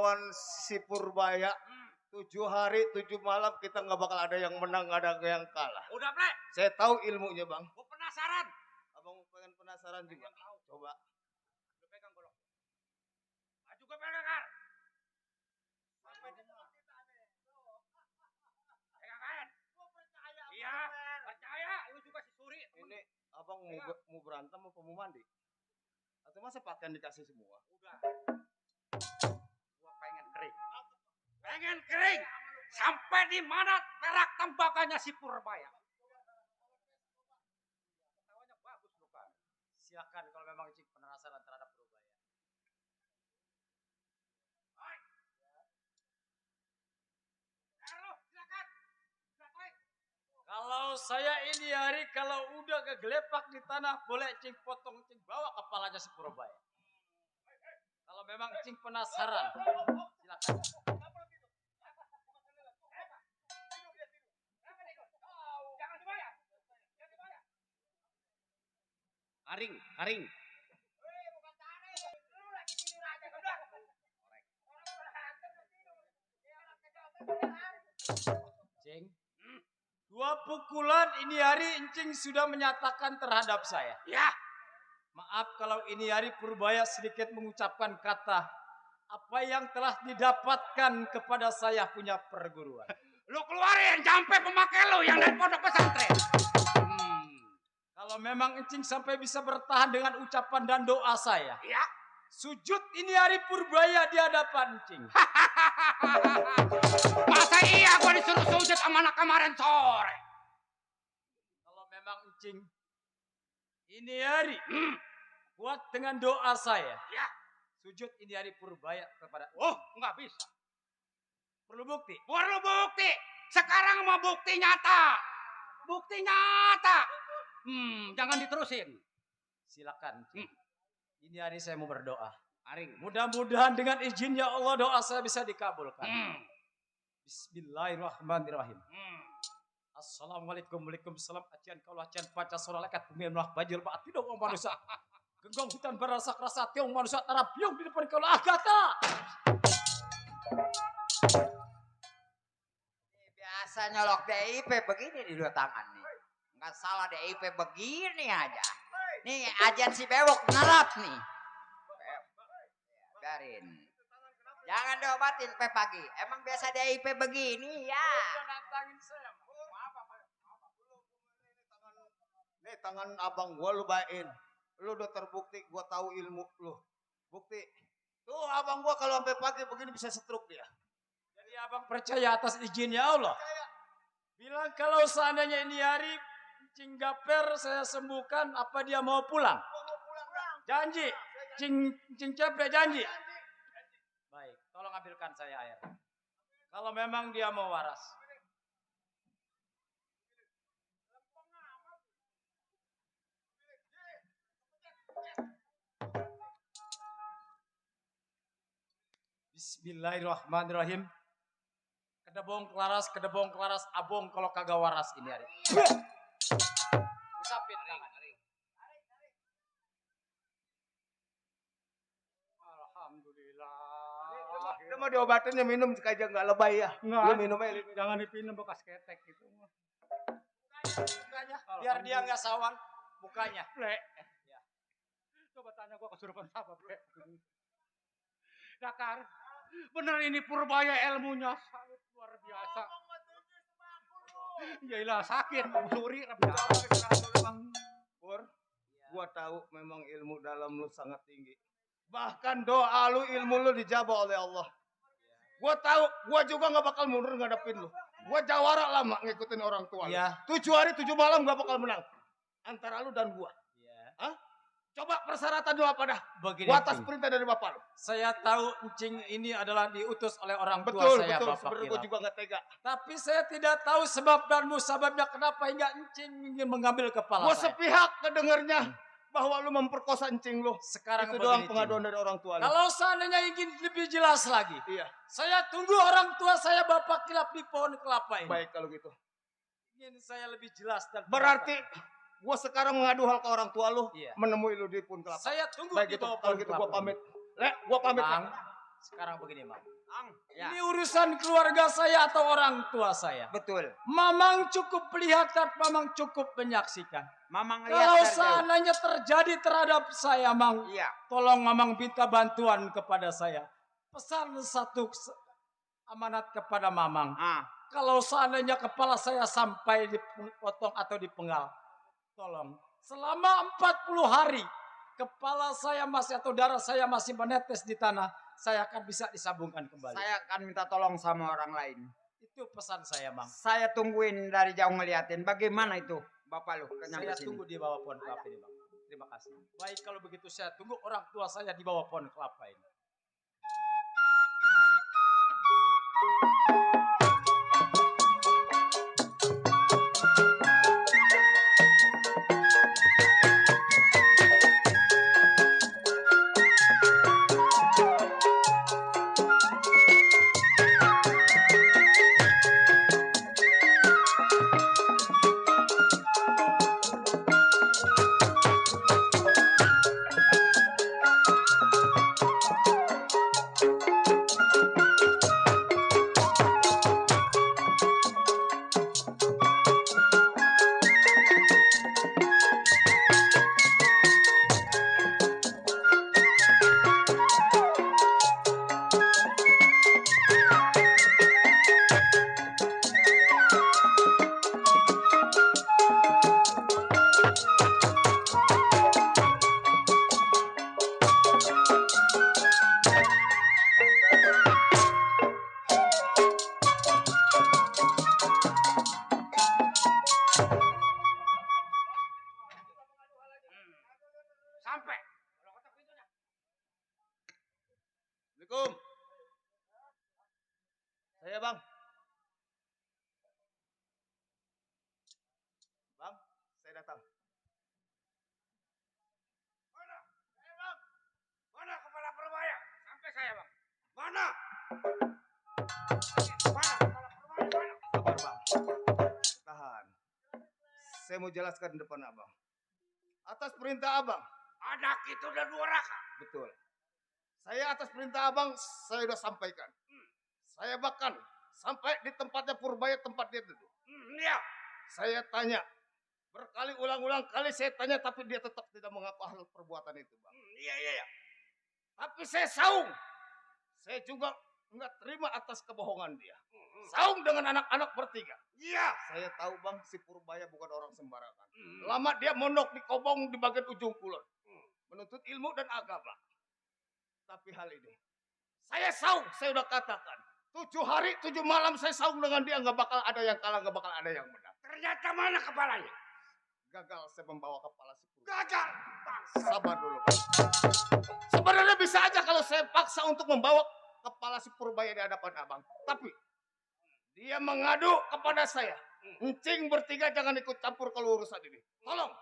lawan si Purbaya 7 hari 7 malam kita nggak bakal ada yang menang, nggak ada yang kalah. Udah, Ple. Saya tahu ilmunya bang. Gue penasaran. Abang pengen penasaran juga. Coba. Lu pegang golok. Maju gue pegang, Kar. Pegang, Kar. Iya, percaya. Lu juga si Suri. Ini abang mau berantem apa mau mandi? Atau masa pakaian dikasih semua? Udah. Gua pengen kering. Pengen kering. Sampai di mana perak tembakannya si Purbaya. Ketawanya bagus lu, Kar. Silakan kalau memang Cing penasaran terhadap Purbaya. Silakan. Kalau saya ini hari kalau udah kegelepak di tanah boleh Cing potong Cing bawa kepalanya si Purbaya. Kalau memang Cing penasaran, silakan. Haring. Cing, 2 pukulan ini hari Encing sudah menyatakan terhadap saya. Ya. Maaf kalau ini hari Purbaya sedikit mengucapkan kata apa yang telah didapatkan kepada saya punya perguruan. Lu keluarin jampe pemakai lu yang dari pondok pesantren. Kalau memang Encing sampai bisa bertahan dengan ucapan dan doa saya. Ya. Sujud ini hari Purbaya di hadapan Encing. Masa iya gua disuruh sujud sama anak kemarin sore. Kalau memang Encing ini hari kuat dengan doa saya. Ya. Sujud ini hari Purbaya kepada. Oh, enggak bisa. Perlu bukti. Perlu bukti. Sekarang mau bukti nyata. Bukti nyata. Jangan diterusin. Silakan. Ini hari saya mau berdoa. Haring. Mudah-mudahan dengan izinnya Allah doa saya bisa dikabulkan. Bismillahirrahmanirrahim. Assalamualaikum waalaikumsalam. Acian kalau acian paca sora lekat pemirah bajil pak tidak orang manusia. Genggong hutan berasak rasa tiung manusia tarapiung di depan kalau agata. Biasa nyolok DIP begini di 2 tangan nih. Nggak salah DIP begini aja. Nih ajan si bewok ngelap nih. Biarin. Jangan diobatin pagi. Emang biasa DIP begini ya. Nih tangan abang gua lu bain. Lu udah terbukti gua tahu ilmu lu. Bukti. Tuh abang gua kalau sampai pagi begini bisa stroke dia. Jadi abang percaya atas izinnya Allah. Bilang kalau seandainya ini hari Cing Gaper saya sembuhkan, apa dia mau pulang? Janji. Cing Cepre janji. Baik, tolong ambilkan saya air. Kalau memang dia mau waras. Bismillahirrahmanirrahim. Kedebong kelaras, abong kalau kagak waras ini hari. Disapin tangan. Alhamdulillah. Udah mau diobatin ya minum aja nggak lebay ya. Lu minum aja. Jangan dipinum bekas ketek gitu. Mukanya, biar dia nggak sawan mukanya. Ple. Ya. Coba tanya gua kesurupan apa, Ple. Dakar, bener ini Purbaya ilmunya sangat luar biasa. Yaelah sakit, Suri Pur, gua tahu memang ilmu dalam lu sangat tinggi. Bahkan doa lu, ilmu lu dijabah oleh Allah. Gua tahu, gua juga nggak bakal mundur ngadepin lu. Gua jawara lama ngikutin orang tua. Iya. 7 hari 7 malam gak bakal menang. Antara lu dan gua. Iya. Hah? Coba persyaratan lu apa dah? Begini, Gua atas Cing. perintah dari bapak lu. Saya tahu Encing ini adalah diutus oleh orang tua Betul, saya, betul. Bapak Sebenarnya gua Ilham. juga nggak tega. Tapi saya tidak tahu sebab dan musababnya kenapa hingga Encing ingin mengambil kepala Gua saya. sepihak kedengernya bahwa lu memperkosa encing lu. Sekarang itu begini, doang Cing. pengaduan dari orang tua lu. Kalau seandainya ingin lebih jelas lagi, Iya. saya tunggu orang tua saya Bapak Kilap di pohon kelapa ini. Baik kalau gitu. Ingin saya lebih jelas dan Berarti gua sekarang mengadu hal ke orang tua lu, Iya. menemui lu di pohon kelapa. saya tunggu Baik di gitu. bawah Kalau pohon gitu gua kelapa ini. pamit. Gua pamit. Bang, Sekarang begini, Bang. Ya. Ini urusan keluarga saya atau orang tua saya. Betul. Mamang cukup lihat dan Mamang cukup menyaksikan. Mamang lihat Kalau dari jauh. seandainya terjadi terhadap saya, Mang, Iya. tolong Mamang minta bantuan kepada saya. Pesan satu amanat kepada Mamang. Kalau seandainya kepala saya sampai dipotong atau dipenggal, tolong selama 40 hari kepala saya masih atau darah saya masih menetes di tanah, saya akan bisa disambungkan kembali. Saya akan minta tolong sama orang lain. Itu pesan saya, Mang. Saya tungguin dari jauh ngeliatin. Bagaimana itu, Bapak lu? Saya tunggu di bawah pohon kelapa ini, Bang. Terima kasih. Baik, kalau begitu saya tunggu orang tua saya di bawah pohon kelapa ini. Sampai. Assalamualaikum. Saya Bang. Bang, saya datang. Mana kepala Purbaya? Sampai saya, Bang. Mana? Sabar Bang. Tahan. Saya mau jelaskan di depan Abang. Atas perintah Abang. Anak itu udah 2 raka. Betul. Saya atas perintah Abang, saya sudah sampaikan. Saya bahkan sampai di tempatnya Purbaya, tempat dia duduk. Iya. Saya tanya, berkali ulang-ulang kali saya tanya, tapi dia tetap tidak mengaku hal perbuatan itu, Bang. Iya. Tapi saya saung. Saya juga nggak terima atas kebohongan dia. Saung dengan anak-anak bertiga. Iya. Saya tahu Bang, si Purbaya bukan orang sembarangan. Lama dia mondok di Kobong di bagian ujung kulon. Menuntut ilmu dan agama. Tapi hal ini, saya saung, saya udah katakan. 7 hari, 7 malam saya saung dengan dia. Nggak bakal ada yang kalah, nggak bakal ada yang menang. Ternyata mana kepalanya? Gagal saya membawa kepala si Purbaya. Gagal. Sabar dulu, Bang. Sebenarnya bisa aja kalau saya paksa untuk membawa kepala si Purbaya di hadapan Abang. Tapi dia mengadu kepada saya. Encing bertiga jangan ikut campur kalau urusan ini. Tolong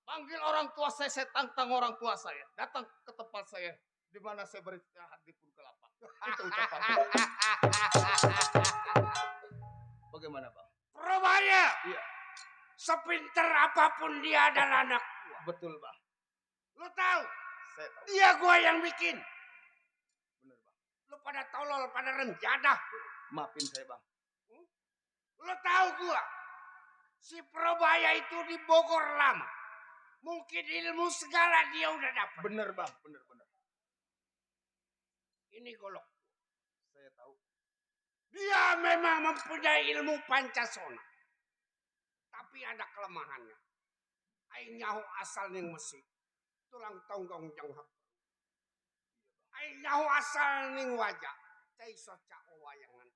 panggil orang tua saya tantang orang tua saya. Datang ke tempat saya di mana saya beristirahat di Pohon Kelapa. Itu ucapan. Bagaimana, Bang? Purbaya. Iya. Sepinter apapun dia adalah anak gua. Betul, Bang. Lu tahu? Saya tahu. Dia gua yang bikin. Benar, Bang. Lu pada tolol, pada renjadah. Maafin saya, Bang. Lu tahu gua? Si Purbaya itu di Bogor lama. Mungkin ilmu segala dia udah dapat. Benar, Bang. Benar. Ini golok. Saya tahu. Dia memang mempunyai ilmu Pancasona. Tapi ada kelemahannya. Aing nyaho asal ning Mesir. Tulang tonggong jang hap. Aing nyaho asal ning wajah. Cai soca wayangan.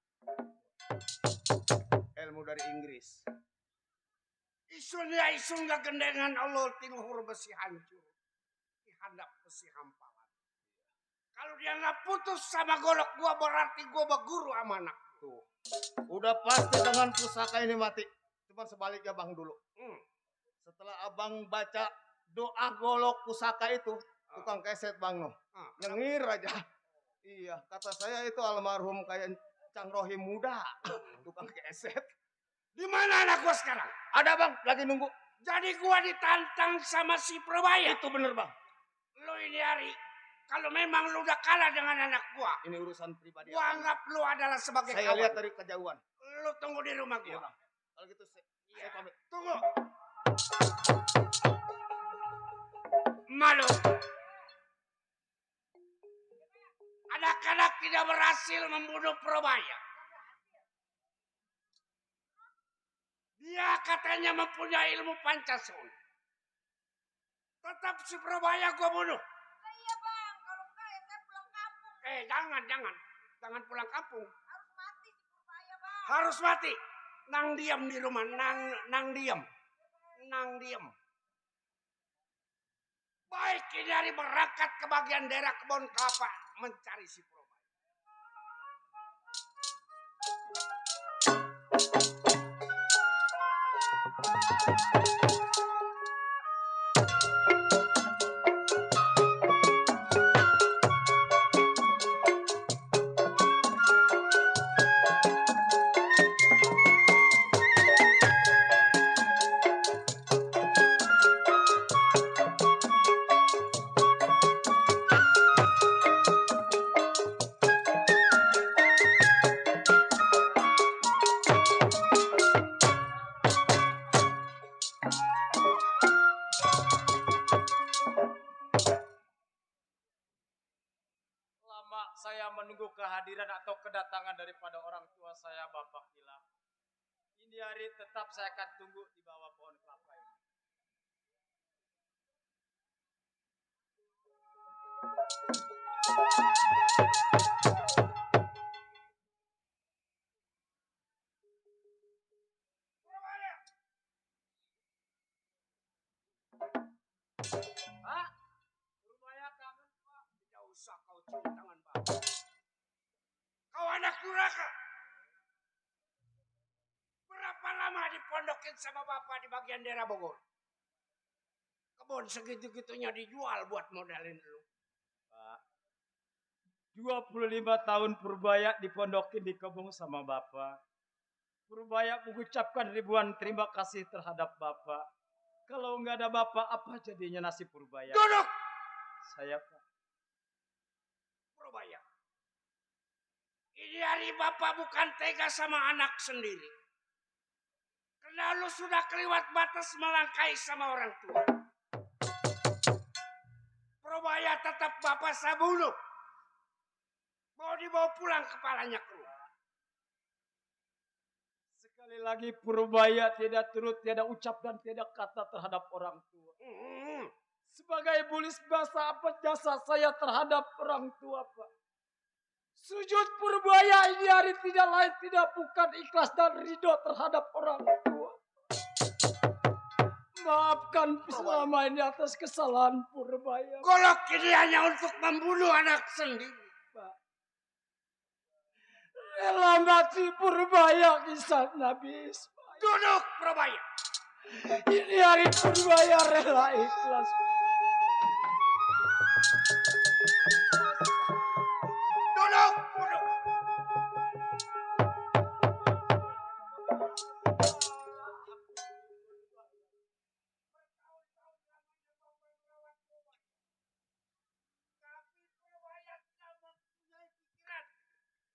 Ilmu dari Inggris. Isunya isun gagendengan Allah tiluhur besi hancur. Dihandap besi hampalan. Kalau dia nggak putus sama golok gua berarti gua berguru sama anak. Tuh. Udah pasti dengan pusaka ini mati. Cuma sebaliknya Bang dulu. Setelah Abang baca doa golok pusaka itu, tukang keset Bang Noh. Nyengir aja. Iya, kata saya itu almarhum kayak Cang Rohim muda. Tukang keset. Di mana anak gua sekarang? Ada Bang, lagi nunggu. Jadi gua ditantang sama si Purbaya. Itu bener Bang. Lu ini hari Kalau memang lu udah kalah dengan anak gua, Ini urusan pribadi. gua anggap lu adalah sebagai Saya kawan. lihat dari kejauhan. Lu tunggu di rumah Iya, gua. Bang. Kalau gitu saya pamit. Tunggu. Malu. Anak-anak tidak berhasil membunuh Probaya. Dia katanya mempunyai ilmu Pancasila. Tetap si Probaya gua bunuh. Iya bang, kalau enggak ya saya pulang kampung. Jangan pulang kampung. Harus mati si Purbaya bang. Harus mati. Nang diam di rumah, nang diam. Baik, ini hari berangkat ke bagian daerah kebun kelapa mencari si Probaya. Lama saya menunggu kehadiran atau kedatangan daripada orang tua saya, Bapak Gilang. Ini hari tetap saya akan tunggu di bawah pohon kelapa ini. Pak, Purbaya kangen, Pak. Tidak usah kau cium tangan bapak. Kau anak durhaka. Berapa lama dipondokin sama bapak di bagian daerah Bogor? Kebun segitu-gitunya dijual buat modalin lu. Pak, 25 tahun Purbaya dipondokin di kebun sama Bapak. Purbaya mengucapkan ribuan terima kasih terhadap Bapak. Kalau nggak ada Bapak, apa jadinya nasib Purbaya? Duduk! Saya, Pak. Probaya. Ini hari bapak bukan tega sama anak sendiri. Karena lu sudah kelewat batas melangkahi sama orang tua. Probaya tetap bapak sabunuh. Mau dibawa pulang kepalanya ke rumah. Sekali lagi Purbaya tidak turut, tiada ucap dan tiada kata terhadap orang tua. Sebagai bulis bahasa apa jasa saya terhadap orang tua, Pak? Sujud Purbaya ini hari tidak lain tidak bukan ikhlas dan ridho terhadap orang tua. Maafkan selama ini atas kesalahan Purbaya. Golok ini hanya untuk membunuh anak sendiri. Pak. Rela mati Purbaya kisah Nabi Ismail. Duduk Probaya. Ini hari Purbaya rela ikhlas. Duduk.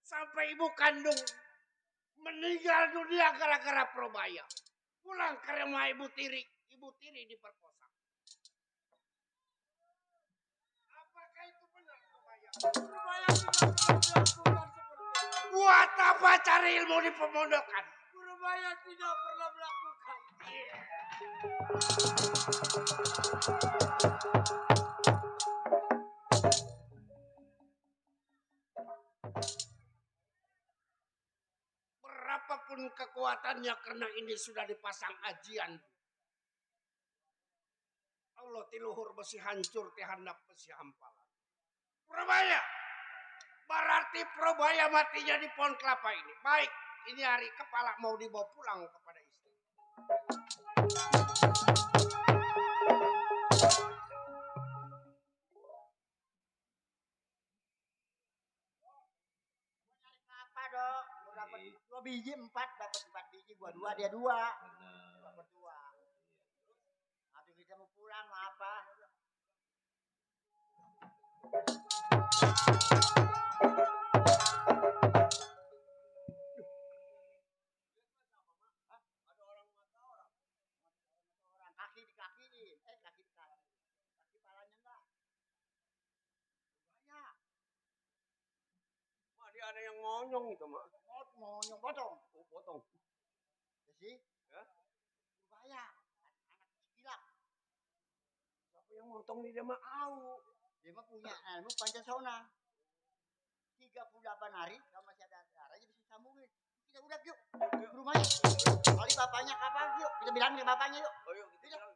Sampai ibu kandung meninggal dunia gara-gara Probaya. Pulang ke rumah ibu tiri diperkosa. Apakah itu benar Probaya? Purbaya tidak pernah melakukan seperti itu. Buat apa cari ilmu di pemondokan? Purbaya tidak pernah melakukan. Berapapun kekuatannya karena ini sudah dipasang ajian. Allah tiluhur besi hancur ti handap besi hampalan. Probaya. Berarti Probaya matinya di pohon kelapa ini. Baik, ini hari kepala mau dibawa pulang kepada istri. Apa dok? Gua dapat 2 biji 4, dapat 4 biji, gua 2 dia 2. Dapat 2. Aduh kita mau pulang mau apa? Orang kaki dikakiin. Kaki dikaki. Kaki palanya enggak. Ya, Mak, dia ada yang monyong itu, Mak. mau nyobotong. Oh, potong. Jadi, Ya? berbahaya. Anak gila. Siapa yang motong nih dia, Mak? Dia mah punya ilmu Pancasona. 38 hari kalau masih ada darahnya bisa sambungin. Kita udah yuk ke rumahnya. Kali bapaknya kapan yuk? Kita bilang ke bapaknya yuk. Oh, yuk, kita jalan.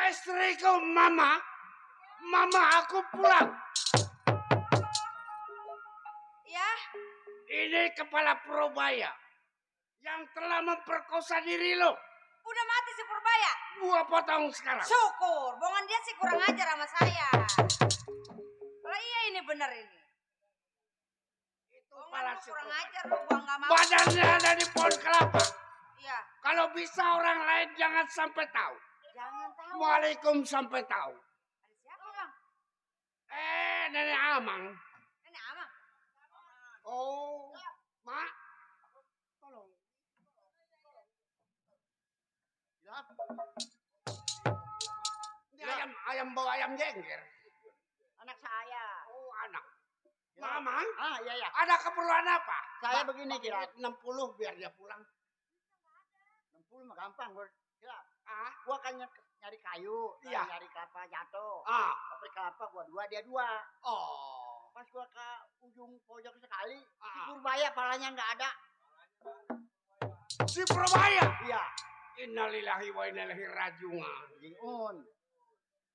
Istriku mama aku pulang. Ya, Ini kepala Purbaya yang telah memperkosa diri lo. udah mati si Purbaya. Gua potong sekarang. Syukur, bohongan dia sih kurang ajar sama saya. Kalau iya ini bener ini. Itu Bohongan kepala lu si kurang Purbaya. ajar lu, gua nggak mau. Badannya ada di pohon kelapa. Iya, Kalau bisa orang lain jangan sampai tahu. jangan tahu. Waalaikum sampai tahu. Ada siapa bang? Nenek Amang. Nenek Amang. Oh, Mak. Tolong. Ya, Ini ayam bawa ayam jengger. anak saya. Oh, anak. Ya. Mama, Iya. ada keperluan apa? Saya begini kira. 60 biar dia pulang. 60 mah gampang gue. Kira. Ah, Gua kan nyari kayu, Iya. nyari kelapa jatuh. ah. Pabrik kelapa gua 2, dia 2. Oh. Pas gua ke ujung pojok sekali, si Ah. Purbaya palanya nggak ada. Si Purbaya. Iya. Innalillahi wa inna ilaihi rajiun. Jingun,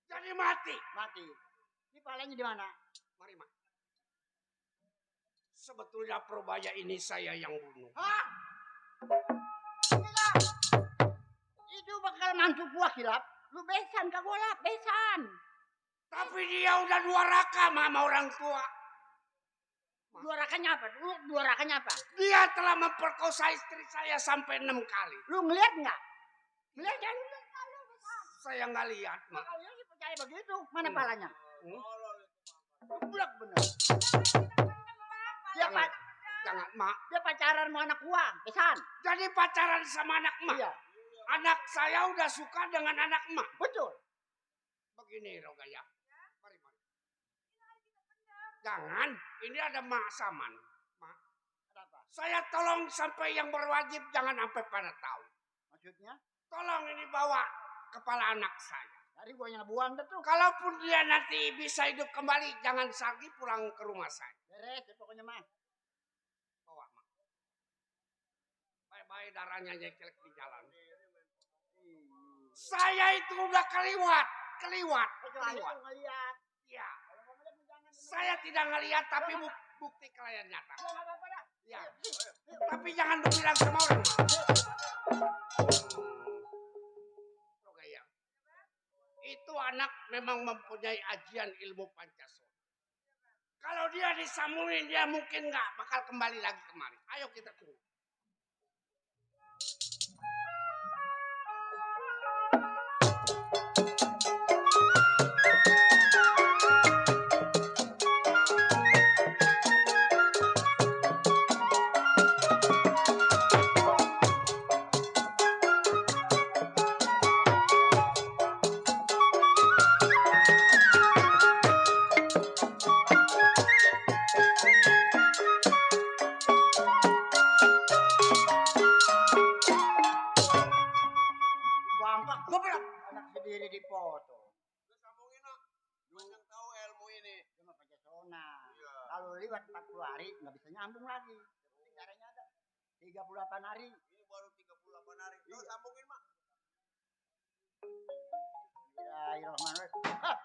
Jadi mati. mati. Ini palanya di mana? Mari, Mak. Sebetulnya Purbaya ini saya yang bunuh. Hah? Gila. Itu bakal mantu gua kilap. Lu besan kak gua lah, besan. Tapi dia udah durhaka sama orang tua. Duarakannya apa? Lu duarakannya apa? Dia telah memperkosa istri saya sampai 6 kali. Lu ngeliat nggak? Ngeliat kan? Saya nggak lihat, Mak. Kalau sih percaya begitu, mana Hmm. palanya? Hmm? Geblek bener. Dia, Jangan, jangan, Mak. dia pacaran sama anak gua, besan. Jadi pacaran sama anak Mak. Iya, Anak saya udah suka dengan anak Mak. betul. Begini, Rogaya. Mari. Jangan, ini ada Mak Saman. Mak, Ada apa? saya tolong sampai yang berwajib jangan sampai pada tahu. Maksudnya? Tolong ini bawa kepala anak saya. Dari gua yang buang tuh. Kalaupun dia nanti bisa hidup kembali, jangan lagi pulang ke rumah saya. Beres, ya pokoknya mah. Bawa, Mak. Bye-bye darahnya nyekelek di jalan. Saya itu udah keliwat. Kecuali lu ngeliat. Ya, Kalau nggak ngeliat, lu jangan. saya tidak ngelihat tapi bukti kalian nyata. Ya, nggak apa-apa dah. Ya, tapi jangan bilang sama orang. Mak. Rogaya, itu anak memang mempunyai ajian ilmu Pancasila. Kalau dia disambungin, dia mungkin nggak bakal kembali lagi kemari. Ayo kita tunggu. dapat 40 hari nggak bisa nyambung lagi. Yang penting caranya ada 38 hari. Ini baru 38 hari. Yuk sambungin, Mak. Bismillahirrahmanirrahim.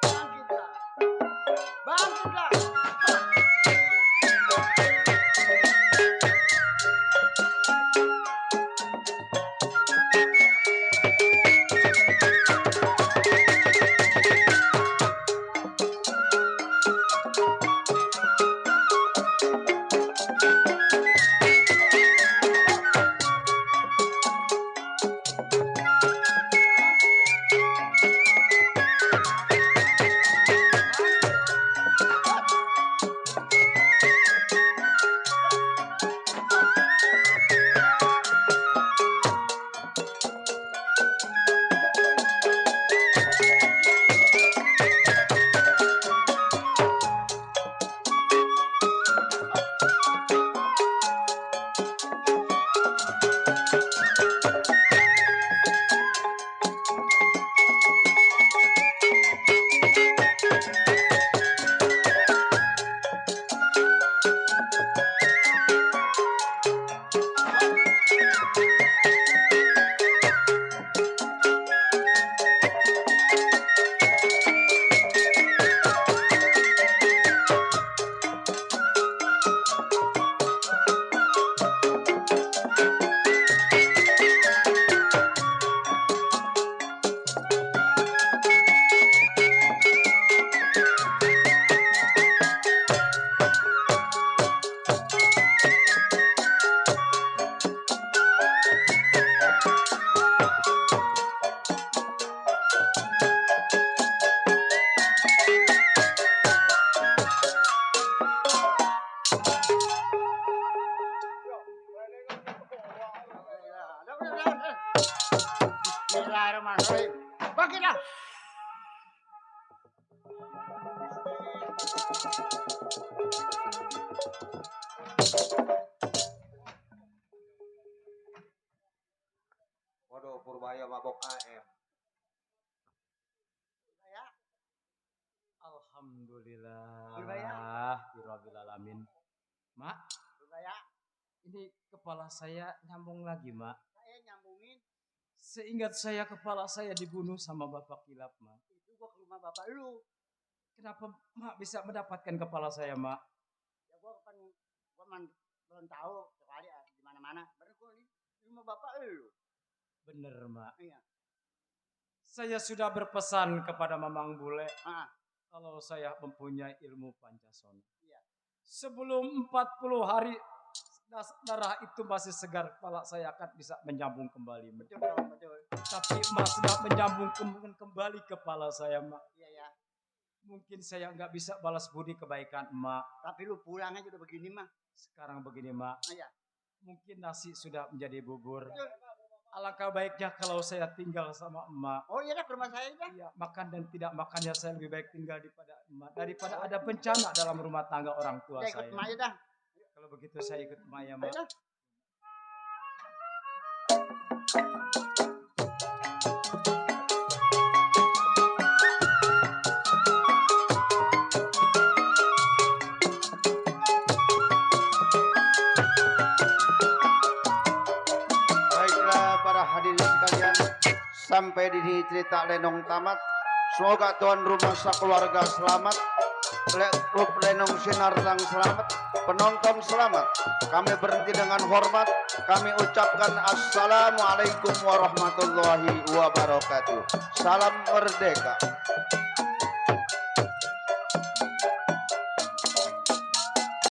Bangkitlah. Bangkitlah. Bismillahirrahmanirrahim. Bangkitlah. Waduh, Purbaya mabok AM. Alhamdulillah. Purbaya. Birabbil alamin. Mak, Purbaya, ini kepala saya nyambung lagi, Mak. saya nyambungin. Seingat saya kepala saya dibunuh sama Bapak Kilap, Mak. Itu gua ke rumah bapak lu. Kenapa Mak bisa mendapatkan kepala saya, Mak? Ya gua kan belum tahu sekali di mana-mana. Baru gua di rumah bapak lu. Bener, Mak. Iya. Saya sudah berpesan kepada Mamang Bule Ah, kalau saya mempunyai ilmu Pancasona. iya. Sebelum 40 hari darah itu masih segar, kepala saya akan bisa menyambung kembali. Mak. Betul dong, betul. Tapi Mak sudah menyambung kembali kepala saya, Mak. Iya ya. Mungkin saya nggak bisa balas budi kebaikan Mak. Tapi lu pulang aja udah begini mah. Sekarang begini, Mak. Iya. Mungkin nasi sudah menjadi bubur. Betul. Alangkah baiknya kalau saya tinggal sama emak. Oh iya dah ke rumah saya dah. Ya, makan dan tidak makannya saya lebih baik tinggal daripada emak. Daripada ada bencana dalam rumah tangga orang tua Udah ikut saya. emak aja dah. Kalau begitu saya ikut emak ya, Mak. Ayo dah. Baiklah para hadirin sekalian, sampai di sini cerita Lenong tamat. Semoga tuan rumah sekeluarga selamat, klub Lenong Sinar Sang selamat, penonton selamat. Kami berhenti dengan hormat. Kami ucapkan Assalamualaikum warahmatullahi wabarakatuh. Salam merdeka.